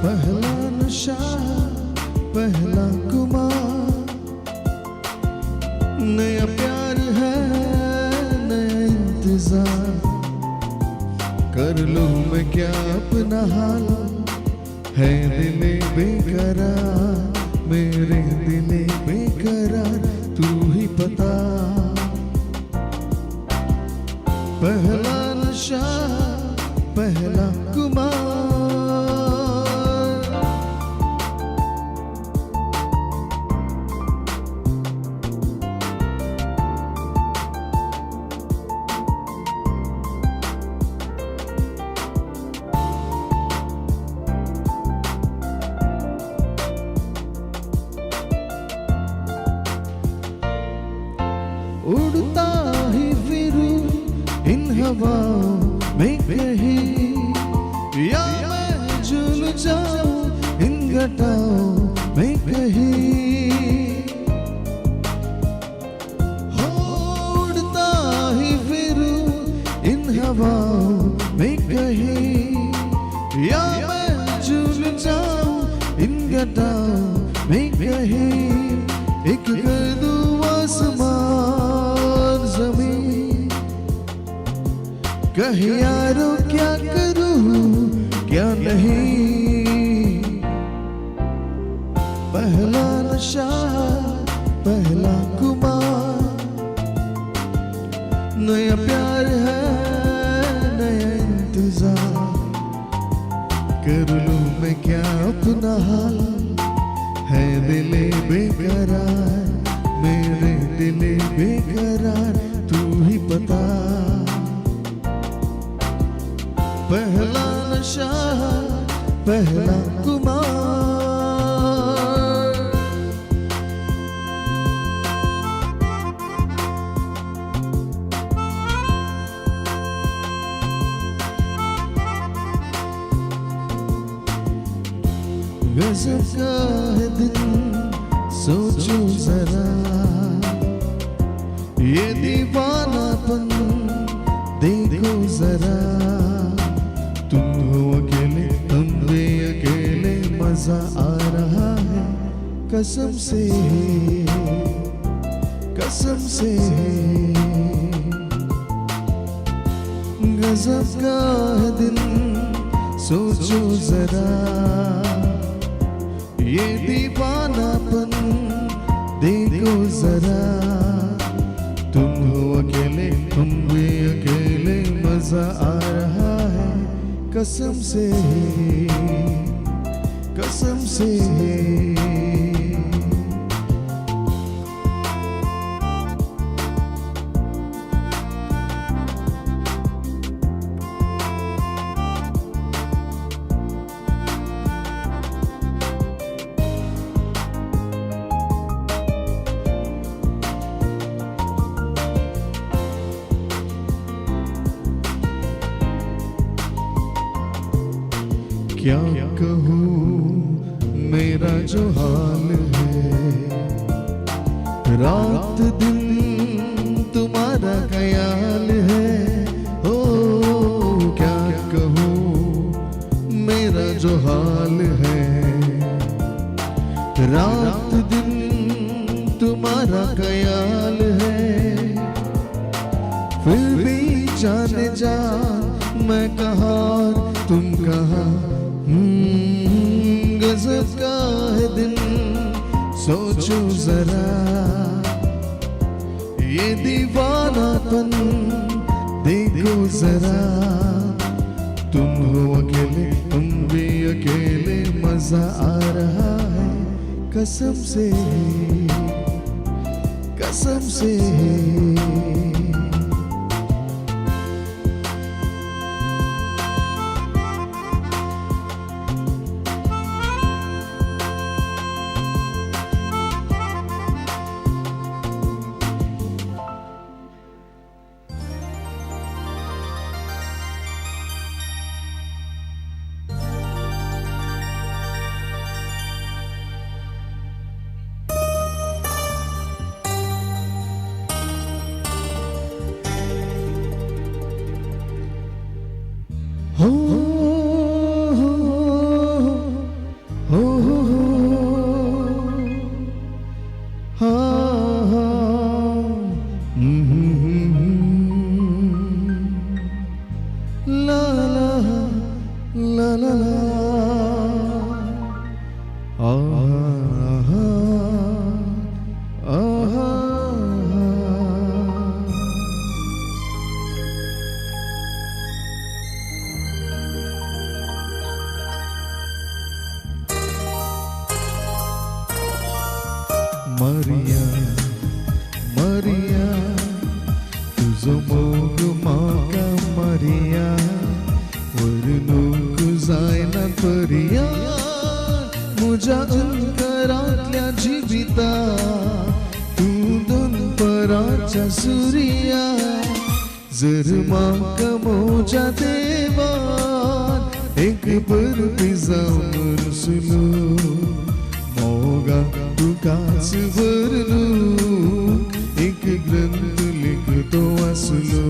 पहला नशा पहला कुमार नया प्यार है नया इंतजार कर लूं मैं क्या अपना हाल है दिल बेकरार मेरे दिल बेकरार तू ही पता. पहला नशा पहला कुमार हवाओं में कहीं, या मैं झूल जाऊं इन घटाओं में कहीं, एक कर दूं आसमान ज़मीं, कहीं यारो क्या करूं क्या नहीं। पहला नशा पहला कुमार, नया प्यार है नया इंतजार, कर लूं मैं क्या अपना हाल, है दिले बेकरार मेरे दिले बेकरार, तू ही बता। पहला नशा पहला कुमार। गजब का है दिन सोचो जरा, ये दीवानापन देखो जरा, तुम हो अकेले हम भी अकेले, मजा आ रहा है कसम से, कसम से। गजब का है दिन सोचो जरा, ये दीवानापन देखो जरा, तुम हो अकेले हम भी अकेले, मजा आ रहा है कसम से, कसम से। क्या कहूँ मेरा जो हाल है, रात दिन तुम्हारा ख्याल है, ओ क्या कहूँ मेरा जो हाल है, रात दिन तुम्हारा ख्याल है, फिर भी जाने जा मैं कहाँ तुम कहाँ। गजब का है दिन सोचो जरा, ये दीवानापन देखो जरा, तुम हो अकेले हम भी अकेले, मजा आ रहा है कसम से, कसम से। हो हो हो हो हो हाँ हाँ ला ला ला ला ला आहा आहा। मारिया मारिया तुझो मोग म्हाका मारिया, व्हरूंक जायना परिया, म्हज्या अंतरांतल्या जिविता तूं दनपराच्या सुर्या, जर म्हाका म्हज्या देवान एक बरपी जावन रुसलो, मोगा तुकाच व्हरून एक ग्रंथ लिखतो आसलो।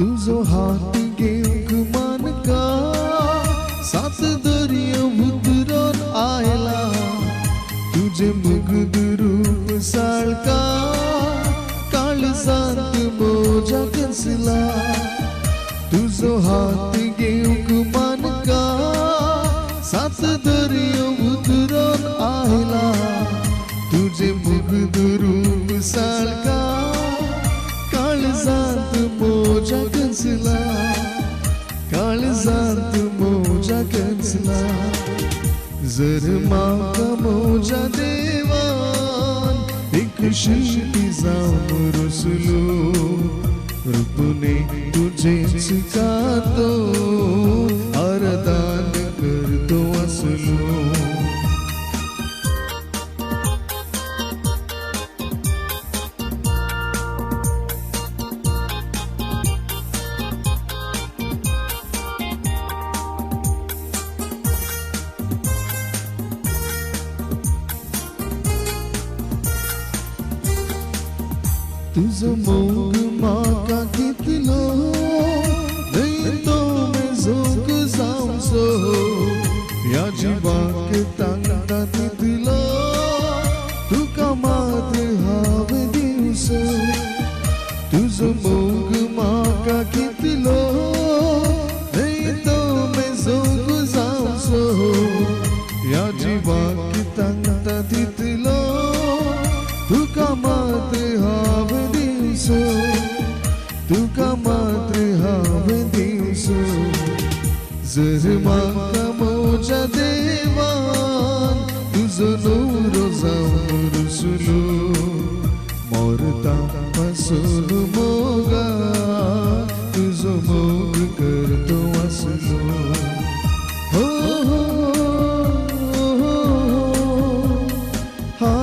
तुजो हात घेवंक मानका सात दर्या उतरोन आयला तुजें मुग्ध रूप साळका काळजांत मोजा कसला तुजो हात घेवंक मानका सात दर्या उतरोन आयला तुजें मुग्ध रूप साळका काळजांत मोजा कसला काळजांत मोजा कसला जर म्हाका मोजा देवान एक शिल्पी जावन रुसलो रुपने तुझेच कातो आरदान करतो आसलो. तुजो मोग म्हाका कितलो न्हय तो मेजोंक जावचो ह्या जिवाक तांकां तितलो तुका मात्र हांव दिवचो. तुजो मोग म्हाका कितलो न्हय तो मेजोंक जावचो ह्या जिवाक तांकां तितलो तुका मात्र हांव दिवचो तुका मात्र हांव दिवचो. जर म्हाका मोजा देवान तुजो नवरो जावन रुसलो मोरता पासून मोगा तुजो मोग करतो आसलो. हो हो हो हा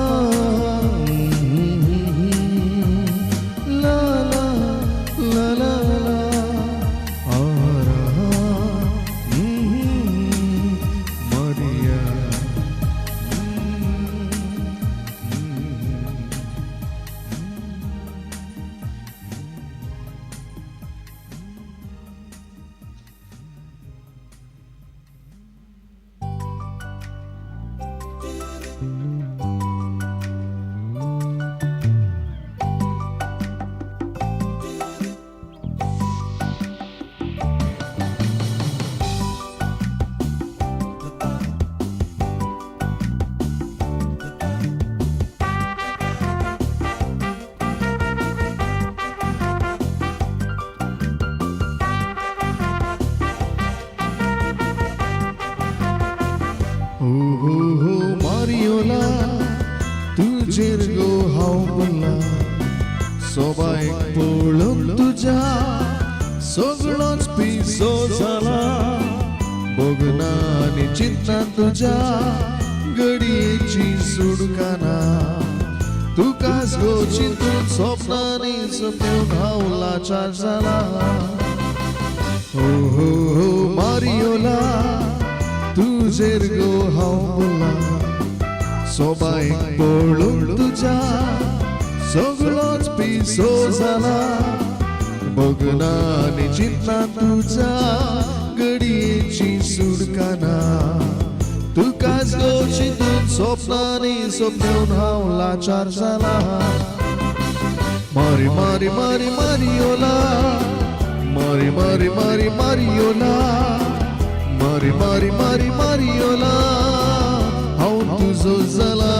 ला ला ला ला ला आरा Maria. हो हो हो मारियोला तुजेर गो हांव पडला सोबायक पळोवन तुज्या सगळोच पिसो जाला भोगना आनी चिंतना तुज्या घडयेची सुडकाना तुकाच गो चिंतून स्वप्नांनी सपनेवन हांव लाचार जाला. हो हो हो मारियोला तुजेर गो हांव पडला सोबायक पळोवन तुज्या सगळोच पिसो जाला भोगना आनी चिंतना तुज्या घडयेची सुडकाना तुकाच गो चिंतून स्वप्नांनी सपनेवन हांव लाचार जाला. मारी मारी मारी मारियोला मारी मारी मारी मारियोला मारी मारी मारी मारियोला हांव तुजो जाला.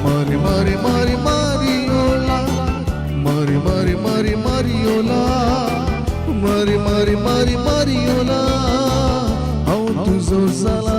मारी मारी मारी मारियोला मारी मारी मारी मारियोला मारी मारी मारी मारियोला हांव तुजो जाला.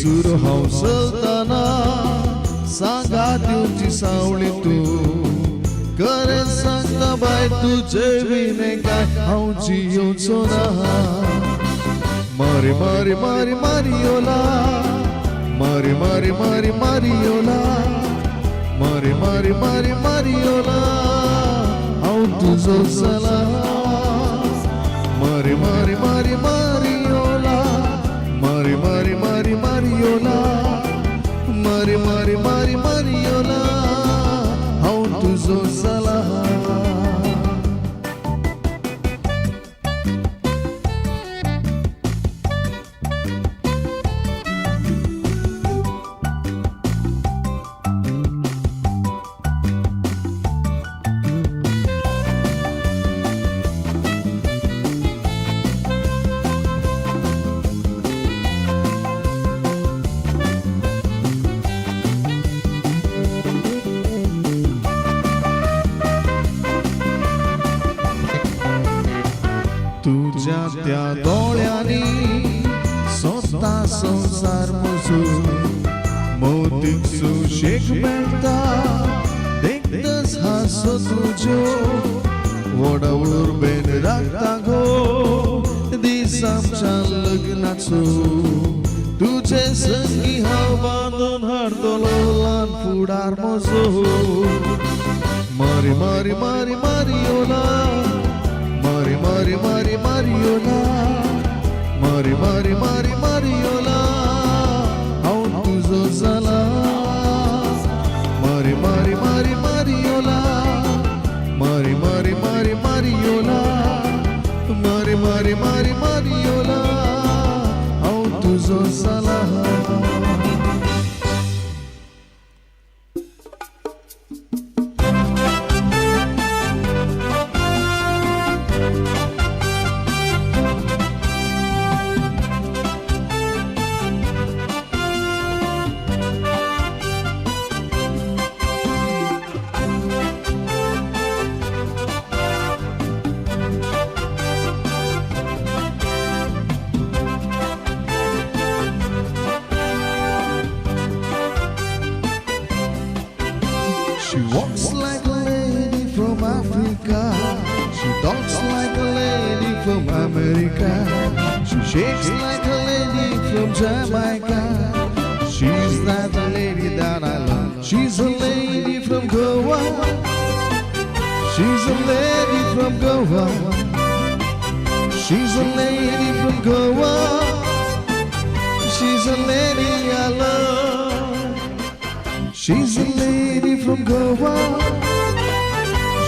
एकसूर हांव चलतना सांगा दिवची सावळी तूं खरें सांगता बाय तुजे विणे काय हांव जियोचो ना मारी मारी मारी मारियोला मारी मारी मारी मारियोला मारी मारी मारी मारियोला हांव तुजो जाला मारी मारी मारी मारियोला मारी मारी मारी मारियोला मारी मारी मारी मारियोला हांव तुजो जाला. तुझ्या त्या दोळ्यांनी सोदता संवसार म्हजो मौतीक सुशेग मेळटा देखतच हांसो तुज्यो व्हडा उर्बेन राखता गो दीस आमच्या लग्नाचो तुजे संगी हांव बांदून हाडटलो ल्हान फुडार म्हजो मारी मारी मारी मारियोला मारी मारी मारी मारियोला मारी मारी मारी मारियोला हांव तुजो जाला मारी मारी मारी मारियोला मारी मारी मारी मारियोला मारी मारी मारी मारियोला हांव तुजो जाला. She walks like a lady from Africa. She talks like a lady from America. She shakes like a lady from Jamaica. She's that lady that I love. She's a lady from Goa. She's a lady from Goa. She's a lady from Goa. She's a lady I love. She's a lady from Goa.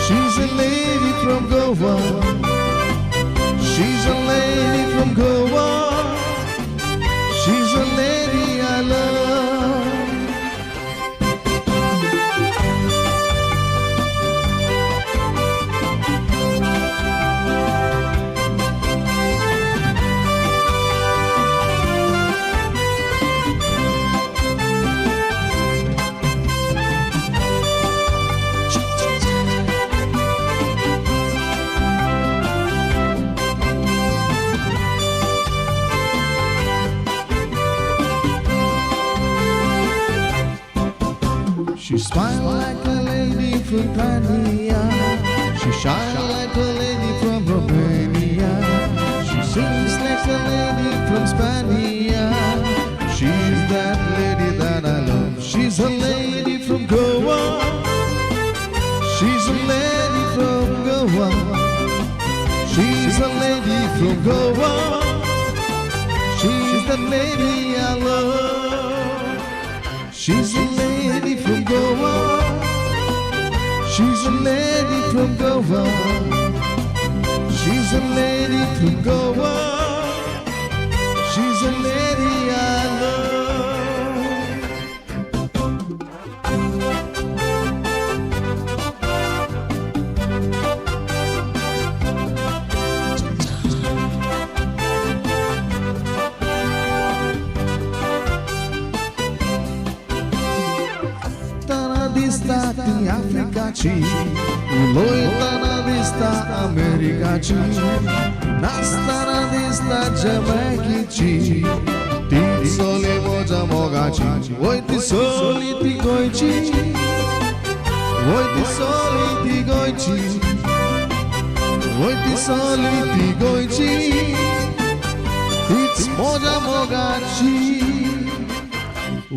She's a lady from Goa. She's a lady from Goa. She's a lady I love. She smiled like a lady from Tania. She shines like a lady from Romania. She sings like a lady from Spania. She's that lady that I love. She's a lady from Goa. She's a lady from Goa. She's a lady from Goa. She's the lady I love. She's a lady from Goa. She's a lady from Goa. She's a lady from Goa. She's a lady I love. Dista ti Africaci, uloitana dista Americaci, nastana dista Jamaicaci, ti sole. मजा मोगाची वय ती सोली ती गोंयची वय ती सोली ती गोंयची वय ती सोली ती गोंयची तीच मजा मोगाची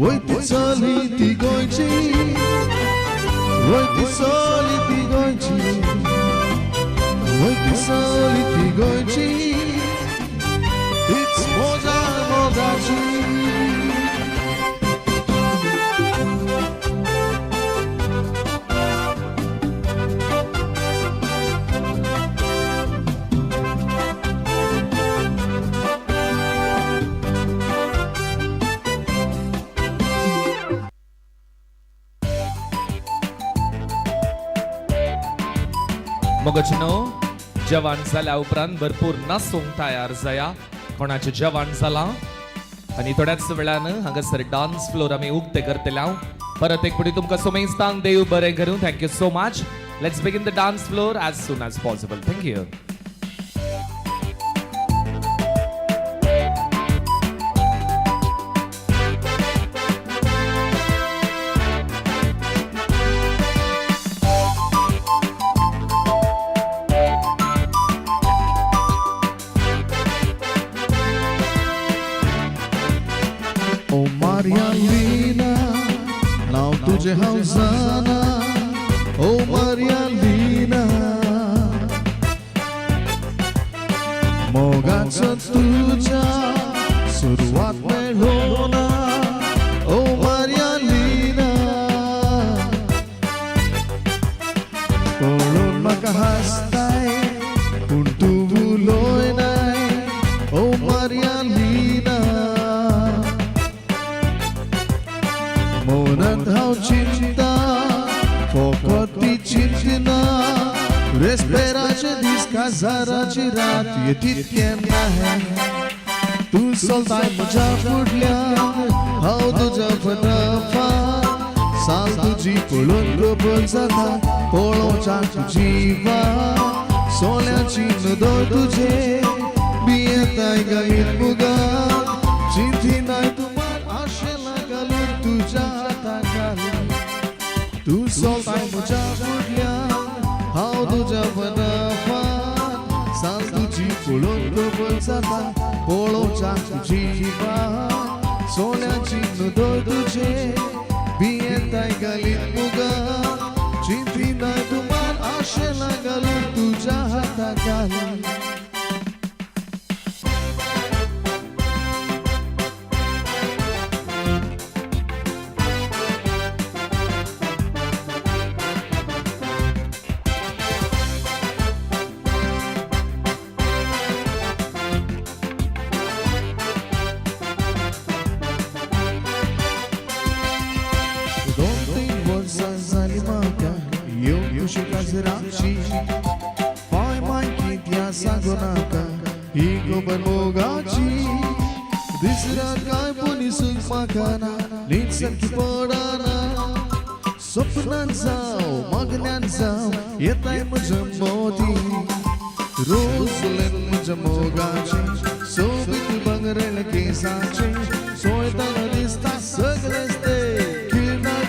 वय ती सोली ती गोंयची वय ती सोली ती गोंयची वय ती सोली ती गोंयची तीच मजा मोगाची. मोगचनो जवान जाल्या उपरांत भरपूर नाचूंक तयार जाया. कोणाचें जेवण जालां आनी थोड्याच वेळान हांगासर डान्स फ्लोर आमी उक्ते करतले. हांव परत एक फावटी तुमकां सुमेस्तांक देव बरें करूं. Thank you so much. Let's begin the dance floor as soon as possible. Thank you. O Marialina, नाव तुझे हांव जाणा. ओ मारियालिना, मोगाचो तुज्या सुरवात मेळो ना. ओ मारियालिना, पळोवन म्हाका हांसताय पूण तूं उलयनाय. ओ मारियालिना, मनांत हांव चिंता फकत ती चिंतना रेस्पेराचे दीस काजाराची रात येतीत केन्ना. तूं चलताय म्हज्या फुडल्यान हांव तुज्या फटाफट साल तुजी पळोवन खबर जाता पळोवच्याक तुजी वाट सोल्याची नदर तुजे भियेताय गायत मुगार चिंतिनाय तुमार आशेला घालून तुज्या हाताक तूं चलताय म्हज्या फुडल्यान हांव तुज्या फटाफट साल तुजी पळोवन खबर जाता पळोवच्याक तुजी वाट सोन्याची नदर तुजे भियेताय घालीत मुगार चिंतिनाय तुमार आशेला घालून तुज्या हाताक. दोन तीन वर्सां जालीं म्हाका येवंक तुजी काजराची पांय माय कित्या सांगू नाका ही खबर मोगाची दीस रात कांय पुलिसूंक म्हाका ना न्हीद सारकी पडना सपनान जावं मागण्यान जावं येताय म्हज्या मोदी रोजलेन म्हज्या मोगाचें सोबीत भांगरेल केसाचें चोयतना दिसता सगळेच ते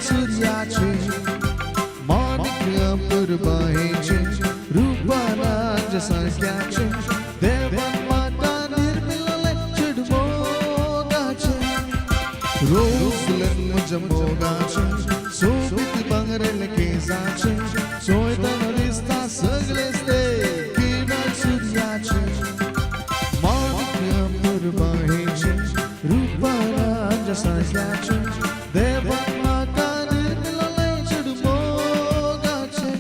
सुर्याचे माणिक अपुरबायेचे रुपानाच्या सारक्याचे देवान म्हाका निर्मिल्लें चेडूं मोगाचें रोजलेन म्हज्या मोगाचें सोबीत भांगरेल केसाचें चोयतना दिसता सगळेच ते किरण सुर्याचे माणिक अपुरबायेचे रुपानाच्या सारक्याचे देवान म्हाका निर्मिल्लें चेडूं मोगाचें.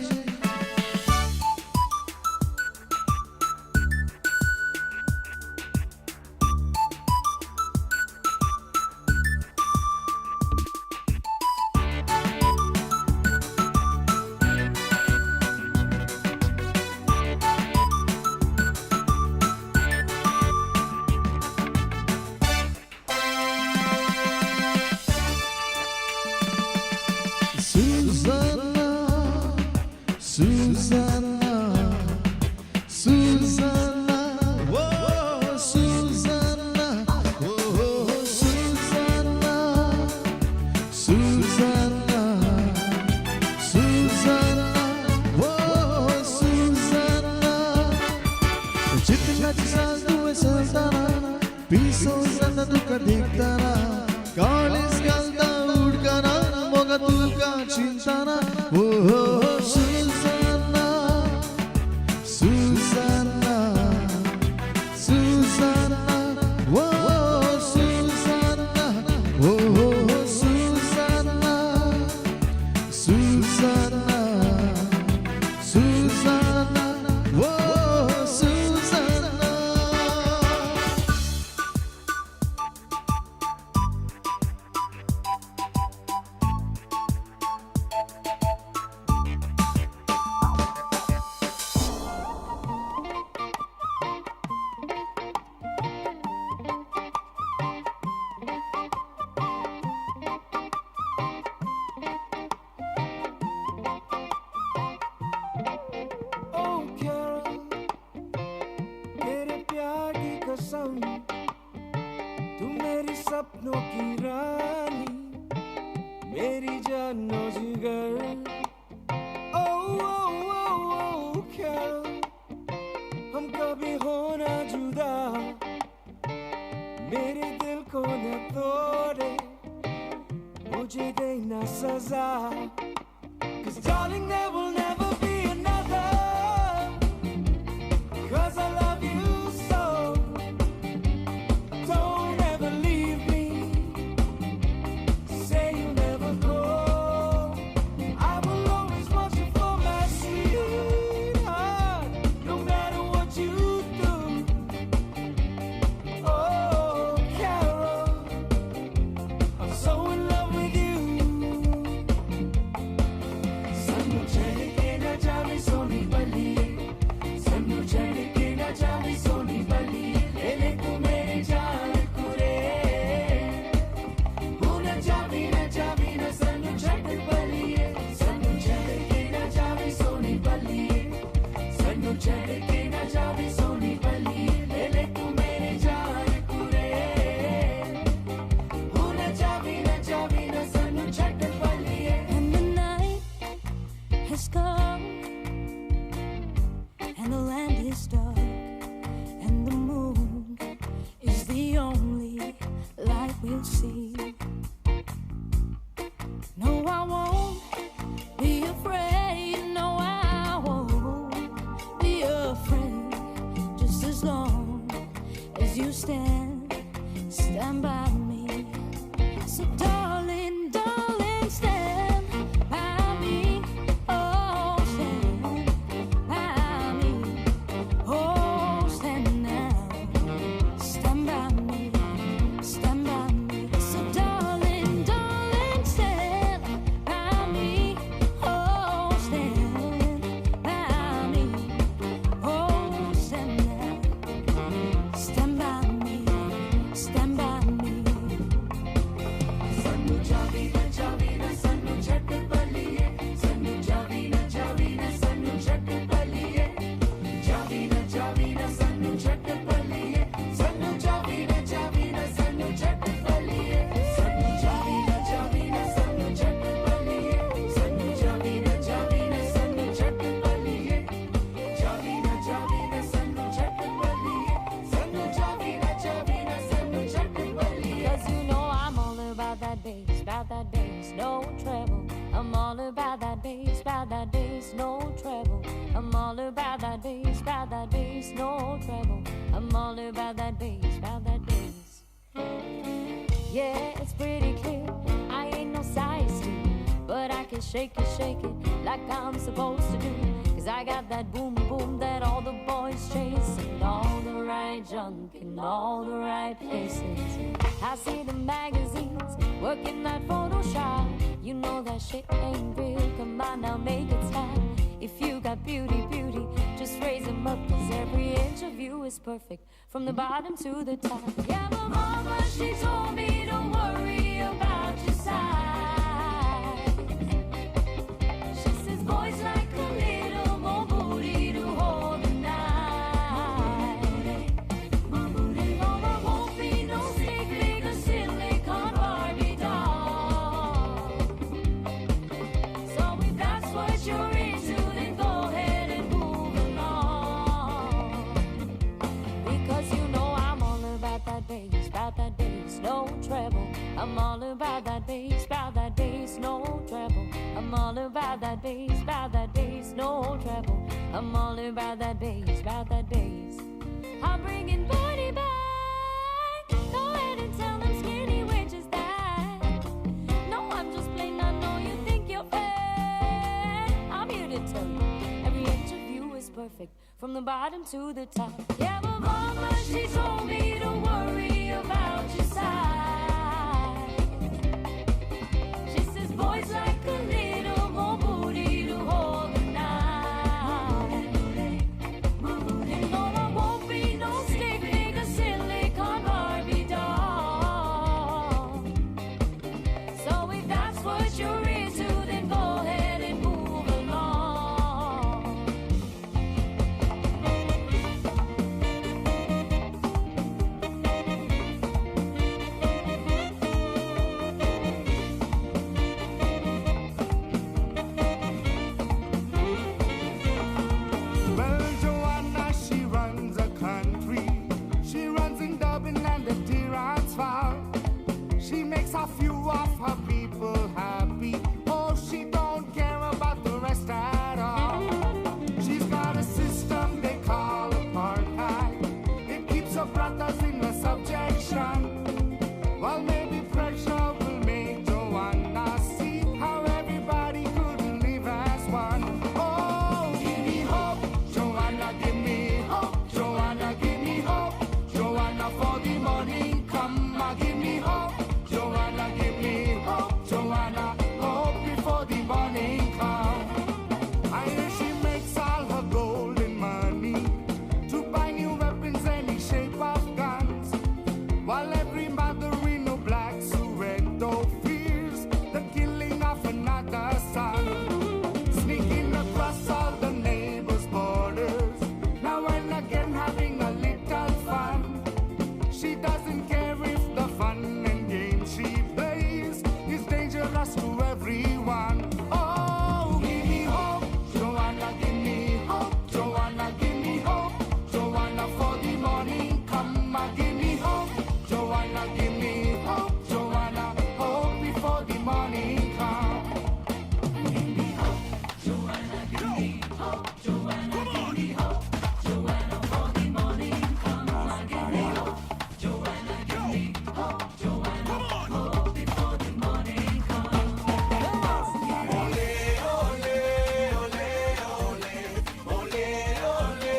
Susanna, Susanna, Susanna, oh Susanna, oh Susanna, दिसता तुका देखताना काळीज घालता उडकाना मोगा तुका चिंताना ओ हो Susanna Susanna Susanna ओ सुसाना ओ हो सुसाना सुसाना सुसाना ओ सुसाना. Oh Carol, तेरे प्यार की कसम, तू मेरी सपनों की रानी, मेरी जानो जिगर. Oh oh oh oh Carol, हम कभी हो ना जुदा, मेरे दिल को न तोड़े, मुझे देना सजा. 'Cause darling there will never be another, 'cause I love you so. Don't ever leave me, say you'll never go. I will always want you for my sweetheart, no matter what you do. Oh Carol, I'm so in love with you. Sannu छड़ K ना जावे Sony बलिए, सन्नू छड़ K ना जावे Sony बलिए, ले ले तू मेरे जान कुरे. तू ना जावी ना जावी ना सन्नू छड़ बलिए, सन्नू छड़ के ना जावे सोनी बलिए, सन्नू छड़ के ना जावे सोनी बलिए, ले ले तू मेरे जान कुरे. तू ना जावी ना सन्नू छड़ बलिए. And the night has come, and the land is dark, and the moon is the only light we'll see. No, I won't be afraid. No, I won't be afraid. Just as long as you stand, stand by me. So darling, darling, stand by me. Oh, stand by me. Oh, stand now. Stand by me. Stand by me. So darling, darling, stand by me. Oh, stand by me. Oh, stand now. Stand by me. Stand by me. Sannu जावी ना सन्नू छट बलिए, Sannu Xavi ना सन्नू छट बलिए, Xavi ना सन्नू छट बलिए, Sannu Xavi ना सन्नू छट बलिए, Sannu Xavi ना सन्नू छट बलिए, Sannu Xavi ना सन्नू छट बलिए, Xavi ना सन्नू छट बलिए, Sannu Xavi ना सन्नू छट बलिए. 'Cause you know I'm all about that bass, no treble. I'm all about that bass, no treble. I'm all about that bass, no treble. I'm all about that bass, about that bass. Yeah, it's pretty clear, I ain't no size 2, but I can shake it like I'm supposed to do. 'Cause I got that boom boom that all the boys chase, and all the right junk in all the right places. I see the magazines working that Photoshop. You know that shit ain't real. Come on now, make it stop. If you got beauty, beauty, just raise 'em up. 'Cause every inch of you is perfect from the bottom to the top. Yeah, my mama, she told me don't worry about your size. She says boys like a little more booty to hold the night. Mama won't be no stick figure silicone Barbie doll. So if that's what you're into, then go ahead and move along. Because you know I'm all about that bass, I'm all about that bass, about that bass, no treble. I'm all about that bass, about that bass, no treble. I'm all about that bass, about that bass. I'm bringing booty back. Go ahead and tell them skinny witches that. No, I'm just plain, I know you think you're fat. I'm here to tell you, every inch of you is perfect, from the bottom to the top. Yeah, but mama, she told me to worry about your size. She says boys like a little more booty to hold the night. You know I won't be no stick figure silicone Barbie doll. So if that's what you're into, then go ahead and move along. Well, Joanna, she runs a country. She runs in Dublin and the Tiransfall. She makes a few of her people happy. Oh, she don't care about the rest at all. She's got a system they call apartheid. It keeps her brothers in a subjection. Well, maybe pressure will make Joanna see how everybody could live as one. Oh, give me hope, Joanna, give me hope, Joanna, give me hope, Joanna, for the morning come, give me hope, Joanna, give me hope, Joanna, hope before the morning come. I hear she makes all her golden money to buy new weapons, any shape of guns. While every mother in a black Soweto fears the killing of another son. Sneaking across all the neighbors' borders, now and again having a little fun. She doesn't care if the fun and game she plays is dangerous to everyone. Oh, give me hope, Joanna, give me hope, Joanna, give me hope, Joanna, for the morning come, give me hope, Joanna, give me hope, Joanna, hope before the morning come. Give me hope, Joanna, give me hope, Joanna, give me hope, Joanna, for the morning come. Give me hope, Joanna, give me hope, Joanna, hope before the morning come. Ole, ole, ole, ole, ole, ole, ole,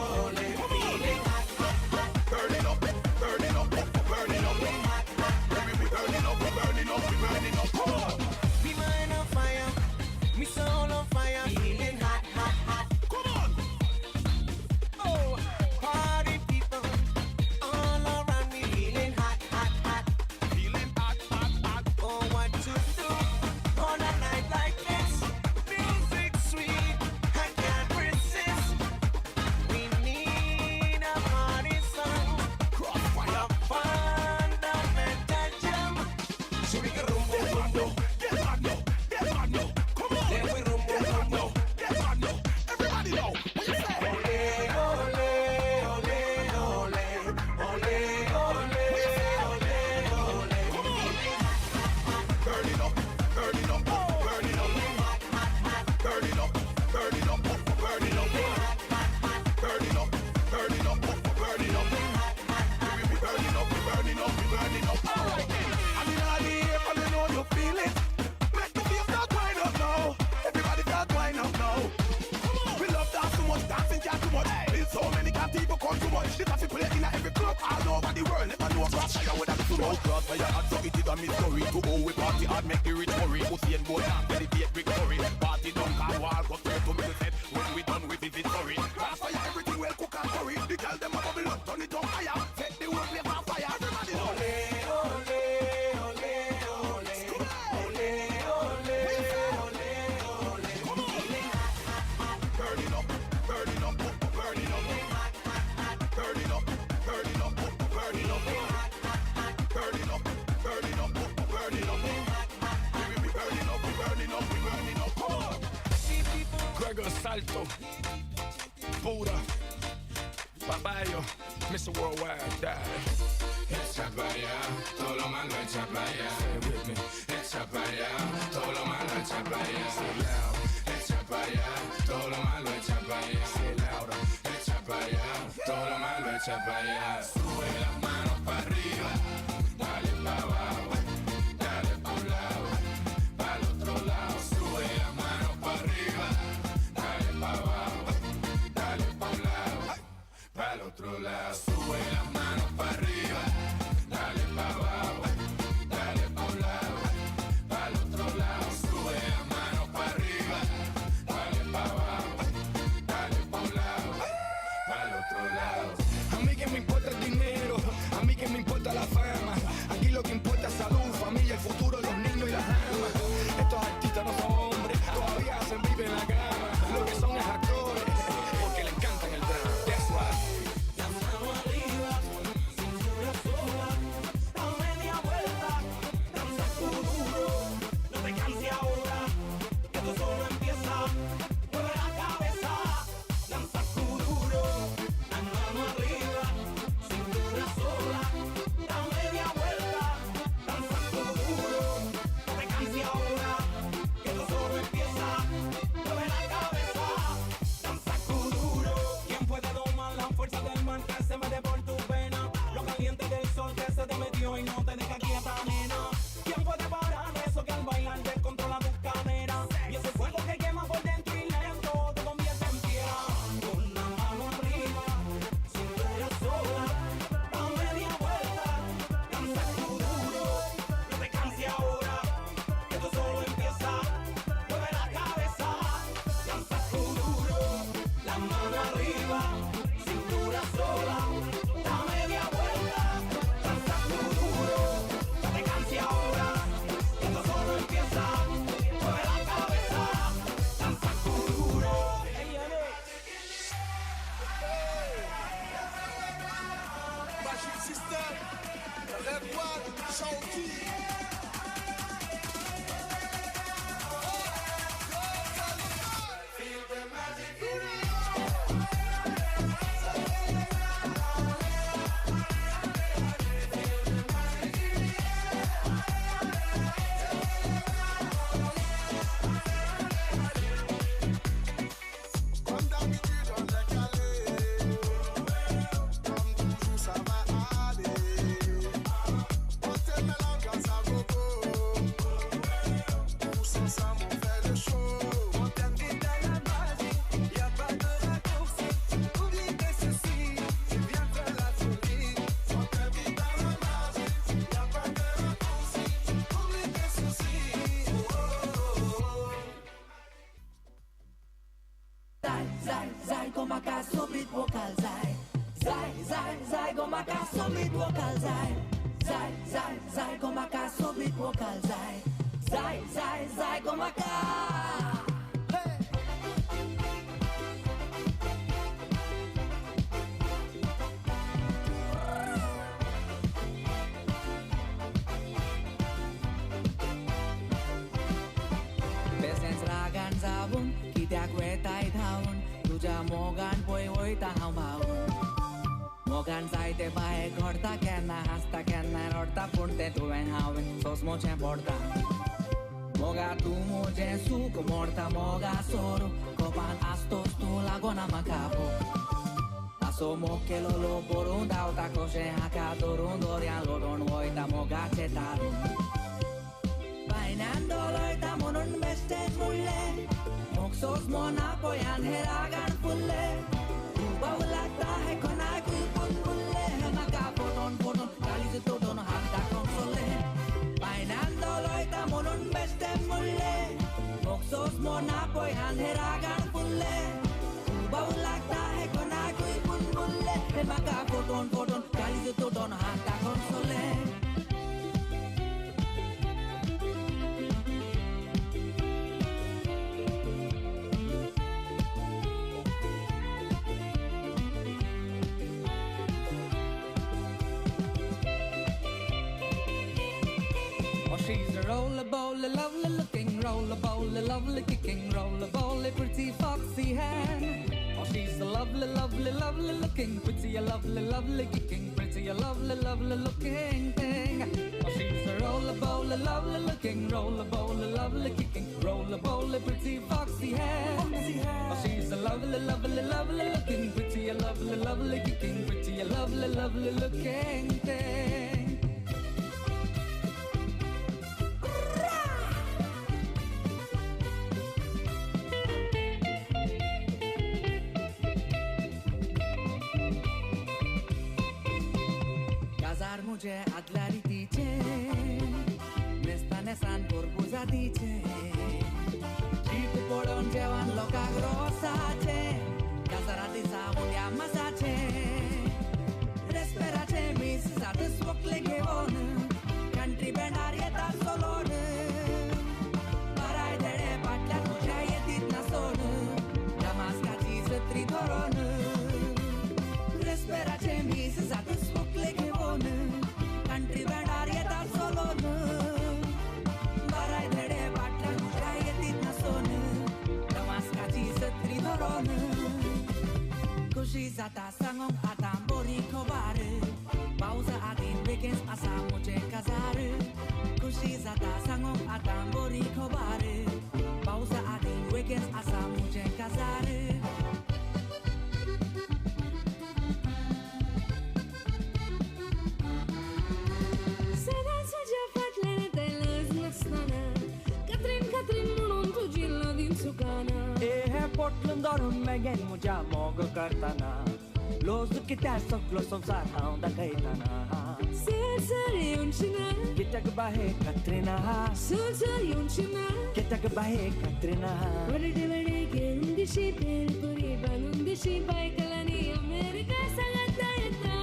ole. Feeling hot, hot, hot. Burning up, burning up, burning up. Hot, hot, hot. We burning up, we burning up, we burning up. Come on. Me mind on fire, me soul on fire, feeling hot, hot, hot. Come on. Oh, party people all around me, feeling hot, hot, hot. Feeling hot, hot, hot. Oh, what to do on a night like this? Music sweet, I can't resist. We need a party song, Crossfire, a fundamental jam. So we can rumbo, rumbo. Get mad now, get mad now. Come on. Then we rumbo, Get mad rumbo. now, get mad now. Everybody know. What you say? Ole, ole, ole, ole, ole, ole, ole, ole. Come on. Burning up, burning up, burning up. Burning up, burning up, burning up. Burning up, burning up, burning up. We burning up, we burning up, we burning up. All right then. I'm in all the air, and you know you feel it. Make the feel start wind up now. Everybody start wind up now. Come on. We love dance too much, dancing can't too much. Build so many can't people come too much. This has to play in every club all over the world. Never know crossfire would have too much. Crossfire hot, so it is a mystery. To all we party hard, make the rich worry. Usain Bolt dance, celebrate victory. Party done, car wall, go straight to middle set. When we done, we visit sorry. Crossfire, everything well cook and curry. The girl them a bubble up, turn it up higher. Set the whole place on fire. Everybody know. Ole, ole, ole, ole. Ole, ole, ole, ole. Come on. Burning up, burning up, burning up. Burning up, burning up, burning up. Burning up, burning up, burning up. We burning up, we burning up, we burning up. Come on. Gregor Salto, Buddha, Babayo, Mr. Worldwide, die. Echa pa' allá, todo lo malo echa pa' allá. Say it with me. Echa pa' allá, todo lo malo echa pa' allá. Say it loud. Echa pa' allá, todo lo malo echa pa' allá. Say it louder. Echa pa' allá, todo lo malo echa pa' allá. Sube las manos pa' arriba, dale pa' abajo, dale pa' un lado, pa' el otro lado. Sube las manos pa' arriba, dale pa' abajo, dale pa' un lado, pa' el otro lado. Sube las manos pa' arriba, dale pa' abajo, dale pa' un lado, pa' el otro lado. Sube las manos pa' arriba, dale pa' abajo, dale pa' un lado, pa' el otro lado. A mí que me importa el dinero, a mí que me importa la fama. Aquí lo que importa es salud, familia, el futuro, los niños y las amas. Estos artistas no son hombres, todavía hacen vive en la cama. Lo que son es actores, porque le encantan el drama. That's right. La mano arriba, cintura sola, da media vuelta, danza duro. No te canses ahora, que esto solo empieza. Mueve la cabeza, danza duro. La mano arriba, cintura sola, da media vuelta, danza duro. No te canses ahora, que esto solo empieza. Mueve la cabeza, danza duro. ¿Quién puede domar la fuerza del mar que se mete por tu vena? Lo caliente del sol que se te metió y no te deja quieta, nena. ¿Quién puede parar eso que al bailar descontrola tus caderas? Y ese fuego que quema por dentro y lento te convierte en piedra. Con la mano arriba, cintura sola, da media vuelta, danza duro. No te canses ahora, que esto solo empieza. Mueve la cabeza, danza duro. La mano arriba, cintura sola, da media vuelta, danza duro. No te canses ahora, que esto solo empieza. Mueve la cabeza, danza duro. Magic System, Red One, Shawty. Feel the magic in the Comme d'habitude, on est calé. Comme toujours, ça va aller. On te mélange à gogo. Tous ensemble, on fait le show. On t'invite à la magie, y'a pas de raccourci. Oublie tes soucis, tu viens faire la folie. On t'invite à la magie, y'a pas de raccourci. Oublie tes soucis. Oh, oh, oh. Zai, zai, zai, gomaka sobit vokal zai. Zai, zai, zai, gomaka sobit vokal zai. Zai, zai, zai, gomaka sobit vokal zai. Zai, zai, zai, gomaka. बेसेंच रागान जावन कित्याक वेताय धांवन तुज्या मोगान पळय वयता हांव भावून. मोगान जायते बाये घडता, केन्ना हांसता केन्ना रडटा, पूण तें तुवें हांवें सोंसमोचें पडटा. मोगा तूं म्हजें सूख मोडता, मोगा सोरू कोपान आसतोच तूं लागोना म्हाका भूक. आसो मोग केलोलो बरोवन धांवता कशें हाका धरून दर्यान लोटून वयता मोगाचें तारून. बायनान डोलयता म्हणून बेश्टेंच म्हणलें, मोग सोंसमोना पळयान हे रागान फुल्ले. तूं बावू लागता हे कोणाकूय बुलबुल्ले, म्हाका फटोवन फटोवन काळीज तोडून हात दाखोवंक सोडले. बायनान डोलयता म्हणून बेश्टें म्हणलें, मोग सोंसमोना पळयान हे रागान फुल्ले. तूं बावू लागता हे कोणाकूय बुलबुल्ले, म्हाका फटोवन फटोवन काळीज तोडून हात दाखोवंक सोडले. Oh, she's a roller-bowler, lovely looking, roller-bowler, lovely kicking, roller-bowler, pretty foxy hen. Oh, she's a lovely, lovely, lovely looking, pretty, a lovely, lovely kicking, pretty, pretty, a lovely, lovely looking thing. Oh, she's a roller bowler, lovely looking, roller bowler, lovely kicking, roller bowler, pretty foxy hair. Oh, she's a lovely, lovely, lovely looking, pretty, a lovely, lovely kicking, pretty, a lovely, lovely looking thing. काजार मुझे आदल्या रितीचे नेसता नेसान पोरबुजातीचे चीट पडोवन जेवण लोकांक रोसाचे काजारा दिसा उंड्या मासाचे रेस्पेराचे मीस जातच वकले घेवन country बँडार येता सोलोन बाराय देडे फाटल्यान म्हज्या येतीत नासोन दमास्काची सत्री धरोन रेस्पेराचे मीस जातच वकले घेवन कंट्री बँडार येता सोलोन बाराय देडे फाटल्यान म्हज्या येतीत नासोन दमास्काची सत्री धरोन खुशी जाता सांगोंक आतां बरी खबर पावसा आदीं बेगीन आसा म्हजें काजार खुशी जाता सांगोंक आतां बरी खबर पावसा आदीं बेगीन आसा म्हजें काजार. सदांच तुज्या फाटल्यान येताय लज नासतना कात्रीन कात्रीन म्हणून तुजी लदीन चुकाना. ए पोटलून धरून मेगेन म्हज्या मोग करतना लोज कित्याक सगलो संवसार हांव दाखयतना. सर सर येवची ना कित्याक बाये कात्रिना सर सर येवची ना कित्याक बाये कात्रिना. वडे वडे घेवन दिशी भेलपुरी बांदून दिशी बायकलांनी अमेरिका सांगाता येता.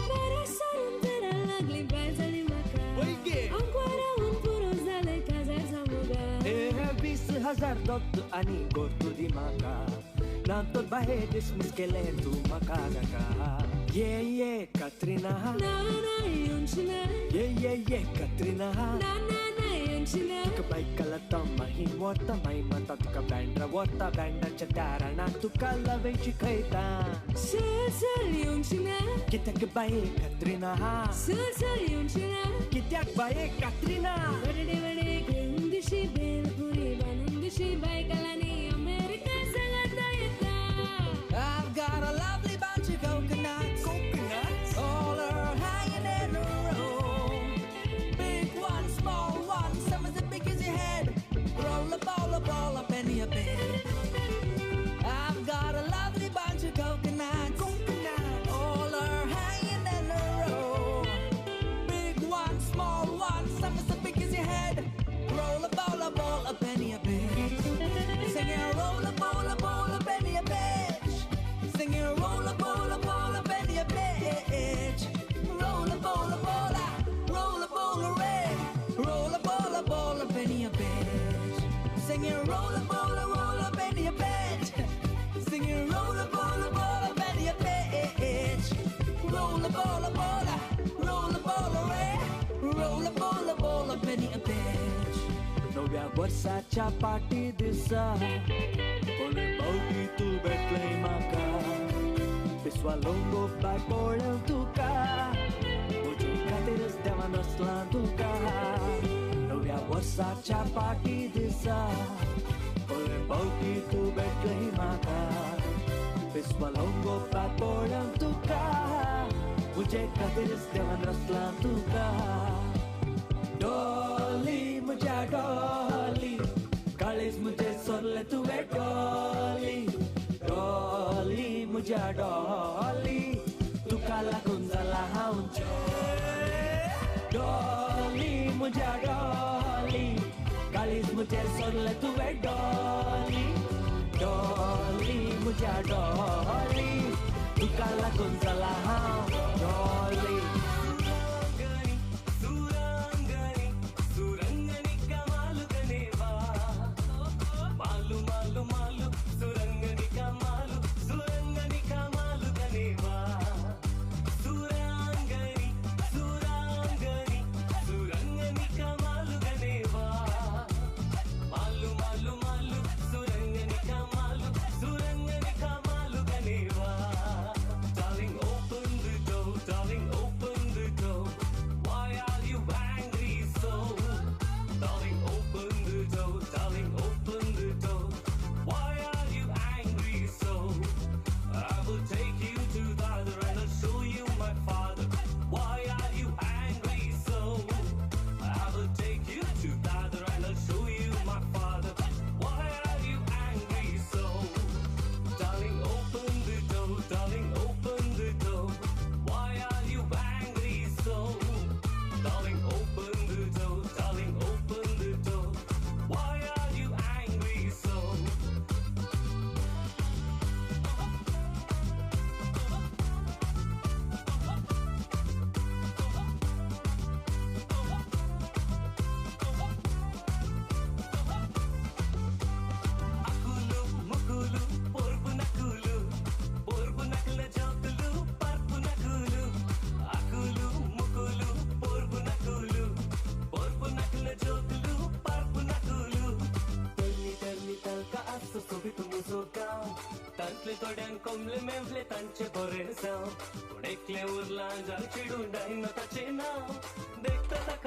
बारा सरून तेरा लागली बाय जाली म्हाका अंकवारावून पुरो जालें काजार जावं. ए 20,000 दत्त आनी गोरतू दी म्हाका ना तर बाये डिसमीस केलें तूं म्हाका नाका. ये ये कात्रिना ना ना येवची ना ये ये ये कात्रिना ना ना ना येवची ना. तुका बायकला माही वता माही माता तुका बँड्रा वता बँडाच्या दाराणा तुका लवें शिकयता. सर सर येवची ना कित्याक बाये कात्रिना सर सर येवची ना कित्याक बाये कात्रिना. वडे वडे घेवन दिशी भेलपुरी बांदून दिशी बायकलांनी अमेरिका सांगाता येता. I've got a lovely bunch of coconuts, coconuts, all are hanging in a row. Big one, small one, some as big as your head. Roll a ball, a ball, a penny a bit. I've got a lovely bunch of coconuts, coconuts, all are hanging in a row. Big one, small one, some as big as your head. Roll a ball, a ball, a penny a bit. Singing roll a ball, a ball, a penny a bit. Singing roll a ball, a ball, a penny a bitch. Roll a ball, a ball, a roll a ball, a red. Roll a ball, a ball, a penny a bitch. Singing roll a ball, a roll a penny a bitch. Singing roll a ball, a ball, a penny a bitch. Roll a ball, a ball, a roll a ball, a red. Roll a ball, a ball, a penny a bitch. नव्या वर्साच्या पाटी दिसा पयले पावटी तूं भेटलय म्हाका पिसवा लोंगो बाय पळोवन तुका म्हजे खातीरच देवान रचलां तुका. नव्या वर्साच्या पाटी दिसा पयले पावटी तूं भेटलय म्हाका पिसवा लोंगो बाय पळोवन तुका म्हजे खातीरच देवान रचलां तुका. डॉली म्हज्या डॉली काळीज म्हजें सोरलें तुवें डॉली डॉली म्हज्या डॉली तुका लागून जाला हांव डॉली म्हज्या डॉली काळीज म्हजें सोरलें तुवें डॉली डॉली म्हज्या डॉली तुका लागून जाला हांव Dolly. Malu malu malu suranga. वाचले थोड्यांक कोमले मेवले तांचे बरें जावं, पूण एकलें उरलां जाल चेडूं डायना ताचें नांव. देखता ताका